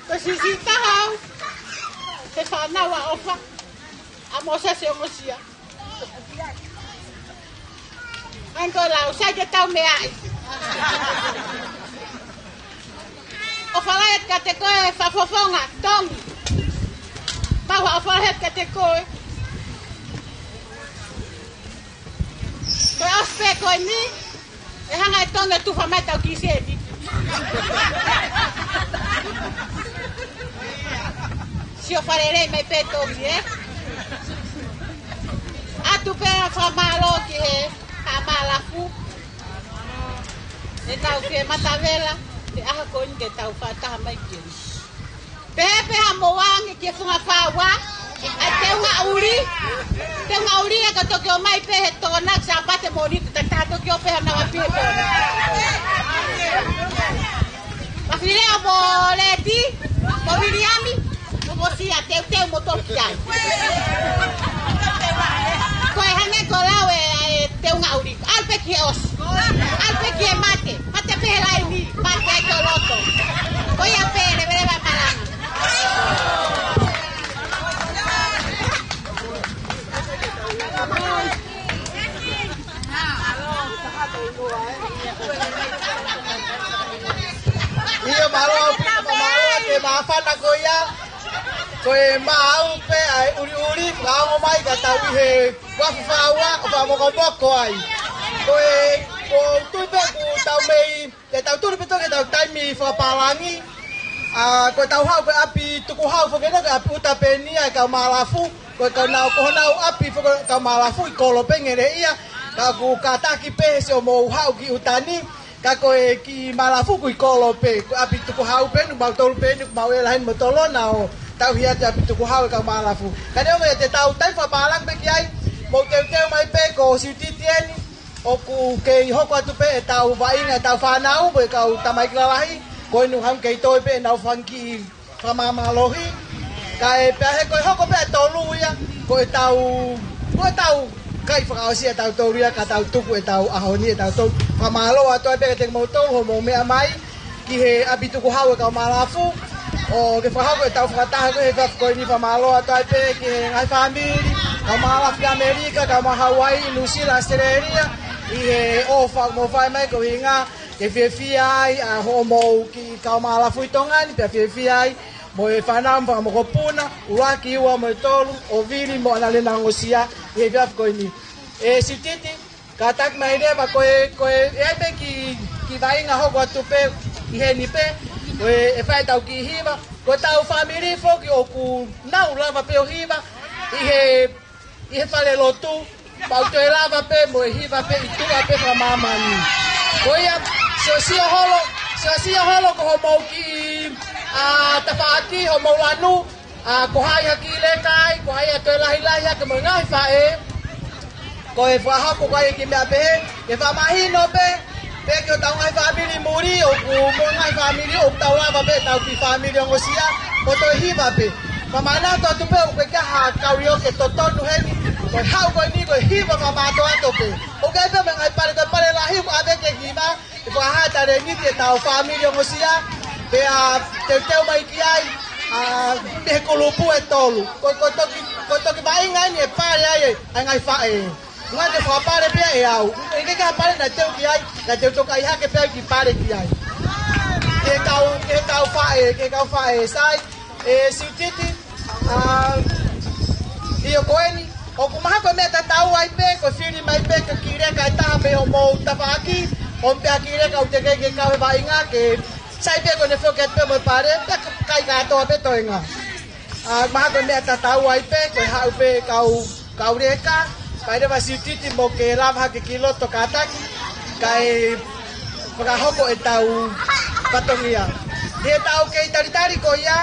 Ko e siʻisiʻi taha au. He fānau ʻa ʻOfa. ʻA Mōsese ʻo Mosia. Anko lau, sai ke tau meʻa ai. ʻOfa lahi atu kiate koe, Fafofonga, Tongi. Mau ʻofa lahi atu kiate koe. Ko e ʻosi pē ko eni, ʻe hanga ʻe Tongi ʻo tufa mai ʻetau kiʻi sēniti. Sio fakalelei mai pē Tongi, ē? ʻAtu pē ʻa e fakamālō ki he Kaumālafu. ʻEtau ke matavela, he ʻaho ko eni ke tau fakataha mai ki ai. Pehē pē ʻa Moange ki he funga fāua, ʻa e teunga ʻuli, teunga ʻuli ʻe ka toki ō mai pē he Tokonaki Sāpate Mōnite, ta ta toki ō pē hana wa pē he Tokonaki. Mafileo mo Leti, mo Viliami, mo Mosia, teuteu mo tolu ki ai. Ko e hangē ko e lau e, e teunga ʻuli. ʻAlu pē ki he ʻosi. ʻAlu pē ki he mate. Mate pē he laini. Mate ai ki loto. Ko ia pē leveleva malanga. ʻIo, mālō, mālō, te māfana ko ia. Ko e maʻu pē ʻa e ʻuliʻuli, fakaongo mai ka tau ʻi he uafu fāua, ʻo fakamokomoko ai. Ko e, ko u tui pē ʻoku tau mei, te tau tuli pē toki ʻetau taimi fakapālangi. ʻA, ko ʻetau haʻu ko e ʻapi tukuhau foki eni, ko e ʻapi ʻuta pē eni ʻa e Kaumālafu. Ko e kau nau, ko honau ʻapi foki Kaumālafu ʻi Kolope Ngeleʻia. Ka ʻoku kātaki pē he siʻomou haʻu ki ʻuta ni. Ka ko e kiʻi Mālafu ʻoku ʻi Kolope, ko e ʻapi tukuhau pē eni, mau tolu pē eni, mau ʻe lahi mo tolona ʻo tauhi atu ʻapi tukuhau e Kaumālafu. Ka neongo ia te tau taimi fakapālangi pē ki ai, mou teuteu mai pē ko siutiti eni, ʻOku kei hoko atu pē ʻetau vaʻinga ʻetau fānau, mo e kau tamaiki lalahi, ko eni ʻoku hangē kei toe pē ʻenau fanga kiʻi fakamāmālohi. Kae pehē ko e hoko pē ʻa e tolu ia, ko ʻetau, ko ʻetau kai fakaʻosi ʻa tautolu ia, ka tau tuku ʻetau ʻaho ni ʻe tautolu. Fakamālō atu ai pē kiate kimoutolu hoʻomou meʻa mai ki he ʻapi tukuhau ʻa e kau Maalafu, ʻo ke fakahoko ʻetau fakataha ko ē he efiafi ko eni. Fakamālō atu ai pē ki he ngaahi fāmili, kau Maalafu ʻi ʻAmelika, kau Maalafu Hauaiʻi, Nuʻusila, ʻAositelēlia, ʻi he ʻofa ʻoku mou fai mai, ko e ʻuhinga ke fiefia ai ʻa hoʻomou kiʻi kau Maalafu ʻi Tonga ni, pea fiefia ai mo e fānau mo e fanga mokopuna, ʻuluaki, ua mo e tolu, ʻo Vili mo ʻAnalena Ongosia ʻi he efiafi ko eni. ʻE Siutiti, kātaki mai leva, ko e, ko e, ʻe ʻi ai pē kiʻi, kiʻi vaʻinga hoko atu pē ʻi heni pē, ko e, ʻe fai ʻetau kiʻi hiva, ko ʻetau fāmili foki ʻoku nau lava pē ʻo hiva ʻi he, ʻi he falelotu, pea ʻoku toe lava pē mo e hiva pē ʻi tuʻa pē fakamāmani. Ko ia, siosio holo, siosio holo ko hoʻomou kiʻi, ʻa, tafaʻaki, hoʻomou lanu, ʻa, ko hai ha kiʻi leka ai, ko hai ha toe lahilahi hake mo e ngaahi faʻē. Ko e fakahoko ko ē kiʻi meʻa pehē, ke fakamahino pē, pē ki hotau ngaahi fāmili muli, ʻoku mo e ngaahi fāmili ʻoku tau lava pē ʻetau kiʻi fāmili ongosia, ʻo toe hiva pē. Fakamanatu atu pē ʻoku ʻikai ha karaoke totonu heni, ko e haʻu ko eni ko e hiva fakamātoato pē. ʻOku ʻi ai pē mo e ngaahi pale, ko e pale lahi ʻoku ʻave ke hiva, ʻe fakahā talēniti ʻetau fāmili ongosia, pea teuteu mai ki ai, ʻa, mei he kulupu ʻe tolu. Ko, ko e toki, ko e toki vaʻinga eni ʻe pale ai ʻa e ngaahi faʻē. Ngā te fakapale pē ʻe au. ʻE ʻikai ke ha pale naʻe teu ki ai, naʻa te u tokaʻi hake pē au kiʻi pale ki ai. Ki he kau, ki he kau faʻē, ki he kau faʻē, sai, ʻe Siutiti, ʻa, ʻio ko eni, ʻoku mahalo ko e meʻa tatau ai pē, ko e fili mai pē ko e kiʻi leka ʻe taha mei hoʻomou tafaʻaki, ʻo pea kiʻi leka ʻoku teʻeki ke kau he vaʻinga, ke sai pē ko ʻene foki atu pē mo e pale, pea kai kātoa pē toenga. ʻA, mahalo ko e meʻa tatau ai pē, ko e haʻu pē kau, kau leka, pea leva Siutiti mo ke lava hake ki loto kātaki, kae fakahoko ʻetau fatongia. ʻI heʻetau kei talitali ko ia,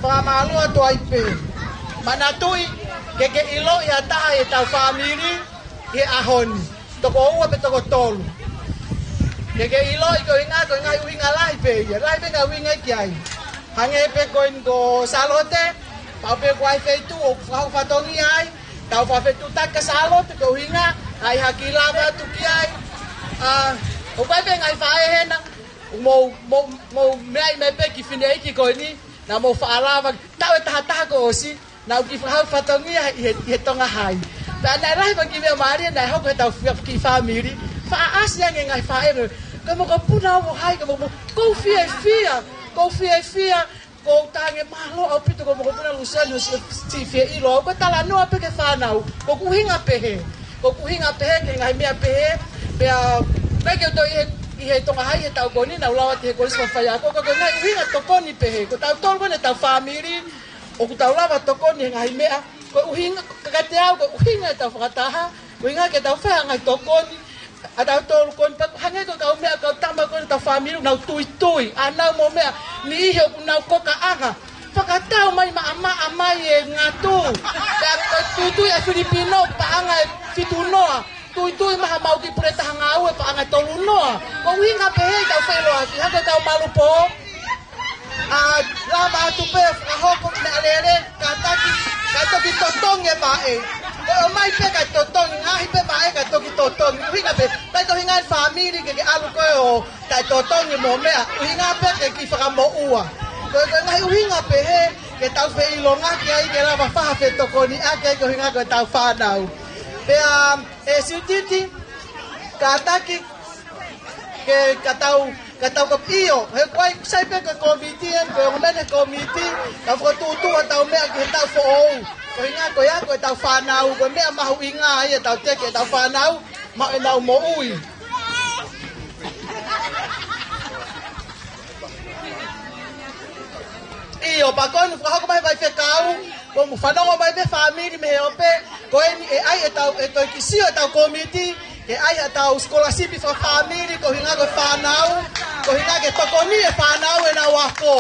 fakamālō atu ai pē. Manatuʻi, ke ke ʻiloʻi ha taha ʻi heʻetau fāmili ʻi he ʻaho ni. Toko ua pe toko tolu. Ke ke ʻiloʻi ko e ʻuhinga, ko e ngaahi ʻuhinga lahi pē ia. Lahi pē ngaahi ʻuhinga ki ai. Hangē pē ko eni ko Sālote, pau pē ko e feituʻu ʻoku fakahoko fatongia ai, tau fakafetuʻutaki kia Sālote, ko e ʻuhinga, ʻai ha kiʻi lava atu ki ai. ʻA, ʻoku ʻi ai pē ngaahi faʻē hena, mou, mou, mou meaʻi mai pē kiʻi fineʻeiki ko eni, naʻa mou faʻa lava, taʻu ʻe tahataha kuo ʻosi, naʻa ku kiʻi fakahoko fatongia ʻi he, ʻi he Tonga Hai. Pea naʻe lahi pē kiʻi meʻa mālie, naʻe hoko heʻetau fia kiʻi fāmili, faʻa ʻasi ange ngaahi faʻē, ko e mokopuna ʻo hai, ko e mokopu-, ʻoku ou fiefia, ʻoku ou fiefia, ʻoku ou talaange mālō ʻaupito ko e mokopuna Luseane ʻoku siʻi fie ʻilo au, ko e talanoa pē ki he fānau, ko ʻeku ʻuhinga pehē. Ko ʻeku ʻuhinga pehē ki he ngaahi meʻa pehē, pea, ʻikai ke u toe ʻi he, ʻi he Tonga Hai he taʻu ko eni, naʻa ku lava atu he Kolisi Fakafaifekau, ko e ngaahi ʻuhinga tokoni pehē, ko tautolu ko eni ʻetau fāmili, ʻoku tau lava tokoni he ngaahi meʻa, ko e ʻuhinga, kiate au, ko e ʻuhinga ʻetau fakataha, ko e ʻuhinga ke tau fai ha ngaahi tokoni, ʻa tautolu ko eni pē, hangē ko e kau meʻa, kau tama ko eni ʻetau fāmili, nau tuitui, ʻa nau mo meʻa, niʻihi ʻoku nau kokaʻanga. Fakatau mai maʻamaʻa mai e ngatu. Pea ko e tuitui ʻa e Filipino, paʻanga ʻe fitu noa. Tuitui mai ha mau kiʻi pule taha ngāue, paʻanga ʻe tolu noa. Ko e ʻuhinga pehē ʻetau feʻiloaki, hangē ko e kau Malupo. ʻA, lava atu pē fakahoko meʻalele, kātaki, kae toki totongi e vaʻe. Ko e ʻomai pē kae totongi, ngaohi pē vaʻe kae toki totongi. ʻUhinga pē, ʻikai ko e ʻuhinga e fāmili ke ke ʻalu koe ʻo taʻetotongi mo meʻa. ʻUhinga pē ke kiʻi fakamoʻua. Ko e, ko e ngaahi ʻuhinga pehē, ke tau feʻilongaki ai ke lava fakafetokoniʻaki ai ko e ʻuhinga ko ʻetau fānau. Pea, ʻe Siutiti, kātaki, ke ka tau, ka tau ka ʻio, he ko e sai pē ko e kōmiti, ʻa e ko e ʻomai e kōmiti, ka fokotuʻutuʻu ʻetau meʻa ki he taʻu foʻou. Ko e ʻuhinga ko ia ko ʻetau fānau, ko e meʻa mahuʻinga ia ʻetau teke ʻetau fānau, maʻu ʻenau moʻui. ʻIo, pea ko eni fakahoko mai e faifekau, ko e mou fanongo mai pē fāmili mei he ope, ko eni ʻe ʻai ʻetau, ʻe toe kiʻi sio ʻetau kōmiti, ke ʻai ʻetau sikolasipi fakafāmili, ko e ʻuhinga ko e fānau, ko e ʻuhinga ke tokoni e fānau ʻenau ako.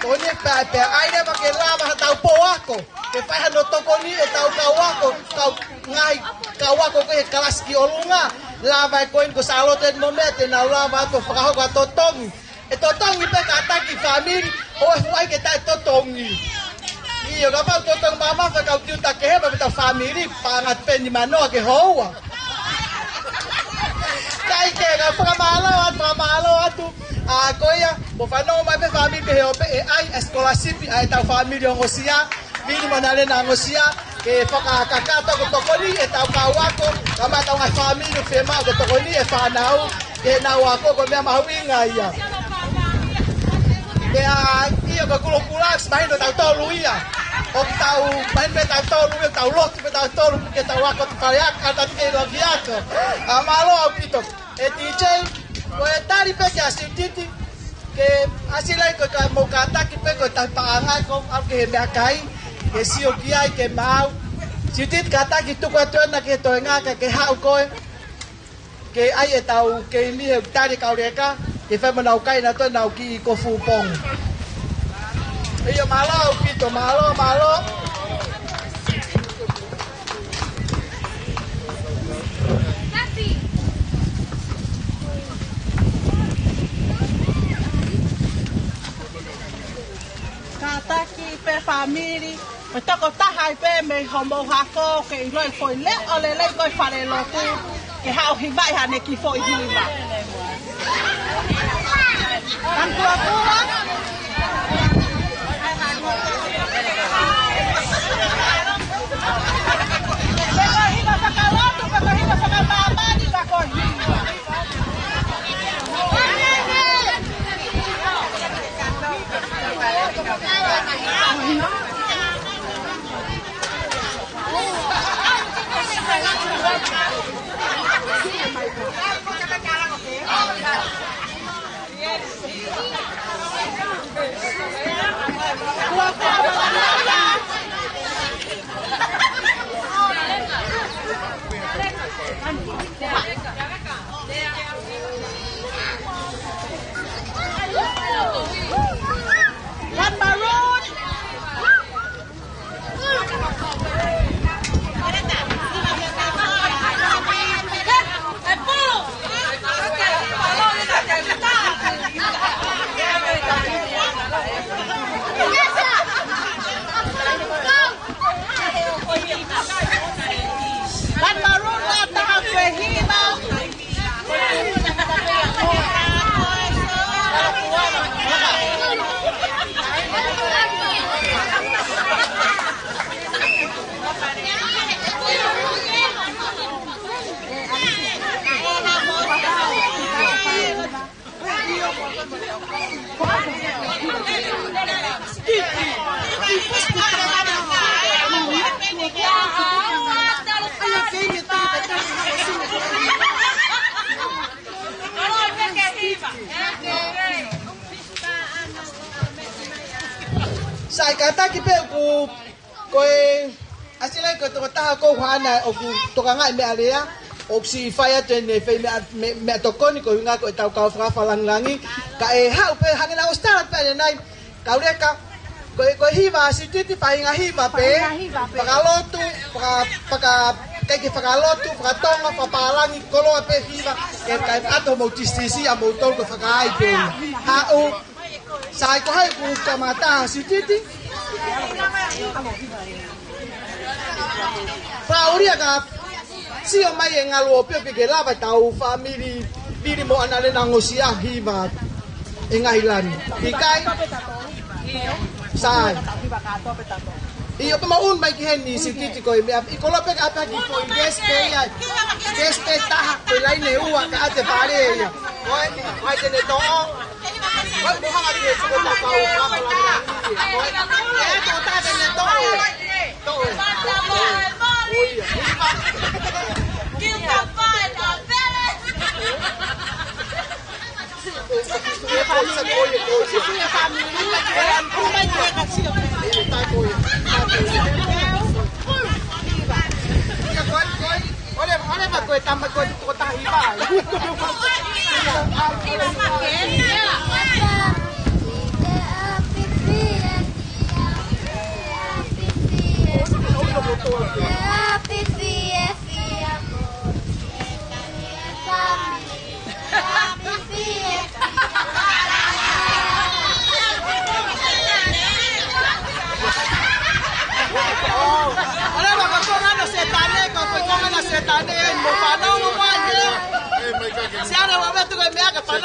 Ko eni pē, pea ʻai leva ke lava haʻatau pō ako. Ke fai hano tokoni ʻetau kau ako, kau ngaahi kau ako ko ē he kalasi ki ʻolunga. Lava ʻe ko eni ko Sālote mo meʻa te nau lava atu ʻo fakahoko ʻa e totongi. ʻE totongi pē kātaki fāmili, ʻoua ʻe fuʻu ʻai ke taʻetotongi. ʻIo, kapau totongi mamafa kau tiuta kehe pea mo ʻetau fāmili, paʻanga pē ni manoa ke houa. Kae kehe, ka fakamālō atu, fakamālō atu. ʻA ko ia, mou fanongo mai pē fāmili pē he ʻope ʻe ʻai ʻa e scholarship ʻa ʻetau fāmili ongosia. Vili mo Nalena ongosia, ke fakakakato ko e tokoni ʻetau kau ako, ka mo ʻetau ngaahi fāmili ʻoku fiemaʻu ko e tokoni e fānau, ke nau ako ko e meʻa mahuʻinga ia. Pea, ʻio ko e kulokula, mahino tautolu ia. ʻOku tau, mahino pē tautolu ia, tau lotu pē tautolu, ke tau ako atu fale ako, ʻa tau ke loki ako. ʻA mālō ʻaupito. ʻE D J, ko e tali pē kia Siutiti, ke ʻasi lelei ko e ka mou kātaki pē ko e tahi paʻanga ko au ki he meʻakai, ke sio ki ai ke maau. Siutiti kātaki tuku atu ena ki he toenga ka ke haʻu koe, ke ʻai ʻetau keimi he tali kau leka, ke fai mo nau kai na to nau ki ko fupong. ʻIo mālō ʻaupito, mālō, mālō. Kātaki pē fāmili, ʻo tokotaha ai pē mei homou hako ke ʻiloʻi foʻi leʻo lelei ko e fale lotu, ke haʻu hivaʻi haʻane kiʻi foʻi hiva. Kan kua kua. Pe ko e hiva fakalotu, pe ko e hiva fakamāmani, pe ko e hiva. Sai, kātaki pē ʻoku ko e, ʻasi lelei ko e tokotaha ko Hana ʻoku tokangaʻi meʻalea, ʻoku siʻi fai atu ʻene fai meʻa, meʻa, meʻatokoni ko e ʻuhinga ko ʻetau kau fakafalangilangi, ka ʻe haʻu pē hangē naʻa ʻosi tala pē ʻanenai, kau leka, ko e, ko e hiva ʻa Siutiti faʻahinga hiva pē, faʻahinga hiva pē. Fakalotu, faka-, faka-, ʻikai ke fakalotu, fakatonga, fakapālangi, koloa pē hiva, ke kai ato mo tisitisi ʻa moutolu ko e fakaʻai pē. Haʻu, sai ko hai ʻoku kamata ʻa Siutiti. Fakaʻulia ka sio mai e ngalu ʻo pio ke lava tau fāmili Vili mo Analena ngosia hiva ʻe ngaahi lani. ʻIkai. Sai. ʻIo pē mo un mai ki heni Siutiti ko e meʻa. ʻI kolo pē ka ʻapaki foʻi guest pē ia. Guest pē taha ko e laine ua ka ʻate pale ia. Ko e, hai te ne toʻo. Ko e, ko hanga ki he suko ta kau kama la la. Ko e, e to ta te ne toʻo. Toʻo. Toʻo. Ko ia.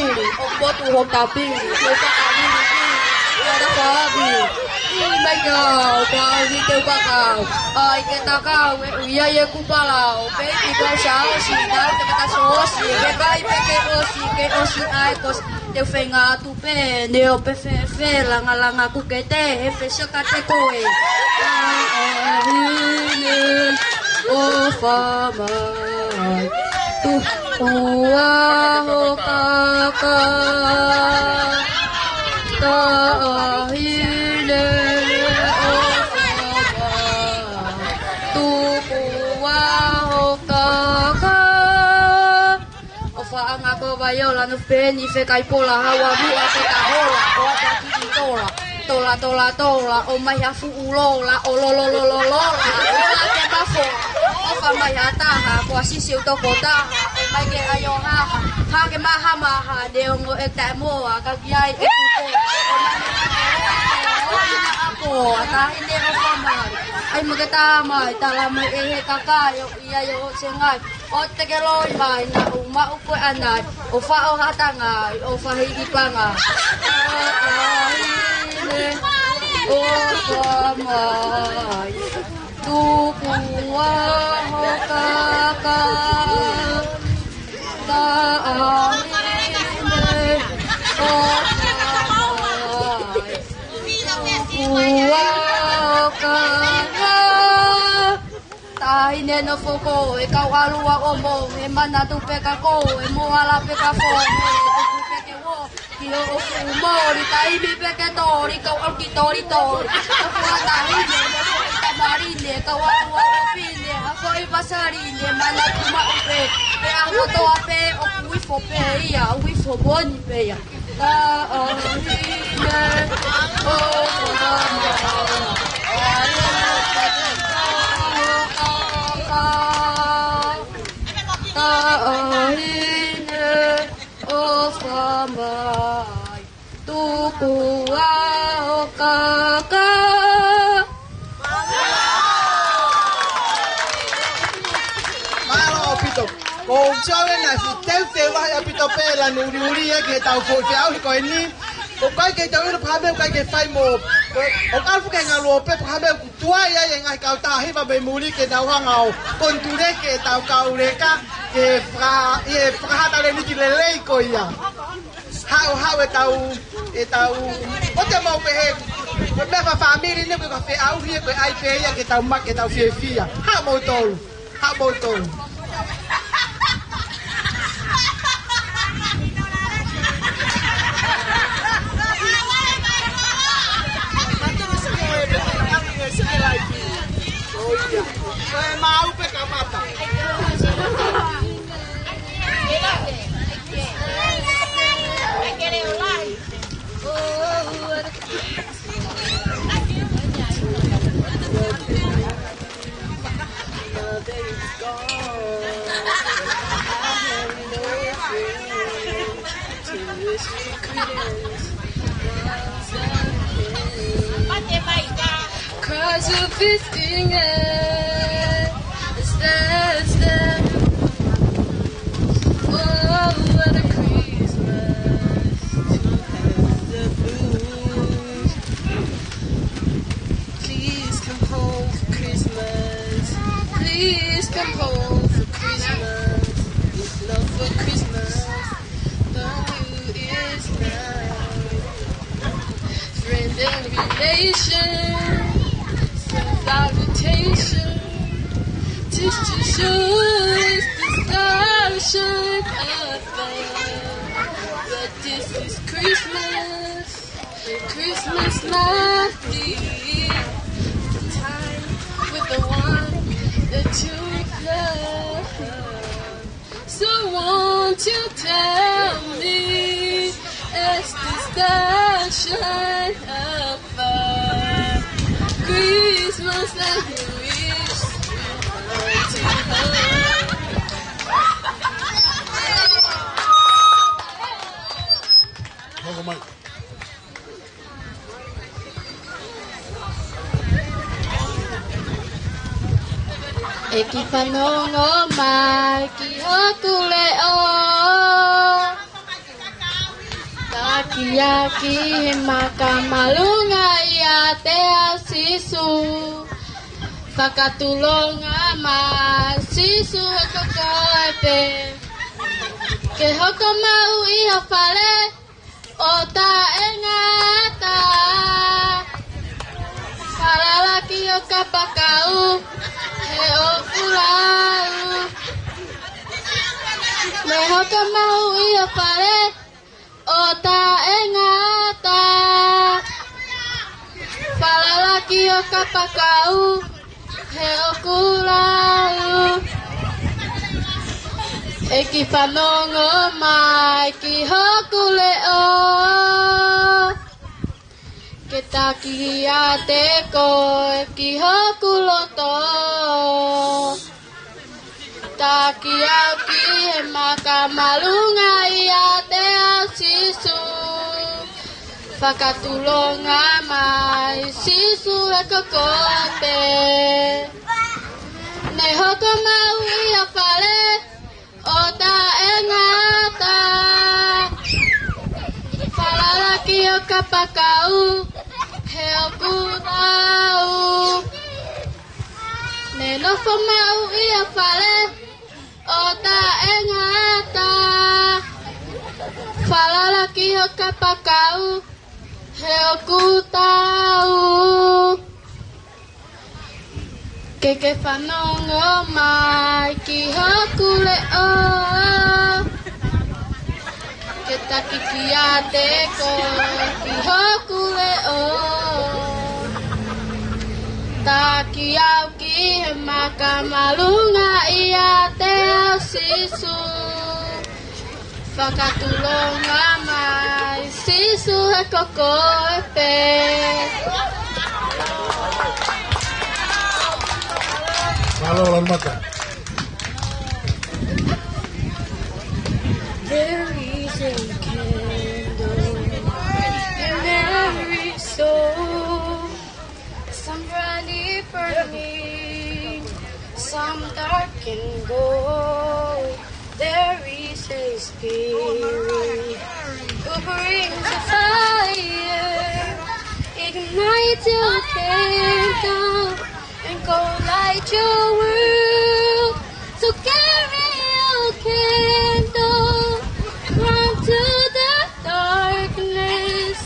fili, ʻo motu ho tapili, te u paka vili vili, ʻi ana falabi. ʻI mai kau, pau ni te u paka au. ʻAi ke takau, e ui ai e kupalau, pei ki kau sa osi, nau te kata so osi, ke kai pe ke osi, ke osi ai kosi, te u feinga atu pē, ne o pe fefe, langalanga kukete, he fesiokate koe. Taʻahine, ʻofa mai. Tuku ā ho kaka. Taʻahine, ʻofa mai. Tuku ā ho kaka. ʻOfaʻanga ko Vaiola, no peni fekai pola, haua mua pe ka hola, ʻo ata ki tola. Tola, tola, tola, ʻomai ha fuʻu lola, ʻo lo, lo, lo, lo, lola, lola ke mafo. ʻOfa mai ha taha, ko asisi u toko taha, ʻomai ke ai o haha, ha ke maha maha, ne ongo e tae moa, ka ki ai e kuko. ʻOmai ke ai e ako, a tahi ne ʻofa mai. ʻAi mo ke tā mai, tala mai e he kakai, ʻo ʻi ai o se ngai. ʻO te ke loi mai, na u maʻu ko e anai, ʻo faʻo ha tangai, ʻo fahi i panga. Taʻahine, ʻOfa mai, tuku ā ho kakai, taʻahine, ʻofa mai, tuku ā ho kakai. Taʻahine nofo koe, kau ʻalu ʻo mou, he manatu pē ka koe, mo ala pē ka fō, mo e tuku pē ke wō, ki hoʻo fuʻu moli, taimi pē ke toli, kau ʻalu ki toli toli. Ka ko e taʻahine, nofo ʻi tamaline, kau ʻalu ʻo pine, a foʻi pasaline, manatu maʻu pē, pea hoto a pē, ʻoku ifo pē ia, ʻoku ifo moʻoni pē ia. Taʻahine, ʻofa mai. Taʻahine, ʻofa mai. Tuku ā ho kakai. Mālō ʻaupito. Ko u sio ʻena si teuteu lahi ʻaupito pē la nu uri uri ia ke tau foʻi feʻauhi ko eni. ʻOku ʻikai ke tau ʻilo pe ko e hā e meʻa ʻoku ʻikai ke fai mo. ʻOku ʻalu ke ngalu ʻo pehē pe ko e hā e meʻa ʻoku tuai ai e ngaahi kautaha hiva mei muli ke nau hanga ʻo konituleke ʻetau kau leka ke faka-, ʻi he fakahā talēniti lelei ko ia. Haʻu, haʻu ʻetau, ʻetau, ʻo te mau pehē, ko e meʻa fakafāmili ni, ko e feʻauhi, ko e ʻai pē ia ke tau ma-, ke tau fiefia. Haʻu moutolu, haʻu moutolu. Ko e mau pē kamata. Cries of fifteen, stand, stand. Oh, what a Christmas. Please come home for Christmas. Please come home for Christmas. Love for Christmas. But who is now? Friend and relation, salutation, just to show this discussion of love. But this is Christmas, Christmas night, the time with the one that you love. So won't you tell me, as the stars shine above, Christmas like you wish to hold. ʻEiki fanongo mai ki hoku leʻo. Takiaki he maka māʻolunga ʻiate au Sīsū. Fakatulonga mai Sīsū he ko koe pē. Ke hoko maʻu ʻi ho fale ʻo taʻengata. Falala ki ho kapakau he ʻoku lau. Ke hoko maʻu ʻi ho fale ʻo taʻengata. Falala ki ho kapakau he ʻoku lau. ʻEiki fanongo mai ki hoku leʻo. Ke taki ʻiate koe ki hoku loto. Taki au ki he maka māʻolunga ʻiate au Sīsū. Fakatulonga mai Sīsū he ko koe pē. Ne hoko maʻu ʻi ho fale ʻo taʻengata. Falala ki ho kapakau he ʻoku Nofo maʻu ʻi ha fale ʻo taʻengata. Falala ki ho kapakau he ʻoku tau. Ke ke fanongo mai ki hoku leʻo. Ke taki kiate koe ki hoku leʻo. Taki au ki he maka māʻolunga ʻiate au Sīsū. Fakatulonga mai Sīsū he ko koe pē. Mālō, Lalumata. There is a candle in every soul. Some bright burning, some dark and gold. There is a spirit who brings a fire, ignite your kingdom, and go light your world. So carry your candle, run to the darkness.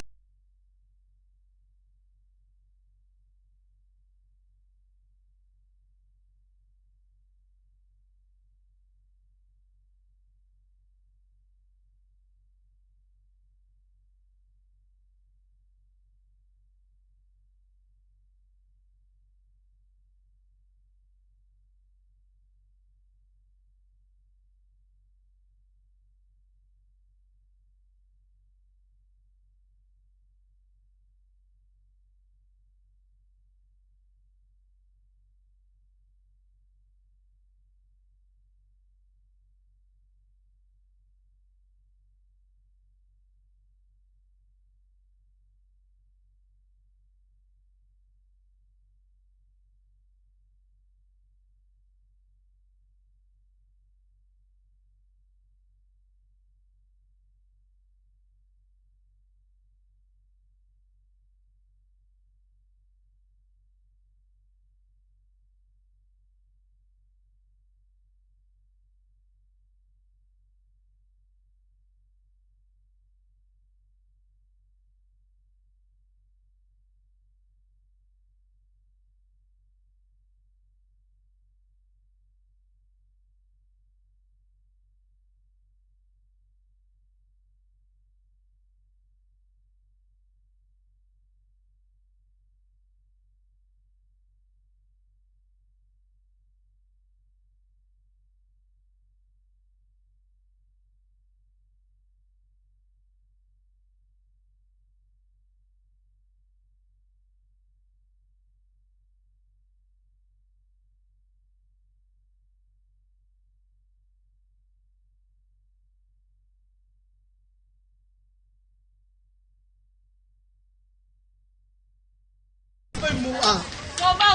Ko e muʻa.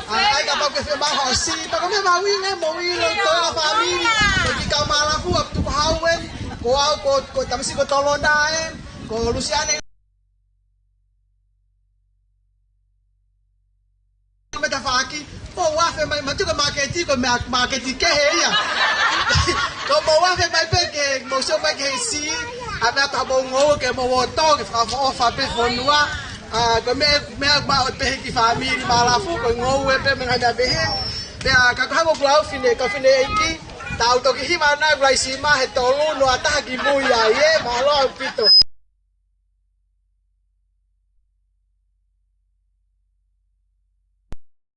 ʻAi, kapau ke fiemaʻu haʻo siʻi, pea ko e meʻa mahuʻinga mo ʻilo ʻi he fāmili. Ko e kiʻi kau Malafu ʻa Tukuhau ē. Ko au, ko, ko Tamisi, ko Tolona ē. Ko Lusiane. Ko e tafaʻaki, mou afe mai, mātuʻa ko e māketi, ko e meʻa māketi kehe ia. Ko mou afe mai pē ke mou sio mai ki he siʻi, ʻa e meʻa ʻoku mou ngoue ke mou ō ʻo tō, ke fakaʻofoʻofa pē fonua. ʻA, ko e meʻa, meʻa maʻu pē he kiʻi fāmili Malafu, ko e ngoue pē mei he ngaahi meʻa pehē. Pea ka ko e hā mo e kau fefine, kau fefine ʻeiki, tau toki hiva ʻanai ʻa e raisi mā he tolu noa taha ki mui ai ē, mālō ʻaupito.